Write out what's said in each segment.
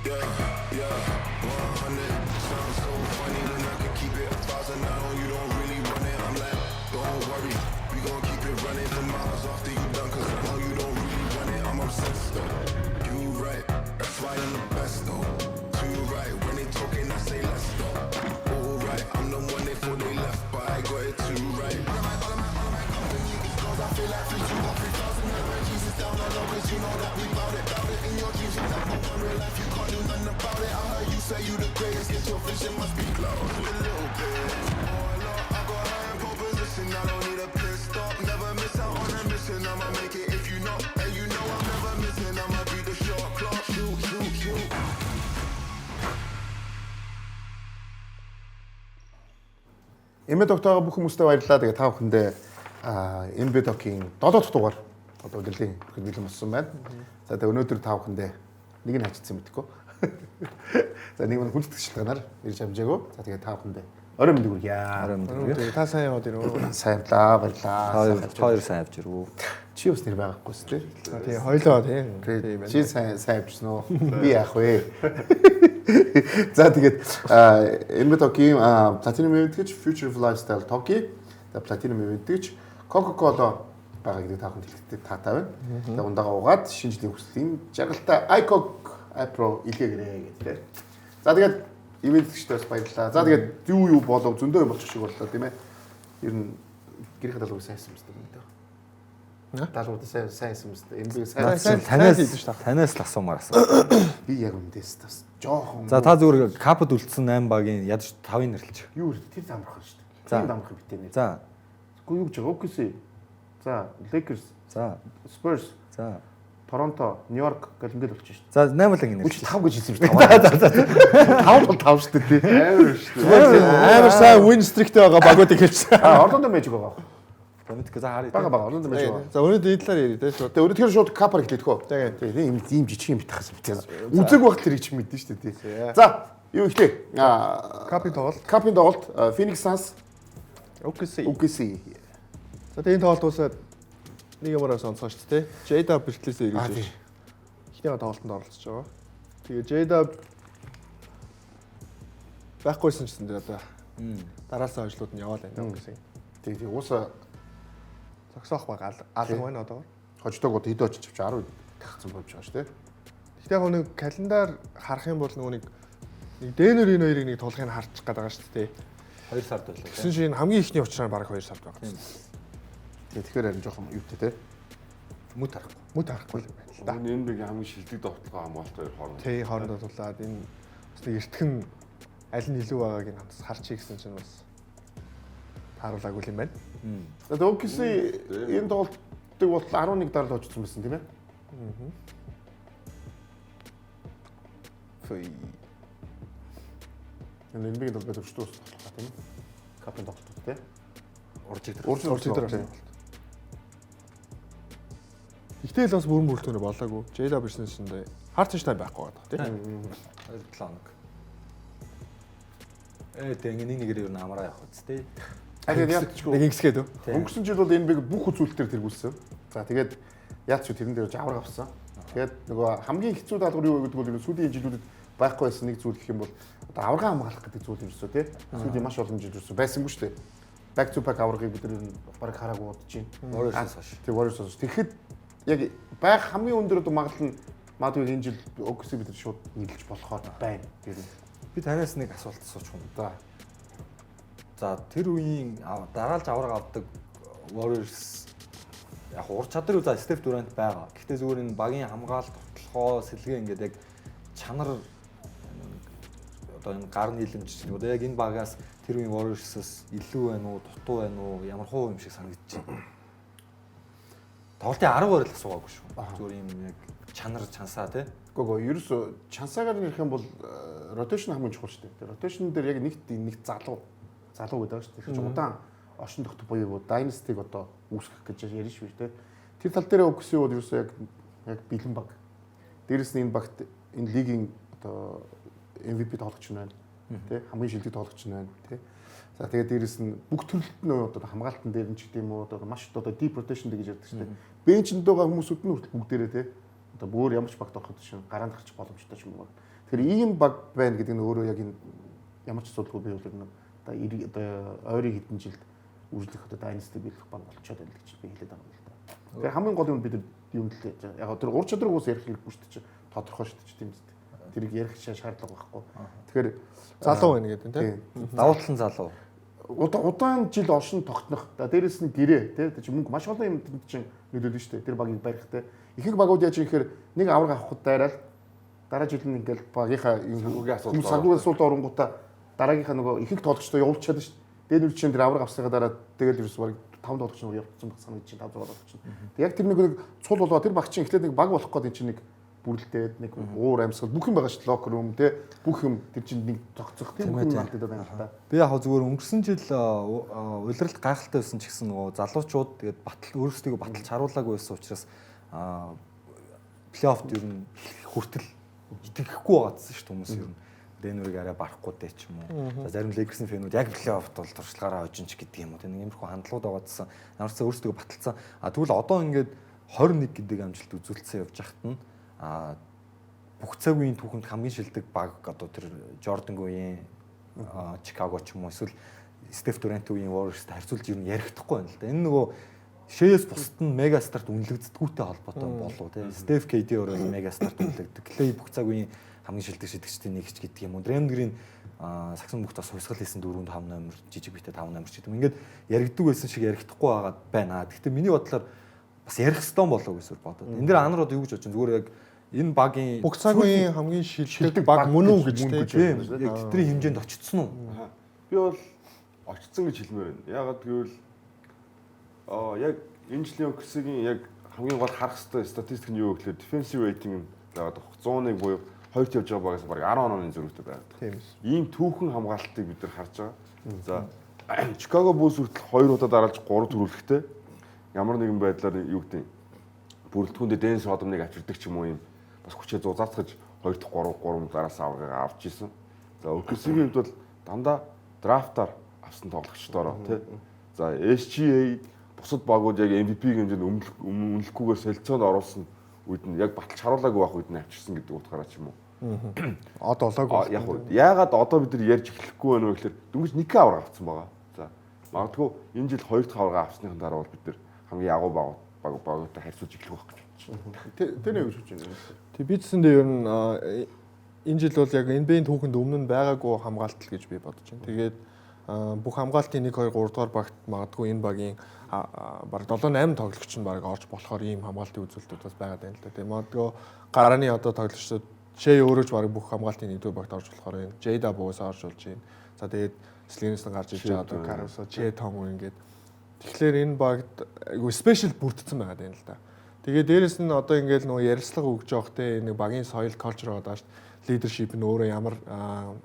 Yeah, 100. Sounds so funny when I can keep it 1,000. Now you don't really run it. I'm like, don't worry, we gon' keep it running for miles after you done. 'Cause I know you don't really run it. I'm obsessed though. You right, that's why I'm the best though. Too right, when they talking, I say less though. Alright, I'm the one they thought they left, but I got it too right. All of my, all of my company is goals. I feel like 3, 2, 1, 3,000. My Jesus down on low, 'cause you know that we bout it, bout it. In your dreams, you not in real life, you can't do nothing about it. I heard you say you the greatest, get your vision must be closed a little bit. Oh, Lord, I got her in pole position. I don't need a pit stop. Never miss out on a mission. I'ma make it if you know, and you know I'm never missing. I'ma beat the shot clock. Shoot, shoot, shoot. NBA Talk-тойгоо бүх хүмүүстээ баярлалаа. Тэгээ та бүхэндээ NBA Talk-ийн 7 дахь дугаар одоо удирдлагын хүрэхэд бэлэн болсон байна. За, тэгээ өнөөдөр та бүхэндээ нэг нь хажигдсан мэдэхгүй. За, нэг нь хүндэтгэх шалтгаанаар ирж амжаагүй. За, тэгээ та бүхэндээ орой мэндийг хүргье. Орой мэндийг хүргье. Та сайн яваад ирв. Сайн явлаа, баярлалаа. Та хоёр сайн явж ирв. Чи бас нэр байгаагүй шүү дээ. Тий, хоёлоо тий. Тийм байна. Чи сайн сайн явжсан уу? Би яах вэ? За, тэгээд NBA Talk-ийн Platinum Event Future of Lifestyle Talk-ийн Platinum Event Coca-Cola байгаа гэдэг та бүхэнд хэлэхдээ таатай байна. Тэгээд ундагаа угаад шинэ жилийн хүслийн жаргалтай iCoke iPro илгээгээрэй гэдэг тийм. За, тэгээд ивэлтгчдээ бас баярлалаа. За, тэгээд юу юу болов, зөндөө юм болчих шиг боллоо, тийм ээ. Ер нь гэрх даалгаврыг сайн хийсэн юм байна. Даалгаврыг сайн сайн хийсэн юм байна. NBA сайн Сайн Танаас хийдэж шүү дээ. Танаас л асуумаар асуу. Би яг үндээс бас жоохон За, та зүгээр cup-д үлдсэн 8 багийн ядаж 5-ыг нэрлэж. Юу вэ? Тэр замрах шүү дээ. За. Тэр замрах битээ нэр. За. Үгүй, юу гэж байгаа? OKC. За, Lakers, За. Spurs, За. Торонто, Нью-Йорк гэл ингээл болчих шүү дээ. За, 8 л ингэ Үгүй, нэрлэж. 5 гэж хэлсэн юм шүү дээ. За за. 5 бол 5 шүү дээ. Амар шүү дээ. Амар сайн win streak-тэй байгаа багуудыг хэлсэн. А, Орландо Magic байгаа. За, мэдгүй, за, харъя. Бага бага Орландо Magic байгаа. За, өнөөдөр энэ талаар ярив те шууд. Тэгээ өнөөдөр шууд cup-аар эхлэх үү? Тэгээ. Тэгээ ийм ийм жижиг юм битахаас битээ. Үзег багт тэрийг чи мэдэн шүү дээ. Тий. За, юу эхлэе? А, Cup-ын тоглолт. Cup-ын тоглолт Phoenix Suns, OKC. OKC. За, тэгээ энэ тоглолт уусаад нэг юмараа онцгой шүү дээ. J-Dub бэртлээсээ Аа, эргэж тий. эхнийхээ тоглолтод оролцож байгаа. Тэгээ J-Dub байхгүйсэн ч гэсэн тэгээ одоо дараалсан ажлууд нь яваал байна гэсэн. Тий, тий, уусаа Зогсоох баг алга байна одоо. хождог одоо хэд очиж авч 10 тагцсан болж байгаа шүү дээ. Гэхдээ яг нэг календар харах юм бол нөгөө нэг нэг Дэнер энэ хоёрыг нэг тулахыг харчих гээд байгаа шүү дээ. 2 сард байлаа. Тэгсэн чинь энэ хамгийн ихний учраар баг 2 сард байгаа. Тий, тэгэхээр харин жоохон юутай те. Мүт харахгүй. Мүт харахгүй юм байна л да. Энэ NBA-гийн хамгийн шилдэг довтлогоо хамгаалт хоёр хооронд. Тий, хоорондоо тулаад энэ бас нэг эртхэн аль нь илүү байгааг нь хамт харчих гэсэн чинь бас тааруулаагүй юм байна. За, тэгээ OKC энэ тоглолтыг бол 11 дараалал хожсон байсан, тийм ээ. Фүй. Энэ NBA-ийн толгой төвчдөө ус тоглох, тийм ээ. Cup-ын тоглолтууд те. Уржиг дээр. Уржиг Уржиг дээр тийм. болсон. Ихтэй л бас бүрэн бүрэлдэхүүнээ болоогүй. J-Dub ирсэн чинь Hartenstein байхгүй байгаа, тийм. 2-7 хоног. Тэг ингэ нэг нэгээр ер нь амраа явах үст тий. А, тэгээд яалтчгүй. Нэг ингэсгээд үү? Өнгөрсөн жил бол NBA бүх үзүүлэлтээр тэргүүлсэн. За, тэгээд яалч тэрэн дээр жавар авсан. Тэгээд нөгөө хамгийн хэцүү даалгавар юу вэ гэдэг бол ер нь сүүлийн жилүүдэд байхгүй байсан нэг зүйл гэх юм бол одоо аварга хамгаалах гэдэг зүйл ерөөсөө тий. Сүүлийн маш олон жил ерөөсөө байсангүй шүү дээ. Back to back аваргыг бид нар ер нь бараг хараагүй удаж байна. Warriors-аас хойш. Тий, Warriors-аас. Тэгэхэд яг байх хамгийн өндөр одоо магадлал нь магадгүй энэ жил OKC бид нар шууд нийлж болохоор байна. Тэр нь. Би танаас нэг асуулт асуучих юм. За. За, тэр үеийн дараалж аварга авдаг Warriors яг ур чадвар, за, Steph Durant байгаа. Гэхдээ зүгээр энэ багийн хамгаалалт, тоглохоо, сэлгээ ингээд яг чанар одоо энэ гар нийлэмж ч гэдэг. Одоо яг энэ багаас тэр үеийн Warriors-аас илүү байна уу, дутуу байна уу, ямар хуу юм шиг санагдчих. Тоглолтын 10 барил асуугаагүй шүү. Зүгээр юм яг чанар чансаа тий. Гого, ерөөсө чансаагаар нэрх юм бол rotation хамгийн чухал шүү дээ. Rotation дээр яг нэгт нэг залуу залуу гэдэг байгаа шүү дээ. Тэгэхээр удаан оршин тогтох буюу dynasty-г одоо үүсгэх гэж ярина шүү дээ. Тэр тал дээр OKC бол ерөөсө яг яг бэлэн баг. Дээрэс нь энэ багт энэ лигийн одоо MVP тоглогч нь байна. Тэ, хамгийн шилдэг тоглогч нь байна, тэ. За, тэгээд дээрэс нь бүх төрөлт нь одоо хамгаалтан дээр нь ч гэдэм үү, одоо маш одоо deep rotation гэж ярьдаг шүү дээ. Bench-энд байгаа хүмүүсүүд нь хүртэл бүгдээрээ тэ Одоо бүр ямар ч багт ороход шин гараанд гарчих боломжтой ч юм уу. Тэгэхээр ийм баг байна гэдэг нь өөрөө яг энэ ямар ч асуудалгүй би бол энэ одоо 90 одоо ойрын хэдэн жилд үржлэх одоо дайнасти биелэх баг болчиход байна гэж би хэлээд байгаа юм л да. Тэгэхээр хамгийн гол юм бид юм л яг тэр ур чадварыг ус ярих хэрэггүй шүү дээ. Тодорхой шүү дээ тийм үст. Тэрийг ярих шаардлага байхгүй. Тэгэхээр Залуу байна гэдэг нь тийм. Давуу тал нь залуу. Удаан жил оршин тогтнох. За дээрэс нь гэрээ тий. Тэр чинь мөнгө маш олон юм тэнд чинь нөлөөлнө шүү дээ. Тэр багийг барих тий. Ихэнх багууд яаж юм гэхээр нэг авраг авахд дайрал дараа жил нь ингээл багийнхаа Санхүүгийн асуудал санхүүгийн асуудал оронгуудаа дараагийнхаа нөгөө ихэнх тоглогчдоо явуулчихад шүү дээ. Дэнвер чинь тэр авраг авсныхаа дараа тэгэл ерөөс баг 5 тоглогч нь явуулсан баг санагдаж чинь 5 6 тоглогч нь. Тэг яг тэр нэг цул болоо тэр баг чинь эхлээд нэг баг болох гээд энэ чинь нэг бүрлдээд нэг уур амьсгал бүх юм байгаа шүү дээ. Локер рум тий бүх юм тэр чинь нэг зогцох тийм бүх юм алдаад байна л та. Би яг зүгээр өнгөрсөн жил улиралд гайхалтай байсан ч гэсэн нөгөө залуучууд тэгээд батал өөрсдийгөө баталж харуулаагүй байсан учраас плей-оффт ер нь хүртэл итгэхгүй байгаадсан шүү дээ хүмүүс ер нь. Денверийг арай барахгүй дээ ч юм уу. За зарим Lakers-ийн фэнүүд яг плей-оффт бол туршлагаараа хожинч гэдэг юм уу. Тэг нэг иймэрхүү хандлагууд байгаадсан. Ямар ч сан өөрсдийгөө баталсан. А тэгвэл одоо ингээд 21 гэдэг амжилт үзүүлсэн явж хахад нь бүх цаг үеийн түүхэнд хамгийн шилдэг баг одоо тэр Jordan үеийн Chicago ч юм уу эсвэл Steph Durant үеийн Warriors-тай харьцуулж ер нь ярихдаггүй байна л да. Энэ нөгөө Shea-с бусд нь мега старт үнэлэгддэггүйтэй холбоотой болов тий. Steph KD өөрөө мега старт үнэлэгддэг. Clay бүх цаг үеийн хамгийн шилдэг шидэгчдийн нэг ч гэдэг юм уу. Draymond Green сагсан бүгд бас хувьсгал хийсэн 4 5 номер жижиг битэй 5 номер ч гэдэг юм. Ингээд яригддаг байсан шиг ярихдаггүй байгаад байна. Гэхдээ миний бодлоор бас ярих ёстой болов гэж бодод. Энэ дэр анар одоо юу гэж бодож байна? Зүгээр яг энэ багийн Бүх цаг үеийн хамгийн шилдэг баг мөн үү гэж мөн тийм. тийм яг тэдний хэмжээнд очсон уу? Би бол очсон гэж хэлмээр байна. Яагаад гэвэл яг энэ жилийн OKC-ийн яг хамгийн гол харах ёстой статистик нь юу гэхээр defensive rating нь байгаад байгаа. 101 буюу хоёрт явж байгаа багаас бараг 10 онооны зөрүүтэй байгаад. Тийм. Ийм түүхэн хамгаалтыг бид нар харж байгаа. За Chicago Bulls хүртэл 2 удаа дараалж 3 төрүүлэхтэй ямар нэгэн байдлаар юу гэдэг бүрэлдэхүүндээ Денис Родманыг авчирдаг ч юм уу юм бас хүчээ зузаацгаж 2 дахь 3 3 дараас аврагыг авч исэн. За OKC-ийн хувьд бол дандаа драфтаар авсан тоглогчдоороо тий. За SGA бусад багууд яг MVP-ийн хэмжээнд үнэлэхгүйгээр солилцоонд оруулсан үед нь яг баталж харуулаагүй байх үед нь авчирсан гэдэг утгаараа ч юм уу. Од олоогүй. Яг уу яагаад одоо бид нар ярьж эхлэхгүй байна вэ гэхээр дөнгөж нэг авраг авсан байгаа. За магадгүй энэ жил хоёр дахь авраг авсныхан дараа бол бид нар хамгийн агуу баг багуудтай харьцуулж эхлэх байх гэж бодож байна. Тэр нэг гэж бодож байна. Тэг би тэсэндээ ер нь энэ жил бол яг NBA-ийн түүхэнд өмнө нь байгаагүй хамгаалт л гэж би бодож байна. Тэгээд бүх хамгаалтын 1 2 3 дугаар багт магадгүй энэ багийн бараг 7 8 тоглогч нь бараг орж болохоор ийм хамгаалтын үзүүлэлтүүд бас байгаад байна л да. Тэгээд магадгүй гарааны одоо тоглогчдод Шэй өөрөө ч бараг бүх хамгаалтын 1 дугаар багт орж болохоор байна. Jada бугаас орж болж байна. За тэгээд Слинс нь гарч иж байгаа одоо Caruso, Che Tom ингээд. Тэгэхээр энэ багт айгу спешиал бүрдсэн байгаад байна л да. Тэгээд дээрэс нь одоо ингээд нөгөө ярилцлага өгж явах те нэг багийн соёл culture байгаа шүү дээ. Leadership нь өөрөө ямар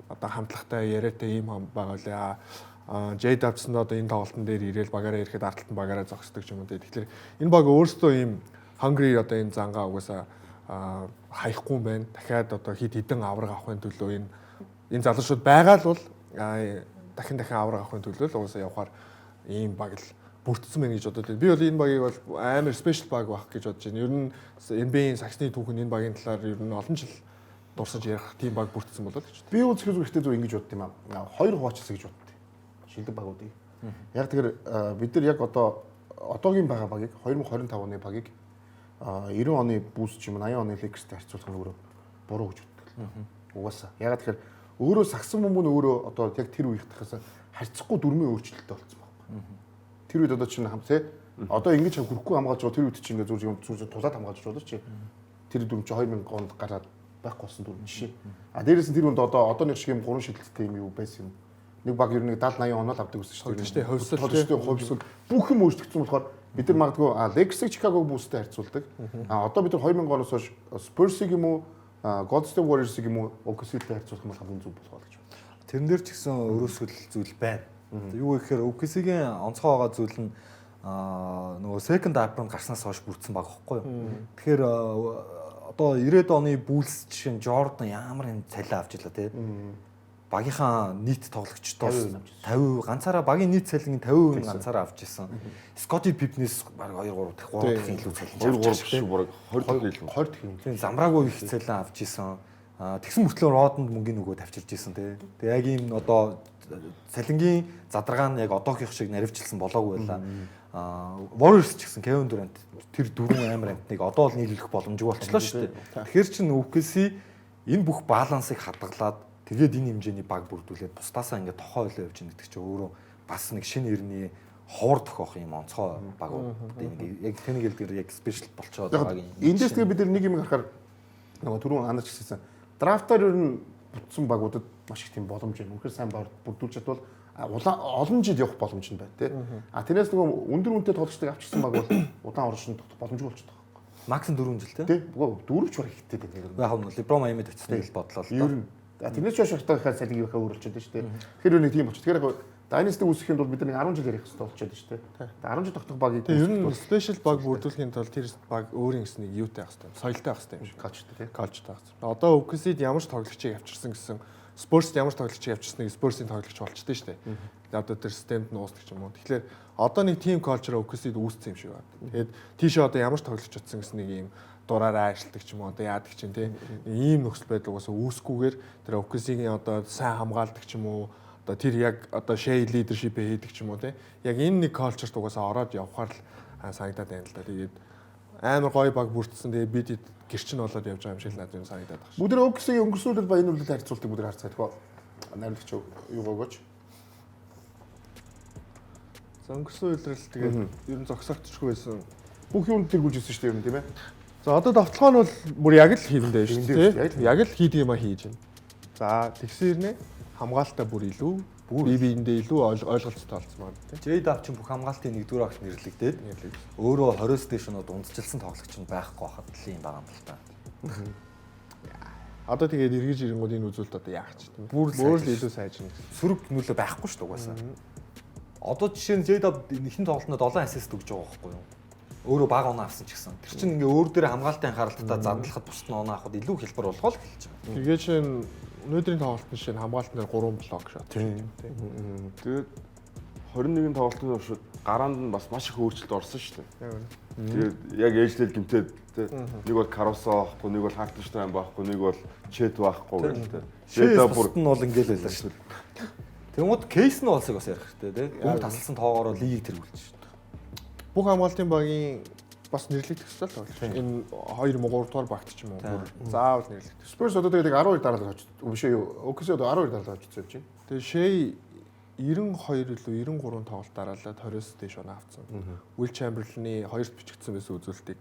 одоо хамтлагатай яриатай ийм байгаа лээ. J Dubs-нд одоо энэ тоглолтын дээр ирээл багаараа ирэхэд ардталт нь багаараа зогсдог ч юм уу те. Тэгэхээр энэ баг өөрсдөө ийм hungry одоо энэ зангаа угаасаа хаяхгүй юм байна. Дахиад одоо хэд хэдэн авраг авахын төлөө энэ залуучууд байгаа л бол дахин дахин авраг авахын төлөө л угаасаа явахаар ийм баг л бүрдсэн байна гэж бодод байна. Би бол энэ багийг бол амар спешиал баг байх гэж бодож байна. Ер нь NBA-ийн саксны түүхэн энэ багийн талаар ер нь олон жил дурсаж ярих тийм баг бүрдсэн болоо л гэж Би үзэх хэрэгтэй зүг ингэж бодд юм аа. Хоёр хуваачилсан гэж бодд. Шилдэг багуудыг. Яг тэгэхээр бид нар яг одоо одоогийн байгаа багийг 2025 оны багийг 90 оны Bulls ч юм уу 80 оны Lakers-тэй харьцуулах нь өөрөө буруу гэж боддог. Угаасаа. Яг тэгэхээр өөрөө сагсан бөмбөг нь өөрөө одоо яг тэр үеийнхээс харьцахгүй дүрмийн өөрчлөлттэй болсон байхгүй. Тэр үед одоо чинь хам тий одоо ингэж хөрөхгүй хамгаалж байгаа тэр үед чинь ингээ зүр зүр тулаад хамгаалж болно чи. Тэр дүрм чи 2000 онд гараад байхгүй болсон дүрм жишээ. А дээрээс нь тэр үнд одоо одооных шиг юм гурван шидэлттэй юм юу байсан юм. Нэг баг ер нь 70 80 оноо л авдаг гэсэн шүү дээ. Хувьсгал тий хувьсгал бүх юм өөрчлөгдсөн болохоор бид нар магадгүй Lakers-ийг Chicago Bulls-тэй харьцуулдаг. А одоо бид нар 2000 оноос хойш Spurs-ийг юм уу Golden State Warriors-ыг юм уу OKC-тэй харьцуулах юм бол хамгийн зөв болох гэж байна. Тэрэн дээр ч гэсэн өрөөсгөл зүйл байна. Юу гэхээр OKC-ийн онцгой байгаа зүйл нь нөгөө second apron гарснаас хойш бүрдсэн баг байхгүй юу. Тэгэхээр одоо 90-ад оны Bulls жишээ нь Jordan ямар юм цалин авч илаа тий. Багийнхаа нийт тоглогчдоос 50% ганцаараа багийн нийт цалингийн 50% нь ганцаараа авч исэн. Скотти Пипнес баг 2 3 дахь 3 дахь илүү цалин 2 авч 3 биш бараг 20 дахь илүү. 20 дахь юм. Тийм замраагүй их цалин авч исэн. Тэгсэн мөртлөө Родонд мөнгөний нөгөө тавьчилж исэн тий. Тэгээ яг ийм одоо цалингийн задаргаа нь яг одоогийнх шиг наривчлсан болоогүй байлаа. Warriors ч гэсэн Kevin Durant тэр дөрвөн амар амтныг одоо л нийлүүлэх боломжгүй болчлоо шүү дээ. Тэгэхээр чин OKC энэ бүх балансыг хадгалаад тэгээд энэ хэмжээний баг бүрдүүлээд бусдаасаа ингээд тохоо ойлоо явж байгаа гэдэг чинь өөрөө бас нэг шинэ эртний ховор тохиох юм онцгой баг. Яг тэнийг хэлдгээр яг спешиал болчоод Яг багийн. эндээс тэгээ бид нэг юм харахаар нөгөө түрүүн анаач гэсэн драфтаар ер нь бүтсэн багуудад маш их тийм боломж юм. Үнэхээр сайн баг бүрдүүлж чадвал улаан олон жил явах боломж нь байна тий. А тэрнээс нөгөө өндөр үнэтэй тоглогчдыг авчирсан баг бол удаан оршин тогтох боломжгүй болчихдог. Максимум 4 жил тий. Тий. Дөрөвч бараг ихтэй байна. Яг нь LeBron Miami-д очсон гэж бодлоо л Ер доо. нь тэрнээс хойш хахтаа цалин юу хаа өөрчлөж шүү дээ. Тэгэхээр юу нэг тийм болчих. Тэгэхээр яг Dynasty үүсгэхийн тулд бид нар нэг 10 жил ярих хэрэгтэй болчиход шүү дээ. 10 жил тогтох багийг Тэгээ ер нь спешиал баг бүрдүүлэхийн тулд тэр баг өөрийн гэсэн нэг юутай байх хэрэгтэй юм. Соёлтой байх хэрэгтэй юм шиг. калчтай тий. Колжтой байх хэрэгтэй. Одоо OKC-д ямар ч тоглогчийг авчирсан гэсэн Spurs-д ямар ч тоглогчийг авчирсан нэг Spurs-ийн тоглогч болчтой шүү дээ. Одоо тэр системд нь уусдаг ч юм уу. Тэгэхээр одоо нэг team culture OKC-д үүссэн юм шиг байна. Тэгээд тийшээ одоо ямар ч тоглогч очсон гэсэн нэг юм дураараа ажилтдаг ч юм уу одоо яадаг чинь тий. Ийм нөхцөл байдал угаасаа үүсэхгүйгээр тэр OKC-ийн одоо сайн хамгаалдаг ч юм уу одоо тэр яг одоо Shea leadership-ээ хийдэг ч юм уу тий. Яг энэ нэг culture-т угаасаа ороод явхаар л санагдаад байна л да. Тэгээд амар гоё баг бүрдсэн. Тэгээд бид гэрчин болоод явж байгаа юм шиг л надад юм санагдаад байна. Бүгд нэр OKC-ийн өнгөрсөн үйл ба энэ үйлдэл харьцуултыг бүгд харцгаа тхөө. Найруулагч юу өгөөч. За өнгөрсөн үйлрэл тэгээд ер нь зогсоогдчихгүй байсан. Бүх юм тэргүүлж ирсэн шүү дээ ер нь тийм ээ. За одоо давталгаа нь бол бүр яг л хийвэндээ шүү Хийвэндээ дээ. шүү дээ, Яг л хийдэг юм а хийж байна. За тэгсэн хэрнээ хамгаалтаа бүр илүү бие биендээ илүү ойлголцтой болсон байна тийм. J-Dub чинь бүх хамгаалтын нэгдүгээр агт нэрлэгдээд өөрөө 20-с дээш оноод унцжилсан тоглогч нь байхгүй хахад л юм байгаа юм л та. Одоо тэгээд эргэж ирэнгүүд энэ үзүүлэлт одоо яах ч тийм. Бүр Бүр л сайжирч. илүү сайжирна гэсэн. Сөрөг нөлөө байхгүй шүү дээ угаасаа. Одоо жишээ нь J-Dub нэгэн тоглолтод 7 ассист өгж байгаа байхгүй юу? Өөрөө бага оноо авсан ч гэсэн. Тэр чинь ингээ өөр дээр хамгаалтын анхааралтаа задлахад бусд нь оноо авахд илүү хэлбэр болгоол эхэлж байгаа. Тэгээд чинь өнөөдрийн тоглолтын жишээ нь хамгаалтан дээр 3 блок шот. Тийм. Тэгээд 21 тоглолтын туршид гараанд нь бас маш их өөрчлөлт орсон шүү дээ. Яг үнэ. Тэгээд яг ээжлэл гимтээд тэ нэг бол Карусо байхгүй, нэг бол Хартенштайн байхгүй, нэг бол Чет байхгүй гэл тэ. Жэда Жэда бүр бусд нь бол ингээл байлаа шүү дээ. Тэнгууд кейс нь болсыг бас ярих хэрэгтэй тий. Бөмбөг тасалсан тоогоороо лигийг тэргүүлж шүү дээ. Бүх хамгаалтын багийн бас нэрлэгдэх ёстой л тоглогч. Энэ 2 3 дугаар багт ч юм уу бүр заавал нэрлэгдэх. Spurs одоо тэгээд 12 дараалал очиж биш үү? OKC одоо 12 дараалал очиж явж байна. Тэгээ Shea 92 илүү 93 тоглолт дараалаад 20-с дээш оноо авсан. Will Chamberlain-ы хоёрт бичигдсэн байсан үзүүлэлтийг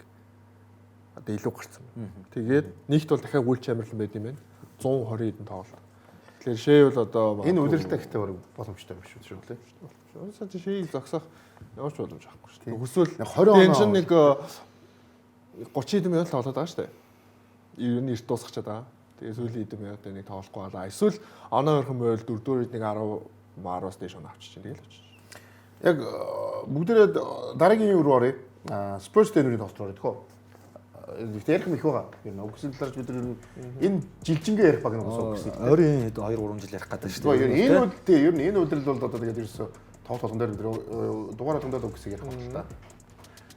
одоо илүү гарсан. Тэгээд нэгт бол дахиад Will Chamberlain байд юм байна. 120 хэдэн тоглолт. Тэгэхээр Shea бол одоо Энэ удирдалтай ихтэй бараг боломжтой юм шүү шүү лээ. Уусаа чи Shea-г зогсоох ямар ч боломж авахгүй шүү дээ. Хүсвэл 20 энэ оноо чинь нэг 30 хэдэн минут тоглоод байгаа шүү дээ. Ер нь эрт дуусгачаад байгаа. Тэгээ сүүлийн хэдэн минутад нэг тоглохгүй байгаа. Эсвэл оноо өрхөн байвал дөрөвдүгээр нэг 10 10-аас дээш оноо авчиж чинь тэгэл очиж. Яг бүгдээрээ дараагийн юу руу оръё. Spurs Denver-ийн тоглолт руу оръё тхөө. Гэхдээ ярих юм их байгаа. Ер нь OKC талаарч бид нар ер нь энэ жилжингээ ярих баг нэг бас OKC. Ойрын 2 3 жил ярих гэдэг шүү Тэгвэл ер дээ. нь энэ үйл тий ер нь энэ үйл бол одоо тэгээд ерөөсөө тоглолт болгон дээр бид нар дугаар болгон дээр OKC ярих байна л та.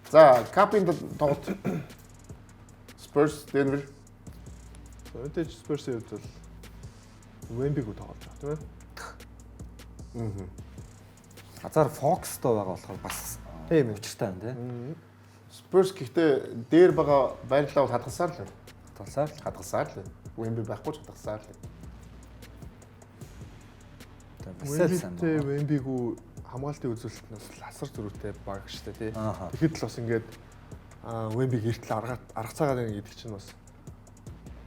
За, Cup-ын тоглолт Spurs Denver Мэдээж Spurs-ийн хувьд бол Wemby-г тоглож байгаа тийм ээ. Азар Fox-той байгаа болохоор бас Тийм ээ. учиртай байна тий. Spurs гэхдээ дээр байгаа байрлалаа бол хадгалсаар л байна. Талсаар л Хадгалсаар л байна. Wemby байхгүй ч хадгалсаар л байна. бас л сайн Wemby-тэй байна. Wemby-г хамгаалтын үзүүлэлт нь бас ласар зөрүүтэй баг шүү дээ тий. Ааха. Тэгэхэд л бас ингээд Wemby-г эртэл аргацаагаад байна гэдэг чинь бас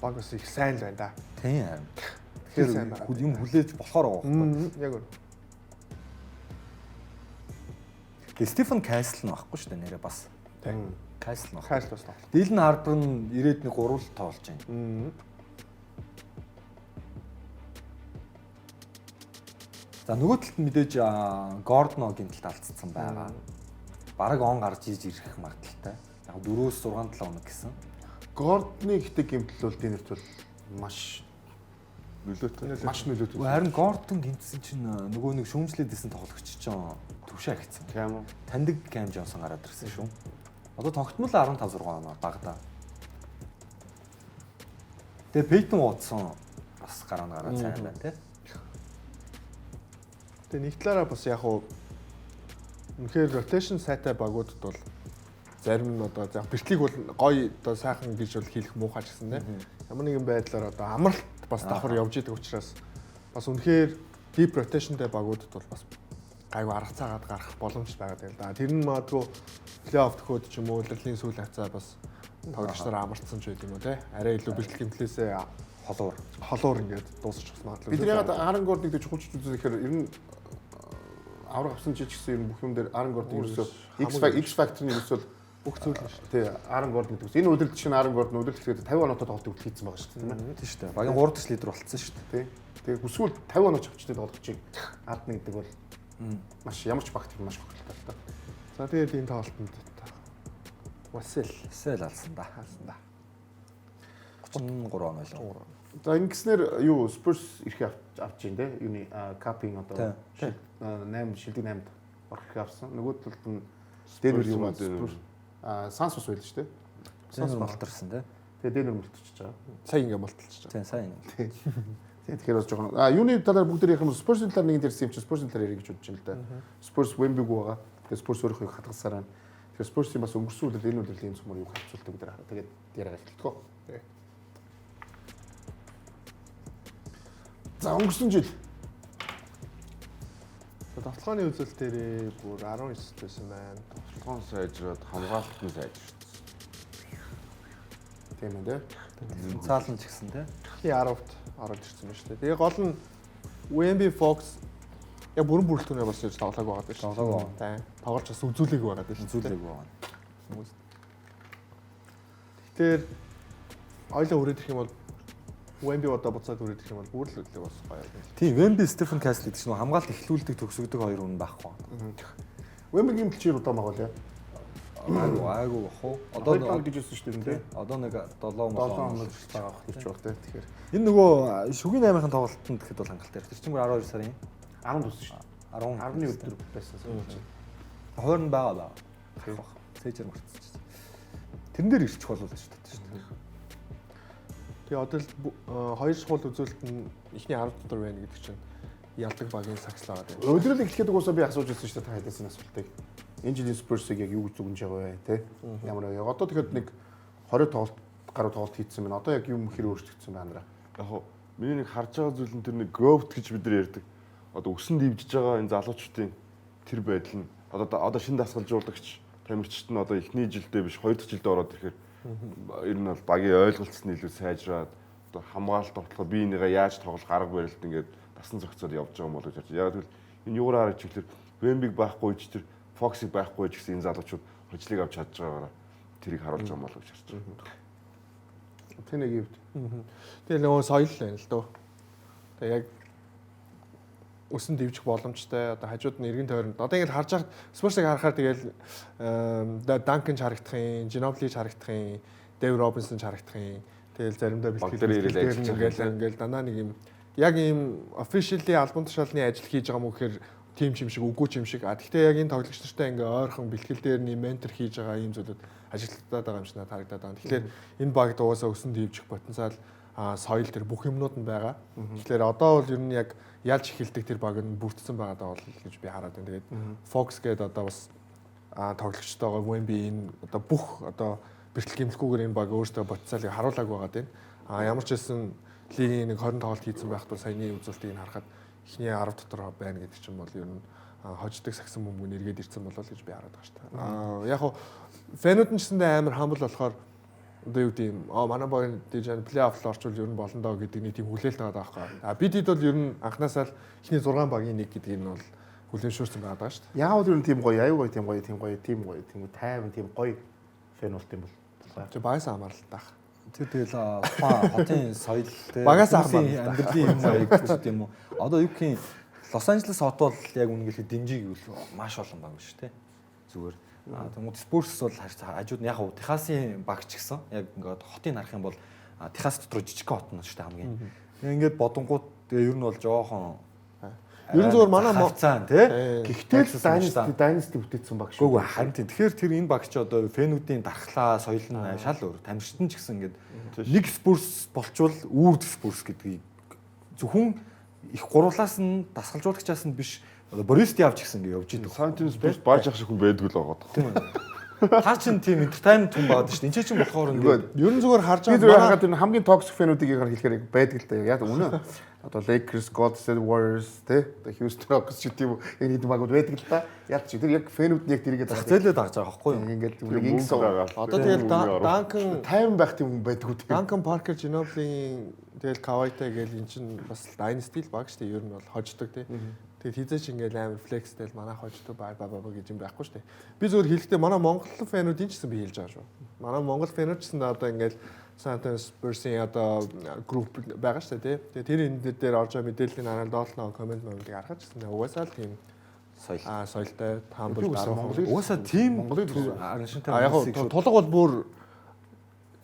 баг бас их сайн л байна да. Тийм харин. Тэгэхээр сайн Тэгэхээр байгаа. юм хүлээж болохоор байгаа байхгүй. Яг үнэ. Тэгээ Стефен Касл нь багхгүй шүү дээ нэрээ бас. Тийм. Касл нь багхгүй. Касл бас тоглолт. Дилэн Харпер нь ирээд нэг гурвал тоглож байна. За нөгөө талд нь мэдээж Гордно гинтэлд алдсан байгаа. Бараг он гарч иж ирэх магадaltaй. Яг 4-өөс 6 7 хоног гэсэн. Гордны ихтэй гэмтэл бол Денверт бол маш Нөлөөтэй. Маш нөлөөтэй. Харин Гордон гинтсэн чинь нөгөө нэг шүүмжлээд исэн тоглогч чинь төвшөө ахицсан. Кам. Таньдаг Кам Джонсон гараад ирсэн шүү. Одоо тогтмол 15 6 оноо багадаа. Тэгээ Пейтон Уотсон бас гараа гараа сайн байна тий. Тэгээ нэг талаараа бас яг уу үнэхээр rotation сайтай багуудад бол зарим нь одоо яг бэртлийг бол гоё одоо сайхан гэж бол хэлэх муухай ч гэсэн тийм ямар нэгэн байдлаар одоо амралт бас давхар явж идэг учраас бас үнэхээр deep rotation-тай багуудад бол бас гайгүй арга цаагаад гарах боломж байгаа юм л да. Тэр нь магадгүй плей-офф төхөөд ч юм уу улирлын сүүл хавцаа бас тоглогч нар амарцсан ч байд юм уу те. Арай илүү бэлтгэл гэмтлээсээ холуур ингээд дуусчих бас магадлал. Бид нар ягаад Аарон Гордон гэдэг чухалч үзэхээр ер нь авраг авсан жиж гэсэн ер нь бүх юм дээр Аарон Гордон ерөөсөө X factor нь ерөөсөө бүх зүйл нь шүү дээ. Тий, Аарон Гордон гэдэг. Энэ удирдлагч чинь Аарон Гордон удирдлагч гэдэг 50 оноотой тоглолтыг хүртэл хийсэн байгаа шүү дээ, тийм ээ. Тийм шүү дээ. Багийн 3 дахь лидер болцсон шүү дээ. Тий. Тэгээ хүсвэл 50 онооч авчдаг тоглогчийг алдна гэдэг бол маш ямар ч багт маш хохиролтой л та. За тэгээд энэ тоглолтод Васил Васил алсан да. Алсан да. 33 оноо лөө. За ингэснээр юу Spurs эрхээ авч जैन те. Юуны Cup-ийн одоо 8 шилдэг 8-д орох эрхээ авсан. Нөгөө талд нь Denver юу Spurs Suns бас байлаа шүү дээ. Suns малтарсан те. Тэгээ Denver малтарч байгаа. Сая ингээ малталж байгаа. Тийм сайн. Тийм тэгэхээр бас жоохон юуны талаар бүгд ярих юм бол Spurs-ын талаар нэг ярьсан юм чи Spurs-ын талаар ярих гэж бодож байна л да. Spurs Wemby-г байгаа. Тэгээ Spurs өөрийнхөө хадгалсаар байна. Тэгэхээр Spurs-ийн бас өнгөрсөн үлрэл энэ үлрэлийн цумаар юу харьцуулдаг бид нар хараа. Тэгээд яриага эхэлдэг. За өнгөрсөн жил Довтлогооны үзэлт дээр бүр 19 байсан байна. Довтлогоон сайжраад хамгаалалт нь сайжирсан. Тийм ээ. Цаалан ч гэсэн тий. Эхний 10-т ороод ирсэн байна шүү дээ. Тэгээ гол нь Wemby Fox яг бүрэн бүрэлдэхүүнээр бас ирж тоглоог байгаа дээ шүү. Тоглоог байгаа. Тийм. Тоглож бас үзүүлээгүй байгаа дээ шүү. Үзүүлээгүй байгаа. Хүмүүс. Тэгэхээр ойлоо хүрээд ирэх юм бол Wemby одоо буцаад хүрээд ирэх юм бол бүр л үлээ бас гоё юм. Тийм, Wemby Stephen Castle гэдэг чинь хамгаалт эхлүүлдэг төгсгдөг хоёр хүн байхгүй. Wemby-гийн бэлчээр удаа магвал яа. Айгу бах уу. Одоо гэж хэлсэн шүү дээ. Одоо нэг 7 7 онол байгаа бах гэж баг те. Тэгэхээр энэ нөгөө шүгийн 8-ын тоглолтод гэхэд бол хангалттай. Тэр чинь бүр 12 сарын 10 дууссан шүү дээ. 10-ны өдөр байсан санагдаж байна. Хойрн байгаа баа. Гарах бах. Цээжэр мартчихсан. Тэрэн дээр ирчих болов л шүү дээ. Тэгээ одоо л хоёр шугал үзүүлэлт нь эхний 10 дотор байна гэдэг чинь ялдаг багийн сагслаа байгаа. Өдрөл эхлэхэд угаасаа би асууж ирсэн шүү дээ та хэдээс асуултыг. Энэ жилийн Spurs-ыг яг юу гэж дүгнж байгаа вэ те? Ямар вэ? Одоо тэгэхэд нэг 20 тоглолт гаруй тоглолт хийсэн байна. Одоо яг юм хэр өөрчлөгдсөн байна андраа. Яг хоо миний нэг харж байгаа зүйл нь тэр нэг growth гэж бид нар ярьдаг. Одоо өсөн дивжиж байгаа энэ залуучуудын тэр байдал нь одоо шинэ дасгалжуулагч тамирчид нь одоо эхний жилдээ биш хоёр дахь жилдээ ороод ирэхээр ер нь бол багийн ойлголцсон нь илүү сайжраад одоо хамгаалалт тоглохоо бие нэгээ яаж тоглох арга барилд ингээд дасан зохицоод явж байгаа юм болов гэж харж. Яг тэгвэл энэ юугаар харж ирэхээр Wemby-г байхгүй ч тэр Fox-ыг байхгүй ч гэсэн энэ залуучууд хожлыг авч чадж байгаагаараа тэрийг харуулж байгаа юм болов гэж харж байна. Тэ нэг юм. Тэгээ нөгөө соёл байна л дөө. Тэгээ яг өсөн дэвжих боломжтой. Одоо хажууд нь эргэн тойронд. Одоо ингээд харж байхад Spurs-ыг харахаар тэгэл Duncan ч харагдах юм, Ginobili ч харагдах юм, Dave Robinson ч харагдах юм. Тэгэл заримдаа бэлтгэл ингээл дандаа нэг юм яг ийм officially албан тушаалны ажил хийж байгаа мөн гэхээр тим чим шиг үгүй чим шиг. А тэгтээ яг энэ тоглогч нартай ингээ ойрхон бэлтгэл дээр нь ментор хийж байгаа ийм зүйлүүд ажиллагдаад байгаа юм шиг надад харагдаад байгаа. Тэгэхээр энэ багт угаасаа өсөн дэвжих потенциал соёл тэр бүх юмнууд нь байгаа. Тэгэхээр одоо бол ер нь яг ялж эхэлдэг тэр баг нь бүрдсэн байгаа даа бол гэж би хараад байна. Тэгээд Fox гээд одоо бас тоглогчтойгоо Wemby энэ одоо бүх одоо бэртэл гимлэхгүйгээр энэ баг өөртөө потенциалыг харуулаагүй байгаа даа. А ямар ч байсан лигийн нэг 20 тоглолт хийсэн байхад бол саяны үзүүлэлтийг нь харахад эхний 10 дотор байна гэдэг чинь бол ер нь хождог сагсан бөмбөг нь эргээд ирсэн болов гэж би хараад байгаа шүү дээ. Аа яг хуу фэнүүд нь ч гэсэндээ амар хамбал болохоор одоо юу гэдэг юм манай багийн дижайн плей-офф орчвол ер нь болно доо гэдэг нэг тийм хүлээлт байгаа байхгүй. А бид хэд бол ер нь анханасаа л эхний 6 багийн нэг гэдгийг нь бол хүлээн зөвшөөрсөн байгаа даа шүү дээ. Яагаад ер нь тийм гоё, аюу гоё, тийм гоё, тийм гоё, тийм гоё, тийм тайван, тийм гоё фэн болт юм бол. Чи багаас хамааралтай. Тэр тэгэл тухайн хотын соёл те багаас хамааралтай амьдралын юм маяг гэдэг юм уу. Одоо юу гэх юм Лос Анжелес хот бол яг үнэн хэлэхэд дэмжиг гэвэл маш олон баг биш те. Зүгээр. Тэнгүүд Spurs бол хажууд нь яг уу Техасын баг ч гэсэн яг ингээд хотыг харах юм бол Техас дотор жижигхэн хот нь шүү дээ хамгийн. Тэгээ ингээд бодонгууд тэгээ ер нь бол жоохон Ер нь зүгээр манай хавцаан тий. Гэхдээ л Dynasty бүтээсэн баг шүү. Үгүй харин тийм. Тэгэхээр тэр энэ баг чи одоо фэнүүдийн дархлаа, соёл нь шал өөр. Тамирчтан ч гэсэн ингээд нэг Spurs болчвол үүрд Spurs гэдгийг зөвхөн их гурлаас нь дасгалжуулагчаас нь биш одоо Борис Диав ч гэсэн ингээд явж идэг. Сан Антонио Спурс бааж ах шиг хүн байдгүй л байгаа даа. Та чин тийм entertainment хүн байгаад шүү дээ. Энд чинь болохоор ингээд Ер нь зүгээр харж Би байгаа зүгээр манай харахад энэ хамгийн toxic фэнүүдийг яг хэлэхээр яг байдаг л да. Яг үнэ. Одоо Lakers, Golden State Warriors тий, одоо Houston Rockets ч гэдэг юм уу яг нэг багууд байдаг л да. Яг чи тэр яг фэнүүд нь яг тэрийгэ зах зээлээ дагаж байгаа байхгүй юу? Ингээд нэг ингэсэн одоо тэгэл Данкан тайван байх тийм хүн байдгүй тийм. Данкан Паркер Ginobili тэгэл Кавайтай гээл эн чинь бас Dynasty л баг шүү дээ. Ер нь бол хождог тий. Тэгээд хизээч ингээл амар флекстэй л манай хождог ба ба ба гэж юм байхгүй шүү дээ. Би зөвхөн хэлэхдээ манай Монгол фэнүүдийн ч гэсэн би хэлж байгаа шүү. Манай Монгол фэнүүд ч гэсэн одоо ингээл San Antonio Spurs-ийн одоо групп байгаа шүү дээ тий. Тэгээд тэр энэ дээр орж байгаа мэдээллийн араа доотлоо комент моментыг харахад ч гэсэн угаасаа л тийм Соёл. Соёлтой таамбал Би үгүй даруй. Монголын Угаасаа тийм Монголын төсөө. араншинтай А яг хүмүүсийг гоо шууд тулга бол бүр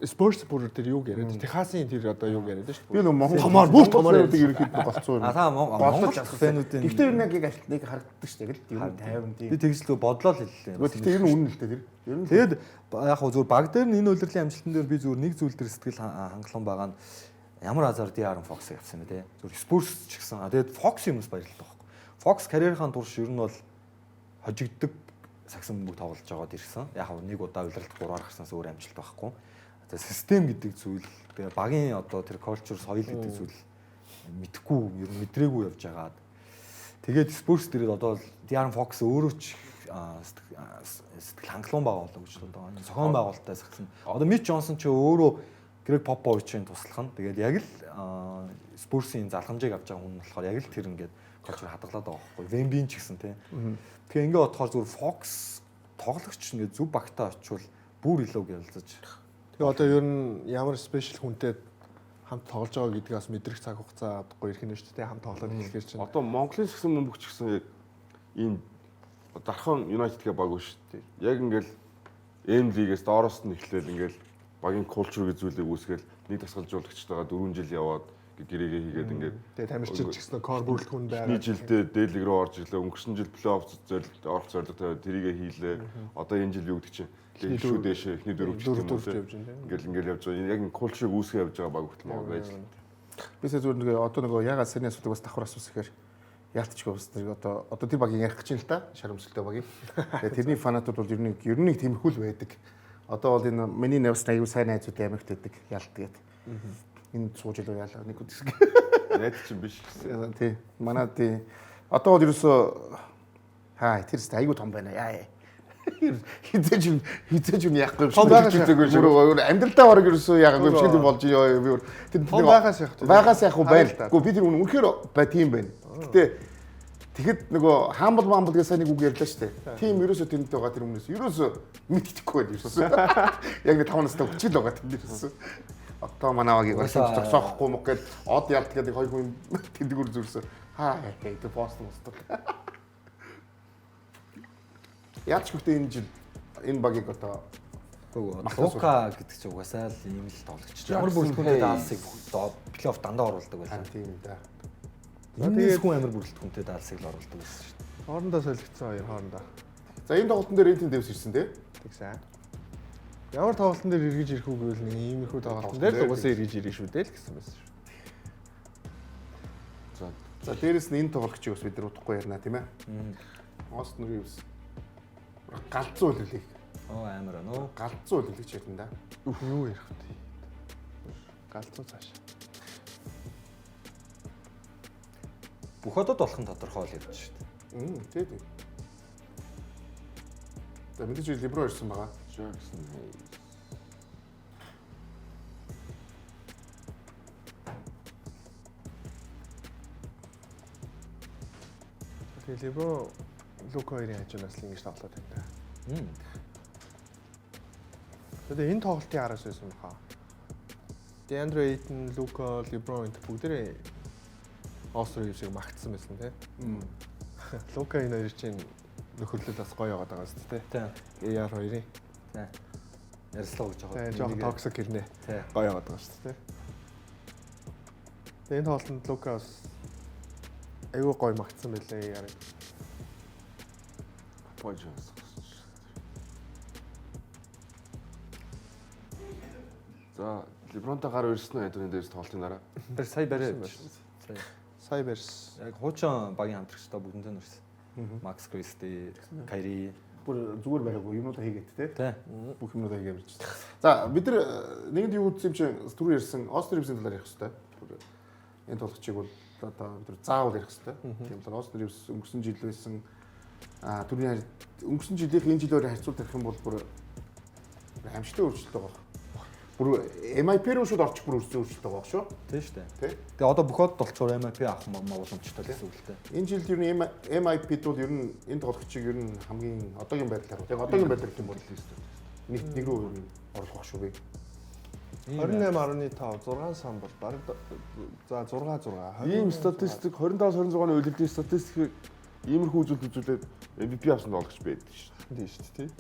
Spurs бүр тэр юг яриад Техасын тэр одоо юг яриад шүү Би дээ. нэг Монгол Томоор, бүр томоор фэнүүдийг ерөнхийдөө голцсон юм. А та Монгол фэнүүдийн Гэхдээ ер нь яг яг нэг харагддаг шүү дээ. Яг л ер нь тайван тийм. би тэгж л бодлоо л хэллээ. Гэхдээ ер нь үнэн л дээ тэр. Ер нь Тэгэд яг хөө зүгээр баг дээр нь энэ улирлын амжилтан дээр би зүгээр нэг зүйл дээр сэтгэл хангалуун байгаа нь ямар азар De'Aaron Fox-ыг авсан бэ те. Зүгээр Spurs ч гэсэн. Тэгээд Fox юмс баярлалаа байхгүй. Fox карьерийнхаа турш ер нь бол хожигддаг сагсан бөмбөг тоглож байгаад ирсэн. Яг хөө нэг удаа улиралд 3-аар гарснаас өөр амжилт байхгүй. Тэгээд систем гэдэг зүйл тэгээ багийн одоо тэр culture соёл гэдэг зүйл мэдхгүй ер нь мэдрээгүй явж байгаад тэгээд Spurs дээрээ одоо De'Aaron Fox өөрөө ч сэтгэл хангалуун байгаа болоо гэж боддог. Энэ зохион байгуулалттай сагсан. Одоо Mitch Johnson ч өөрөө Greg Popovich-ийн туслах нь тэгээд яг л Spurs-ийн залхамжийг авч байгаа хүн нь болохоор яг л тэр ингээд culture хадгалаад байгаа байхгүй. Wemby ч гэсэн тий. Тэгэхээр ингээд бодохоор зүгээр Fox тоглогч ингээд зөв багтаа очивол бүр илүү гялзаж. Тэгээ одоо ер нь ямар special хүнтэй хамт тоглож байгаа гэдгийг бас мэдрэх цаг хугацаа авахгүй ирэх нь шүү дээ. Хамт тоглоод эхлэхэр чинь. Одоо Монголын сагсан бөмбөгч гэсэн яг ийм Дархан United гэх баг шүү дээ. Яг ингээл M League-ээс доороос нь эхлээл ингээл багийн culture гэж зүйлийг үүсгээл нэг дасгалжуулагчтайгаа 4 жил яваад гэрээгээ хийгээд ингээд Тэгээ тамирчин ч гэсэн кор бүрэлдэхүүн байгаа. Эхний жилдээ дээд лиг рүү орж ирлээ. Өнгөрсөн жил плей-офф зорилт орох зорилго тавиад тэрийгэ хийлээ. Одоо энэ жил юу гэдэг чинь эхний шүү дээшээ эхний дөрөв ч Дөрөв юм уу дөрөвч явж байна, тийм. Ингээл ингээл явж байгаа. Яг энэ culture-ыг үүсгээ явж байгаа баг хүртэл Монгол байж л. Би сая зүгээр нэг одоо нөгөө ягаад сэрний асуудыг бас давхар асуусан гэхээр яалтчгүй бас нэг одоо тэр багийг ярих гэж байна л та шарамсалтай багийг. Тэгээ тэрний фанатууд бол ер нь нэг тиймэрхүү л байдаг. Одоо бол энэ миний навс аюу сайн найзууд Америкт байдаг ялт гээд. Энэ сууж илүү яалаа нэг үсэг. Найз чинь биш гэсэн. Тий. Манай тий. Одоо бол ерөөсөө хаа тэр сте аюу том байна яа. Хизээж юм яахгүй юм Том байгаас яахгүй шиг. Бүр амьдралдаа бараг ерөөсөө яагагүй юм шиг юм болж ёо би бүр тэр Том байгаас яах вэ? Байгаас яах вэ байна. Харин л та. Гэхдээ би тэр үнэхээр бай тийм байна. Гэтэ тэгэхэд нөгөө хаамбал маамбал гэсэн сайн нэг үг ярьлаа шүү дээ. Тийм ерөөсөө тэрнтэй байгаа тэр өмнөөс ерөөсөө мэддэхгүй байна ерөөсөө. Яг нэг 5 настай хүчил байгаа тэр ерөөсөө. Одоо манай багийг Угаасаа- зогсоохгүй мөх гээд од ялт гээд хоёр хүн тэндгүр зүрсэн. Хаа хээ тэр пост мостол. Яаж ч гэхдээ энэ жил энэ багийг одоо Үгүй Махтаас Лука гэдэг чинь угаасаа л ийм л тоглогч. Ямар бүрэлдэхүүнтэй Далласыг плей-офф дандаа оруулдаг байлаа. тийм да. Тэгээд хүн амар бүрэлдэхүүнтэй Далласыг л оруулдаг байсан шүү дээ. Хоорондоо солигдсон хоёр хоорондоо. За энэ тоглолтын дээр Энтони Дэвис ирсэн тий. Тэгсэн. Ямар тоглолтын дээр эргэж ирэх үү гэвэл нэг иймэрхүү тоглолтын дээр л угаасаа эргэж ирэх шүү дээ л гэсэн байсан шүү. За За дээрэс нь энэ тоглогчийг бас бид нар удахгүй ярина тийм ээ. Остин Ривз. Галзуу үлрэлийг. Оо амар нөө. Галзуу үлрэлэгч ярина да. Юу ярих вэ? Галзуу цааш. Бүх одод болох нь тодорхой л явж шүү дээ. Тий тий. За мэдээж Леброн ирсэн байгаа. Jackson Hayes. Тэгээ Леброн Лука хоёрын хажуунаас л ингэж тоглоод байна да. Тэгээ энэ тоглолтын араас байсан баха. Deandre Ayton, Luka, LeBron энэ бүгдээрээ Austin Reeves-ийг магтсан байсан тий. Лука энэ хоёр чинь нөхөрлөл бас гоё яваад байгаа зү тий. Тий. AR хоёрын. Тий. Ярьслаа гэж байгаа. Тий, жоохон токсик хэрнээ. Тий. Гоё яваад байгаа шүү дээ тий. Тэгээ энэ тоглолтод Лука бас айгүй гоё магтсан байлээ яриг. Пойж бас. За, Лебронтой гар өрсөн үү Антони Дэвис тоглолтын дараа? Тэр сая барай. Сая. Сая барьсан. Яг хуучин багийн хамтрагчдаа бүгдэнтэй нөрсөн. Макс Кристи, Кайри. Бүр зүгээр бариагүй юмнуудаа хийгээд те. Тэ. Бүх юмнуудаа хийгээд барьж. За бид нар нэгэнд юу үзсэн юм чинь түрүү ярьсан Остин Ривзийн талаар ярих хэрэгтэй. Бүр энэ тоглогчийг бол одоо бид нар заавал ярих хэрэгтэй. Тийм болохоор Остин Ривз өнгөрсөн жил байсан түрүүний өнгөрсөн жилийнх энэ жилээр харьцуулт ярих юм бол бүр аимшигтай өөрчлөлт байгаа. Бүр MIP рүү шууд орчих бүр өөрчлөлт байгаа шүү. Тийм шүү дээ. Тэ. Тэгээ одоо бүх од болчоор MIP авах боломжтой гэсэн үг л дээ. Энэ жилд ер нь MIP-д бол ер нь энэ тоглогчийг ер нь хамгийн одоогийн байдлаар яг одоогийн байдлаар гэх юм бол нэг рүү ер нь оруулах шүү би. 28.5 6 сан бол бараг за 6 6. Ийм статистик 25 26-ны улирлын статистикийг иймэрхүү үзүүлэлт үзүүлээд MVP авсан тоглогч байдаг шүү дээ. Тийм шүү дээ.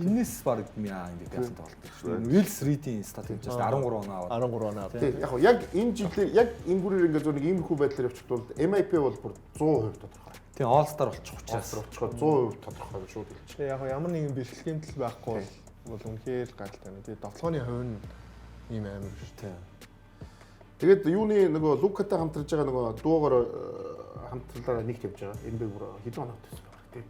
Энэс бараг MVP авсан тоглолт шүү дээ. Уилс Ридийн стат хийж байна 13 оноо аваад. 13 оноо аваад. Тийм яг яг энэ жилээр яг энэ гүрээр ингээд зөв нэг иймэрхүү байдлаар явчихвал бол MIP бол бүр 100% тодорхой. Тийм All Star болчих учраас. All Star болчихоор 100% тодорхой шууд хэлчих. Тэгээ яг ямар нэгэн бэрхлэл гэмтэл байхгүй бол үнэхээр гайхалтай байна. Тэгээ довтлооны хувь нь ийм амар шүү дээ. Тэгээд юуны нөгөө Лукатай хамтарж байгаа нөгөө дуугаар хамтлаараа нэг тавьж байгаа. Энэ би бүр хэдэн оноо тавьсан байх тийм.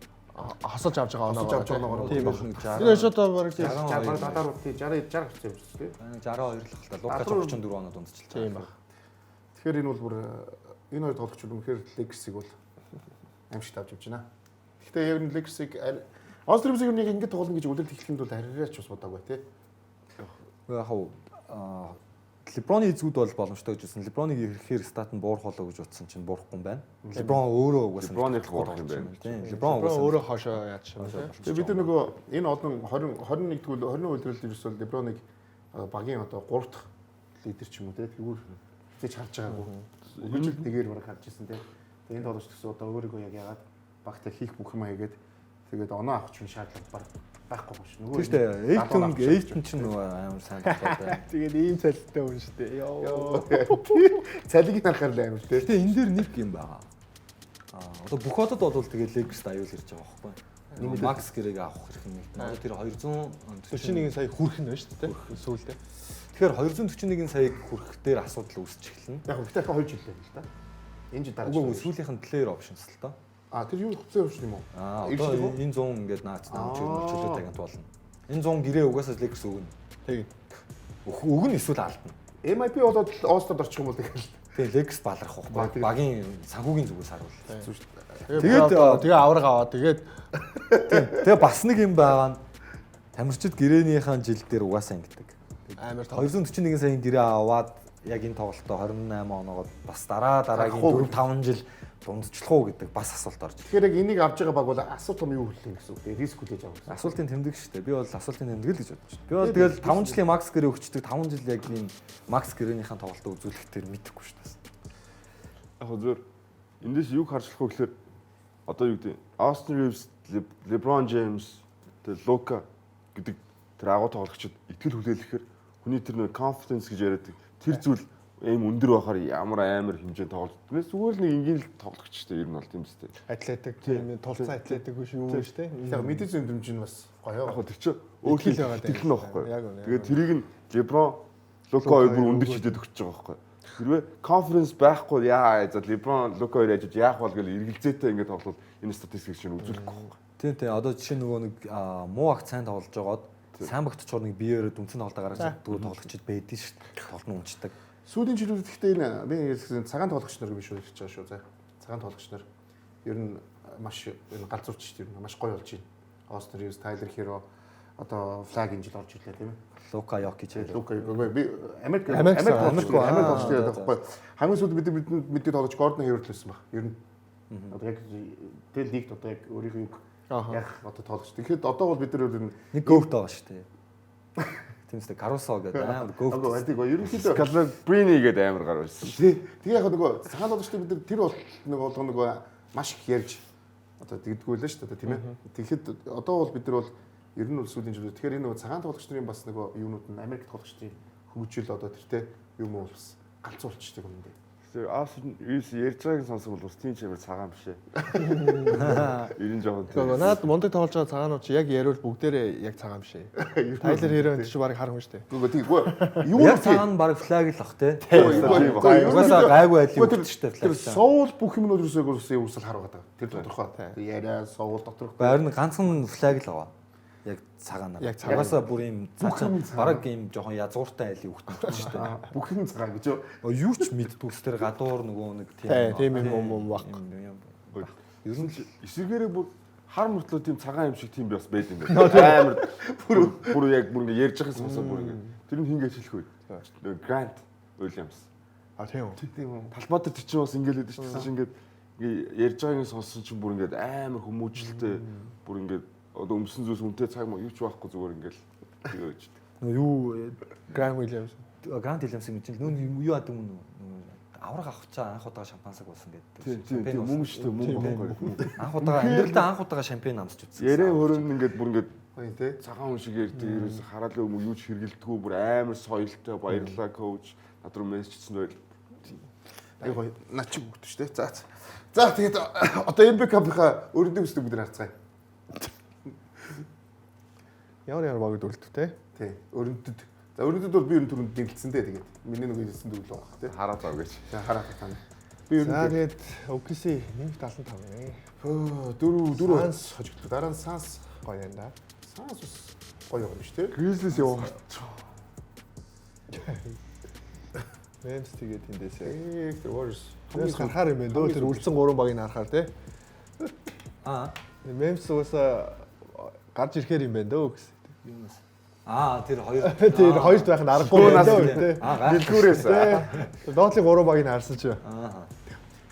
Хосолж авч байгаа оноо. Хосолж авч байгаа оноо. Тийм нэг 60. Энэ шууд бараг 60 бараг 70 тий 60 60 гарсан юм шүү дээ. 62 л хальта. Лука 34 оноо дундчилж тийм баг. Тэгэхээр энэ бол бүр энэ хоёр тоглогч үнэхээр Lakers-ыг бол аимшигт авч явж байна. Гэхдээ яг энэ Lakers-ыг Austin Reeves-ийг нэг ингэж тоглоно гэж үлрэлт эхлэх юм бол арайч бас бодоагүй тий. Яг хав Леброны эзгүүд бол боломжтой гэж үзсэн. Леброныг ирэхээр стат нь буурах болоо гэж утсан чинь буурахгүй юм байна. Леброн өөрөө угаасаа Леброныг буурах юм байна. Тийм. Леброн угаасаа өөрөө хошоо яаж юм бэ? Тэгээ бид нөгөө энэ олон 20 21 тэгвэл 20 улирлд ерөөсөө Леброныг багийн одоо 3 дахь лидер ч юм уу те тэгвэр хизээч харж байгаагүй. Өнгөрсөн жил нэгээр бараг харж ирсэн те. Тэгээ энэ тоглогч гэсэн одоо өөрийгөө яг яагаад багтаа хийх бүх юм хийгээд тэгээд оноо авах чинь шаардлага баг байхгүй юм шүү. Нөгөө тийм шүү дээ. Эйтон чинь нөгөө амар сайн тоглоод. Тэгээд ийм цалинтай хүн шүү дээ. Йоо. Цалинг харахаар л амар тий. Гэтэ энэ дээр нэг юм байгаа. Одоо бүх одод бол тэгээд Lakers-д аюул ирж байгаа байхгүй. Макс гэрээг авах хэрэг нэг. Одоо тэр 241 сая хүрэх нь байна шүү дээ. Сүүлдээ. Тэгэхээр 241 саяг хүрэх дээр асуудал үүсч эхэлнэ. Яг гэхдээ 2 жил л да. Энэ жил дараа. Үгүй сүүлийнх нь player options л доо. Тэр юу player option юм уу? Одоо энэ 100 ингээд наац чөлөөтэй агент болно. Энэ 100 гэрээ угаасаа Lakers өгнө. Тэг. Өгнө эсвэл алдна. MIP болоод All-Star-д очих юм бол тэгэл. Тэгээ Lakers баларх байхгүй. Багийн санхүүгийн зүгээс харуул. Тэгээд тэгээ авраг аваа. Тэгээд тэгээ бас нэг юм байгаа нь тамирчид гэрээнийхээ жил дээр угаасаа ингэдэг. Амар 241 саяын гэрээ аваад яг энэ тоглолтоо 28 оноогоод бас дараа дараагийн 4 5 жил дундчлах уу гэдэг бас асуулт орж. Тэгэхээр яг энийг авч байгаа баг бол асуулт том юу хүлээн гэсэн үг те риск хүлээж авах гэсэн. Асуултын тэмдэг шүү дээ. Би бол асуултын тэмдэг л гэж бодож байна. Би бол тэгэл 5 жилийн Макс гэрээ өгчдөг 5 жил яг ийм Макс гэрээнийхэн тоглолтоо үзүүлэх тэр мэдэхгүй шүү дээ. Яг зөв эндээс юг харж болох вэ гэхээр одоо юу гэдэг Austin Reeves, LeBron James, тэгээ Luka гэдэг тэр агуу тоглогчид итгэл хүлээлгэхээр хүний тэр нэг confidence гэж яриад тэр зүйл ийм өндөр байхаар ямар амар хэмжээнд тоглолт. Тэгмээс зүгээр л нэг энгийн л тоглогч шүү дээ. Ер нь бол тийм үстэй. Атлетик тийм тулцсан атлетик биш юу биш тийм. Яг мэдээж өндөмж нь бас гоё. Яг тэр чинь өөр итгэл нь байхгүй. Тэгээд тэрийг нь LeBron, Luka хоёр бүр өндөр шидэд өгч байгаа байхгүй. Хэрвээ confidence байхгүй яа за LeBron, Luka хоёр яж яах бол гэл эргэлзээтэй ингээд тоглол энэ статистик чинь үзүүлэхгүй байхгүй. Тийм тийм. Одоо жишээ нөгөө нэг муу агт сайн тоглож байгаад сайн багт очоор нэг биеэрээ дүнцэн тоглолтоо гаргаж чаддгүй тоглогчд байдэн шүү дээ. Тоглолт нь унцдаг. Сүүлийн жилүүд гэхдээ энэ би хэлсэн цагаан тоглогч нар биш үү гэж байгаа шүү заа. Цагаан тоглогч нар ер нь маш энэ галзуурч шүү дээ. Ер нь маш гоё болж байна. Austin Reeves, Tyler Hero одоо флаг энэ жил орж ирлээ тийм ээ. Лука Йокич. Лука би Америк тоглогч гэдэг байхгүй. Хамгийн сүүлд бид мэдээ тоглогч Гордон Хейворд л байсан баг. Ер нь одоо яг тэл лигт одоо яг өөрийнхөө юг яг одоо тоглогч. Тэгэхээр одоо бол бид нар ер нь нэг гоут байгаа шүү дээ. Тийм үстэй Карусо гэдэг амар гоут. Үгүй тийм ерөнхийдөө Скалабрини гэдэг амар гар байсан. Тэгээ яг нөгөө цагаан тоглогчдыг бид нар тэр бол нэг болгоно нөгөө маш их ярьж одоо тэгдэггүй л шүү дээ тийм ээ. Тэгэхэд одоо бол бид нар бол ер нь бол сүүлийн жилүүд тэгэхээр энэ нөгөө цагаан тоглогч нарын бас нөгөө юунууд нь Америк тоглогчдын хөгжил одоо тэртэй юм уу бас Галзуу болчдөг юм дээ. Тэр Austin Reeves ярьж байгааг сонсон бол бас тийм ч амар цагаан биш ээ. Ер нь жоохон тийм. Гэхдээ наад мундаг тоглож байгаа цагаанууд чи яг яриул бүгдээрээ яг цагаан биш ээ. Тайлер Хиро энэ чи баг хар хүн шүү дээ. Үгүй тийгүй. Юу Яг цагаан баг флаг л ах те. Угаасаа Угаасаа гайгүй айлын өвчтэй Тэр флаг. соул бүх юмнууд ерөөсөө ерөөсөө хар байгаа. Тэр тодорхой. Яриа соул доторх. Харин ганцхан флаг л байгаа. Яг цагаанаар. Яг цагаан. Угаасаа бүр юм Бүх юм цаашаа цагаан. бараг юм жоохон язгууртай айлын хөвгт шүү дээ. Бүх юм цагаан гэж юу? Юу ч мэддгүй тэр гадуур нөгөө нэг тийм Тий, тийм юм юм байхгүй. юм. Ер нь л эсвэргээрээ бүр хар мөртлөө тийм цагаан юм шиг тийм би бас байд юм байна. Амар бүр бүр яг бүр ингэ ярьж байгааг сонсоо бүр ингэ. Тэр нь хин гэж хэлэх вэ? Грант Уильямс. А тийм үү. Тийм үү. Талбай дээр тэр чинь бас ингэ л байдаг шүү дээ. Чинь ингээд ингээ ярьж байгааг нь сонссон чинь бүр ингээд амар хүмүүжлтэй бүр ингээд одоо өмсөн зүйлс үнэтэй цаг маа юу ч байхгүй зүгээр ингээд тэгээ байж. Нөгөө юу Гран Уильямс. Грант Уильямс гэж нүүн юу яадаг юм нөгөө авраг авахчаа анх удаага шампансаг уусан гэдэг. Тийм тийм тийм мөн шүү дээ мөн байхгүй. Анх удаага амьдралдаа анх удаага шампань амсч үзсэн. Яриа хөрөн ингээд бүр ингээд Гоё тий. цагаан хүн шиг ярьдаг ерөөсө хараалын өмнө юу ч хэргэлдэггүй бүр амар соёлтой баярлалаа коуч над руу мессежсэн байл. Ай гоё. Над чи бүгд шүү дээ. За. За тэгээд одоо NBA Cup-ийнхаа өрөндөө өсдөг бид нар харцгаая. Ямар ямар багд үлдв те. Тий. Өрөндөд. За өрөндөд бол би ер нь түрүүнд нэрлэлсэн дээ тэгээд. Миний нөгөө хэлсэн дөрвөл байгаа тий. Хараа зав гэж. За хараа та. Би ер нь За тэгээд OKC 1.75 нэ. Хөө, дөрөв дөрөв Санс. хожигдлоо. Дараа нь Санс Гоё юм да. Санс бас гоё юм биш тий. Grizzlies яваа. Memphis тэгээд тэндээсээ. Ээ тэр Warriors Memphis харахаар юм байна дөө тэр үлдсэн гурван багийг харахаар те. Аа Memphis угаасаа гарч ирэхээр юм байна дөө гэсэн. юунаас. Аа тэр хоёр Тэр хоёрт байх нь аргагүй байна дөө те. Аа гай. Дэлгүүрээс. Тэ. Доотлын гурван багийг харсан чи. Аа.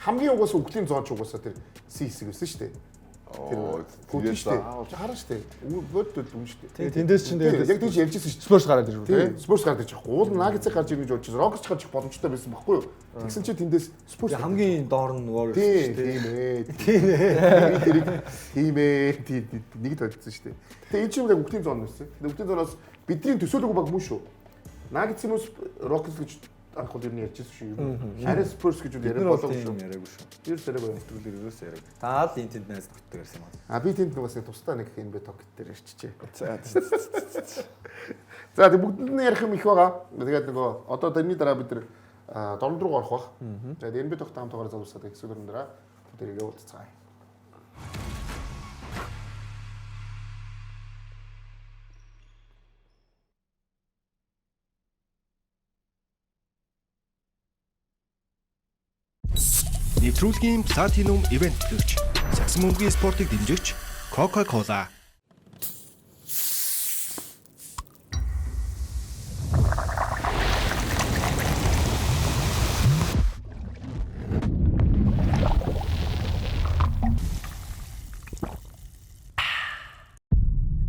хамгийн угаасаа үглийн зооч угаасаа тэр C хэсэг байсан шүү дээ. Тэр Оо, гүтэн шүү дээ. заавал. Чи хараа шүү дээ. Бод бод үн шүү дээ. Тэгээд тэндээс чинь Тэгээд яг тэгээд тийж ярьж байсан шүү дээ. Spurs гараад ирв Тийм, те. Spurs гарч ирж байгаа. Уул Nuggets-ыг гарч ирнэ гэж бодож байсан. Rockets гарч ирэх боломжтой байсан баггүй юу? Тэгсэн чинь тэндээс Spurs Хамгийн доор нь Warriors Тийм, шүү дээ. тийм ээ. Тийм ээ. Тэрийг тийм ээ. Тийм нэгд бодсон шүү дээ. Тэгээ энэ чинь яг үгтийн зон байсан. Тэгээ үгтийн зоноос бидний төсөөлөөгүй баг мөн шүү. Nuggets юм уу Rockets гэж анх бол ер нь ярьж байсан шүү. Ер нь. Арай Spurs гэж үл Бид яриа нар бол болоогүй тийм шүү. яриаггүй шүү. Ер яриагүй. Нэвтрүүлгээр ерөөсөө яриаг. Та л энэ тэнд найз нөхдөд ярьсан юм аа. А би тэнд нэг бас нэг тусдаа нэг NBA talk дээр ярьчихжээ. За. За тэг бүгдэнд нь ярих юм их байгаа. Тэгээд нөгөө одоо тэрний дараа бид нар дорн руу орох бах. Тэгээд NBA talk таамтайгаар залуусаад хэсэг дөрөн дараа бүгдээрээ уулзцгаая. Нэвтрүүлгийн Platinum Event төлөгч сагсан бөмбөгийн спортыг дэмжигч Coca-Cola.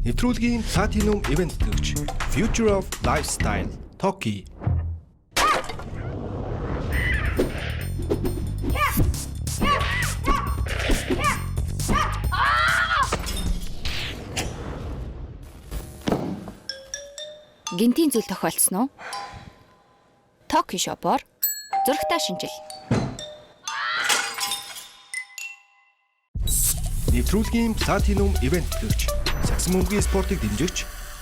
Нэвтрүүлгийн Platinum Event төлөгч Future of Lifestyle Toki. Гинтийн зүйл тохиолдсон уу? Токи шопоор зурагтаа шинжил. Нэвтрүүлгийн Platinum Event төлөгч сагсан бөмбөгийн спортыг дэмжигч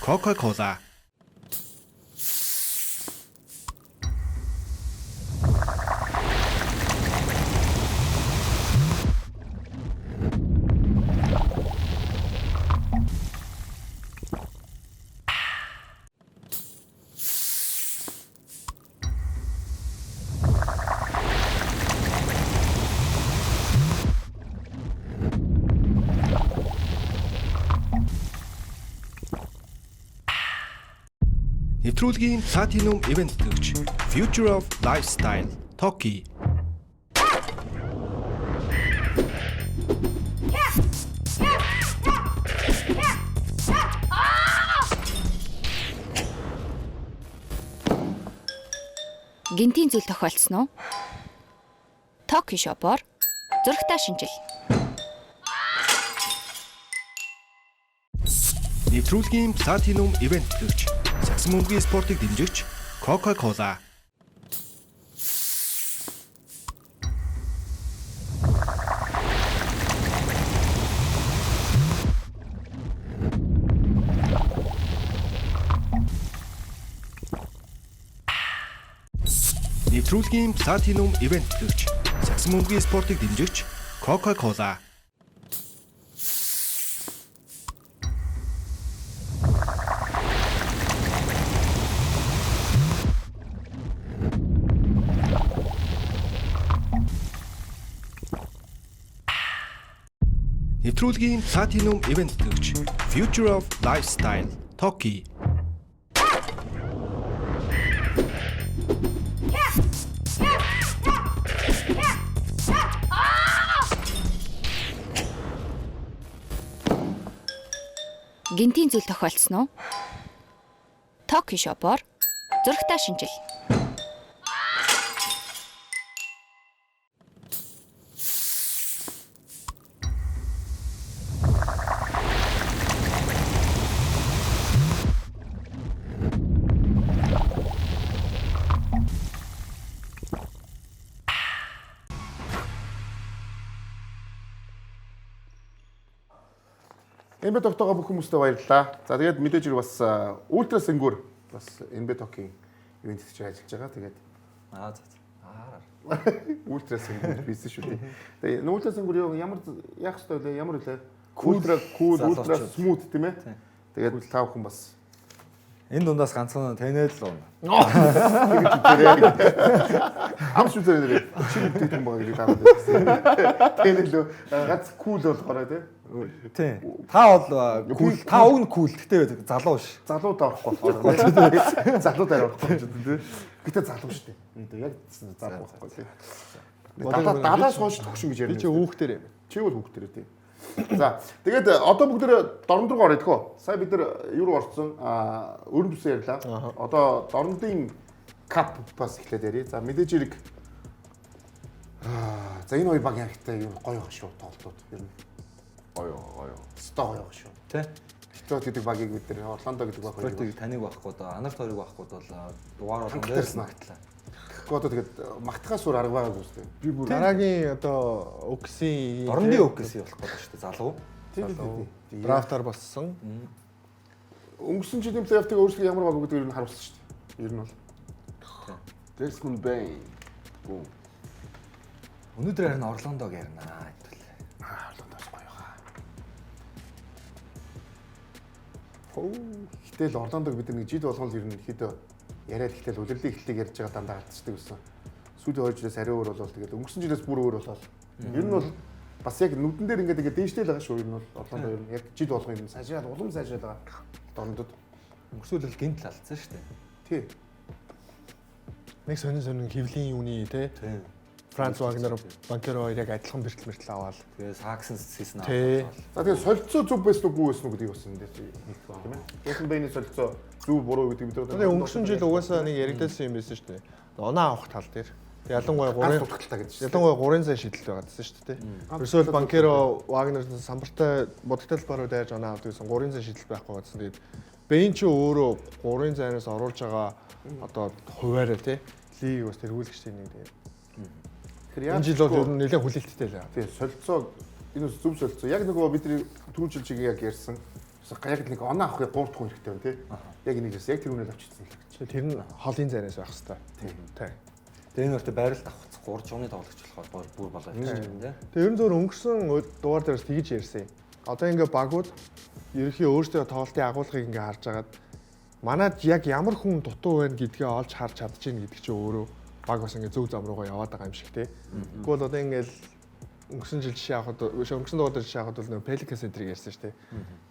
Coca-Cola. Нэвтрүүлгийн Platinum Event төлөгч Future of Lifestyle Toki. Гинтийн зүйл тохиолдсон уу? Токи шопоор зурагтаа шинжил. Нэвтрүүлгийн Platinum Event төлөгч сагсан бөмбөгийн спортыг дэмжигч Coca-Cola. Нэвтрүүлгийн Platinum Event төлөгч сагсан бөмбөгийн спортыг дэмжигч Coca-Cola. Нэвтрүүлгийн Platinum Event төлөгч Future of Lifestyle Toki. Гинтийн зүйл тохиолдсон уу? Токи шопоор зурагтаа шинжил. NBA Talk-тойгоо бүх хүмүүстээ баярлалаа. За тэгээд мэдээж хэрэг бас Ультра Сэнгүр бас NBA Talk-ийн ивент хийж ажиллаж байгаа. Тэгээд Аа за. Аа. Ультра Сэнгүр хийсэн шүү дээ. Тэгээд Ультра Сэнгүр юу ямар яах ёстой вэ? Ямар үлээ? Ультра cool, ультра smooth тийм ээ. Тэгээд та бүхэн бас Энэ дундаас ганцхан тэнэл л уuna. Ам шүү дээ нэрээ. Чи мэддэг юм байгаа гэж таараад байсан. Тэр л гац кул болохоор тий. Тийм. Та бол кул, та уг нь кул гэхдээ залуу ш. Залуу даа орохгүй болохоор тий. Залуу даа орохгүй юм тий. Гэтэ залуу шүү дээ. Яг залуу байхгүй тий. Далаас хойш төгшин гэж Би ярина. чи хүүхдэр юм. Чи бол хүүхдэр тий. За тэгээд одоо бүгд дорн руу орё тхөө. Сая бид нар юу руу орсон? Өрн бүсээ ярьлаа. Одоо дорндын кап бас эхлээд ярья. За мэдээж хэрэг за энэ хоёр баг ярихтай юу гоё байгаа шүү тоглолтууд. Ер нь Гоё гоё. өстой гоё байгаа шүү. Тэ. Detroit гэдэг багийг бид нар Орландо гэдэг баг хоёрыг Спортыг таныг байхгүй доо, анарт хоёрыг байхгүй бол дугаар болгон Хангалттай дээр ирсэн. магтлаа. Тэгэхгүй одоо тэгээд магтахаас өөр арга байгаагүй үстэй. Би бүр Дараагийн одоо OKC-ийн Дорндын OKC болох гэдэг шүү дээ, залуу. Тийм тийм тийм. драфтаар болсон. Өнгөрсөн жилийн плей-оффыг өөрсдөө ямар баг гэдгийг ер нь харуулсан шүү дээ. Ер нь бол Desmond Bain. Бүү. Өнөөдөр харин Орландог ярина хэвтэл. Орландоос гоё хаа. Гэтэл Орландог бид нэг жил болгон л ер нь ихэд яриад ихтэл улирлын эхлэлийг ярьж байгаа дандаа алдчихдаг гэсэн. Сүүлийн 2 жилээс арай өөр болол тэгээд өнгөрсөн жилээс бүр өөр болол. Ер нь бол бас яг нүдэн дээр ингээд ингээд дээштэй л байгаа шүү. Ер нь бол Орландо ер нь яг жил болгон ер нь сайжраад улам сайжраад байгаа. Дорндод. Өнгөрсөн үйл гинт л алдсан шүү дээ. Тий. Нэг сонин сонин хөвлийн юуны те Тийм. Франц Вагнер, Банкеро хоёр яг адилхан бэртэл мэртэл аваад. Тэгээ Саксон season Тий. аваад. За тэгээд солилцоо зөв байсан уу, үгүй байсан уу гэдгийг бас энэ дээр хийх байх тийм ээ. Джейсон Бэйний солилцоо зөв буруу гэдгийг бид нар Тэгээ өнгөрсөн жил угаасаа нэг яригдсан юм байсан шүү дээ. Оноо авах тал дээр. Тэг ялангуяа ганц 3 дутагдaltaа гэж шүү. Ялангуяа 3 сая шидэлт байгаа гэсэн шүү дээ. Ерөөсөө Банкеро Вагнер самбартай бодогдол баруй дайрж оноо авдаг гэсэн 3 сая шидэлт байхгүй гэсэн. Тэгээд Бэйн чи өөрөө 3 зайнаас оруулж байгаа одоо хуваараа тий лиг бас тэргүүлэгчдийн нэг тэгээд. Тэгэхээр Энэ жил бол ер нь нэлээд хүлээлттэй л байгаа. тий солилцоо энэ бас зөв солилцоо. Яг нөгөө бидний түрүүн жил чиг яг ярьсан. Яг нэг оноо авахыг 3 дахь хүн хэрэгтэй байна тий. Яг энийг ярьсан. Яг тэр үнээр авчирсан л гэж. Тэр нь холын зайнаас байх хэвээр. Тий. Тэгээ энэ өртөө байралд авах 3 чугны тоглогч болохоор бүр болоо явчих юм тий. Тэгээ ер нь зөвөр өнгөрсөн дугаар дээрс тэгж ярьсан юм. Одоо ингээ багууд ерөнхий өөрсдөө тоглолтын агуулгыг ингээ харж агаад манад яг ямар хүн дутуу байна гэдгээ олж харж чадчихээн гэдэг чинь өөрөө баг бас ингээ зөв зам руугаа яваад байгаа юм шиг те. Тэгвэл бол одоо ингээл өнгөрсөн жил жишээ авахад биш өнгөрсөн дугаар дээр жишээ авахад бол нөө Pelicans энтрийг ярьсан шүү дээ.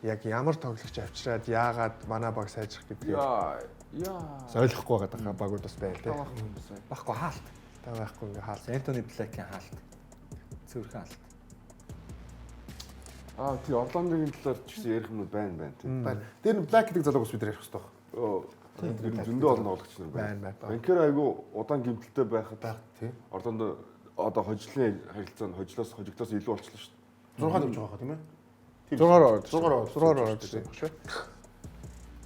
Яг ямар тоглогч авчираад яагаад манай баг сайжрах гэдгийг Яа. Яа. бас ойлгохгүй байгаа багууд бас байл те. Баггүй хаалт. Та байхгүй ингээ хаалт. Энтони Блэкийн хаалт. Цэвэрхэн хаалт. Аа тий Орландогийн талаар ч гэсэн ярих юмнууд байна байна тий. Байна. Тэр нь Black гэдэг залууг бас бид нар ярих хэрэгтэй байна. Тэр нь зөндөө олон тоглогч нар Байна, байна. байна. Банкер айгу удаан гимтэлтэй байхад Тий. Орландо одоо хожлын харилцаа нь хожлоос хожигдлоос илүү болчихлоо шүү дээ. 6 тавьж байгаа хаа тийм ээ. 6-аар ороод. 6-аар ороод. 6-аар ороод ирсэн баг шүү.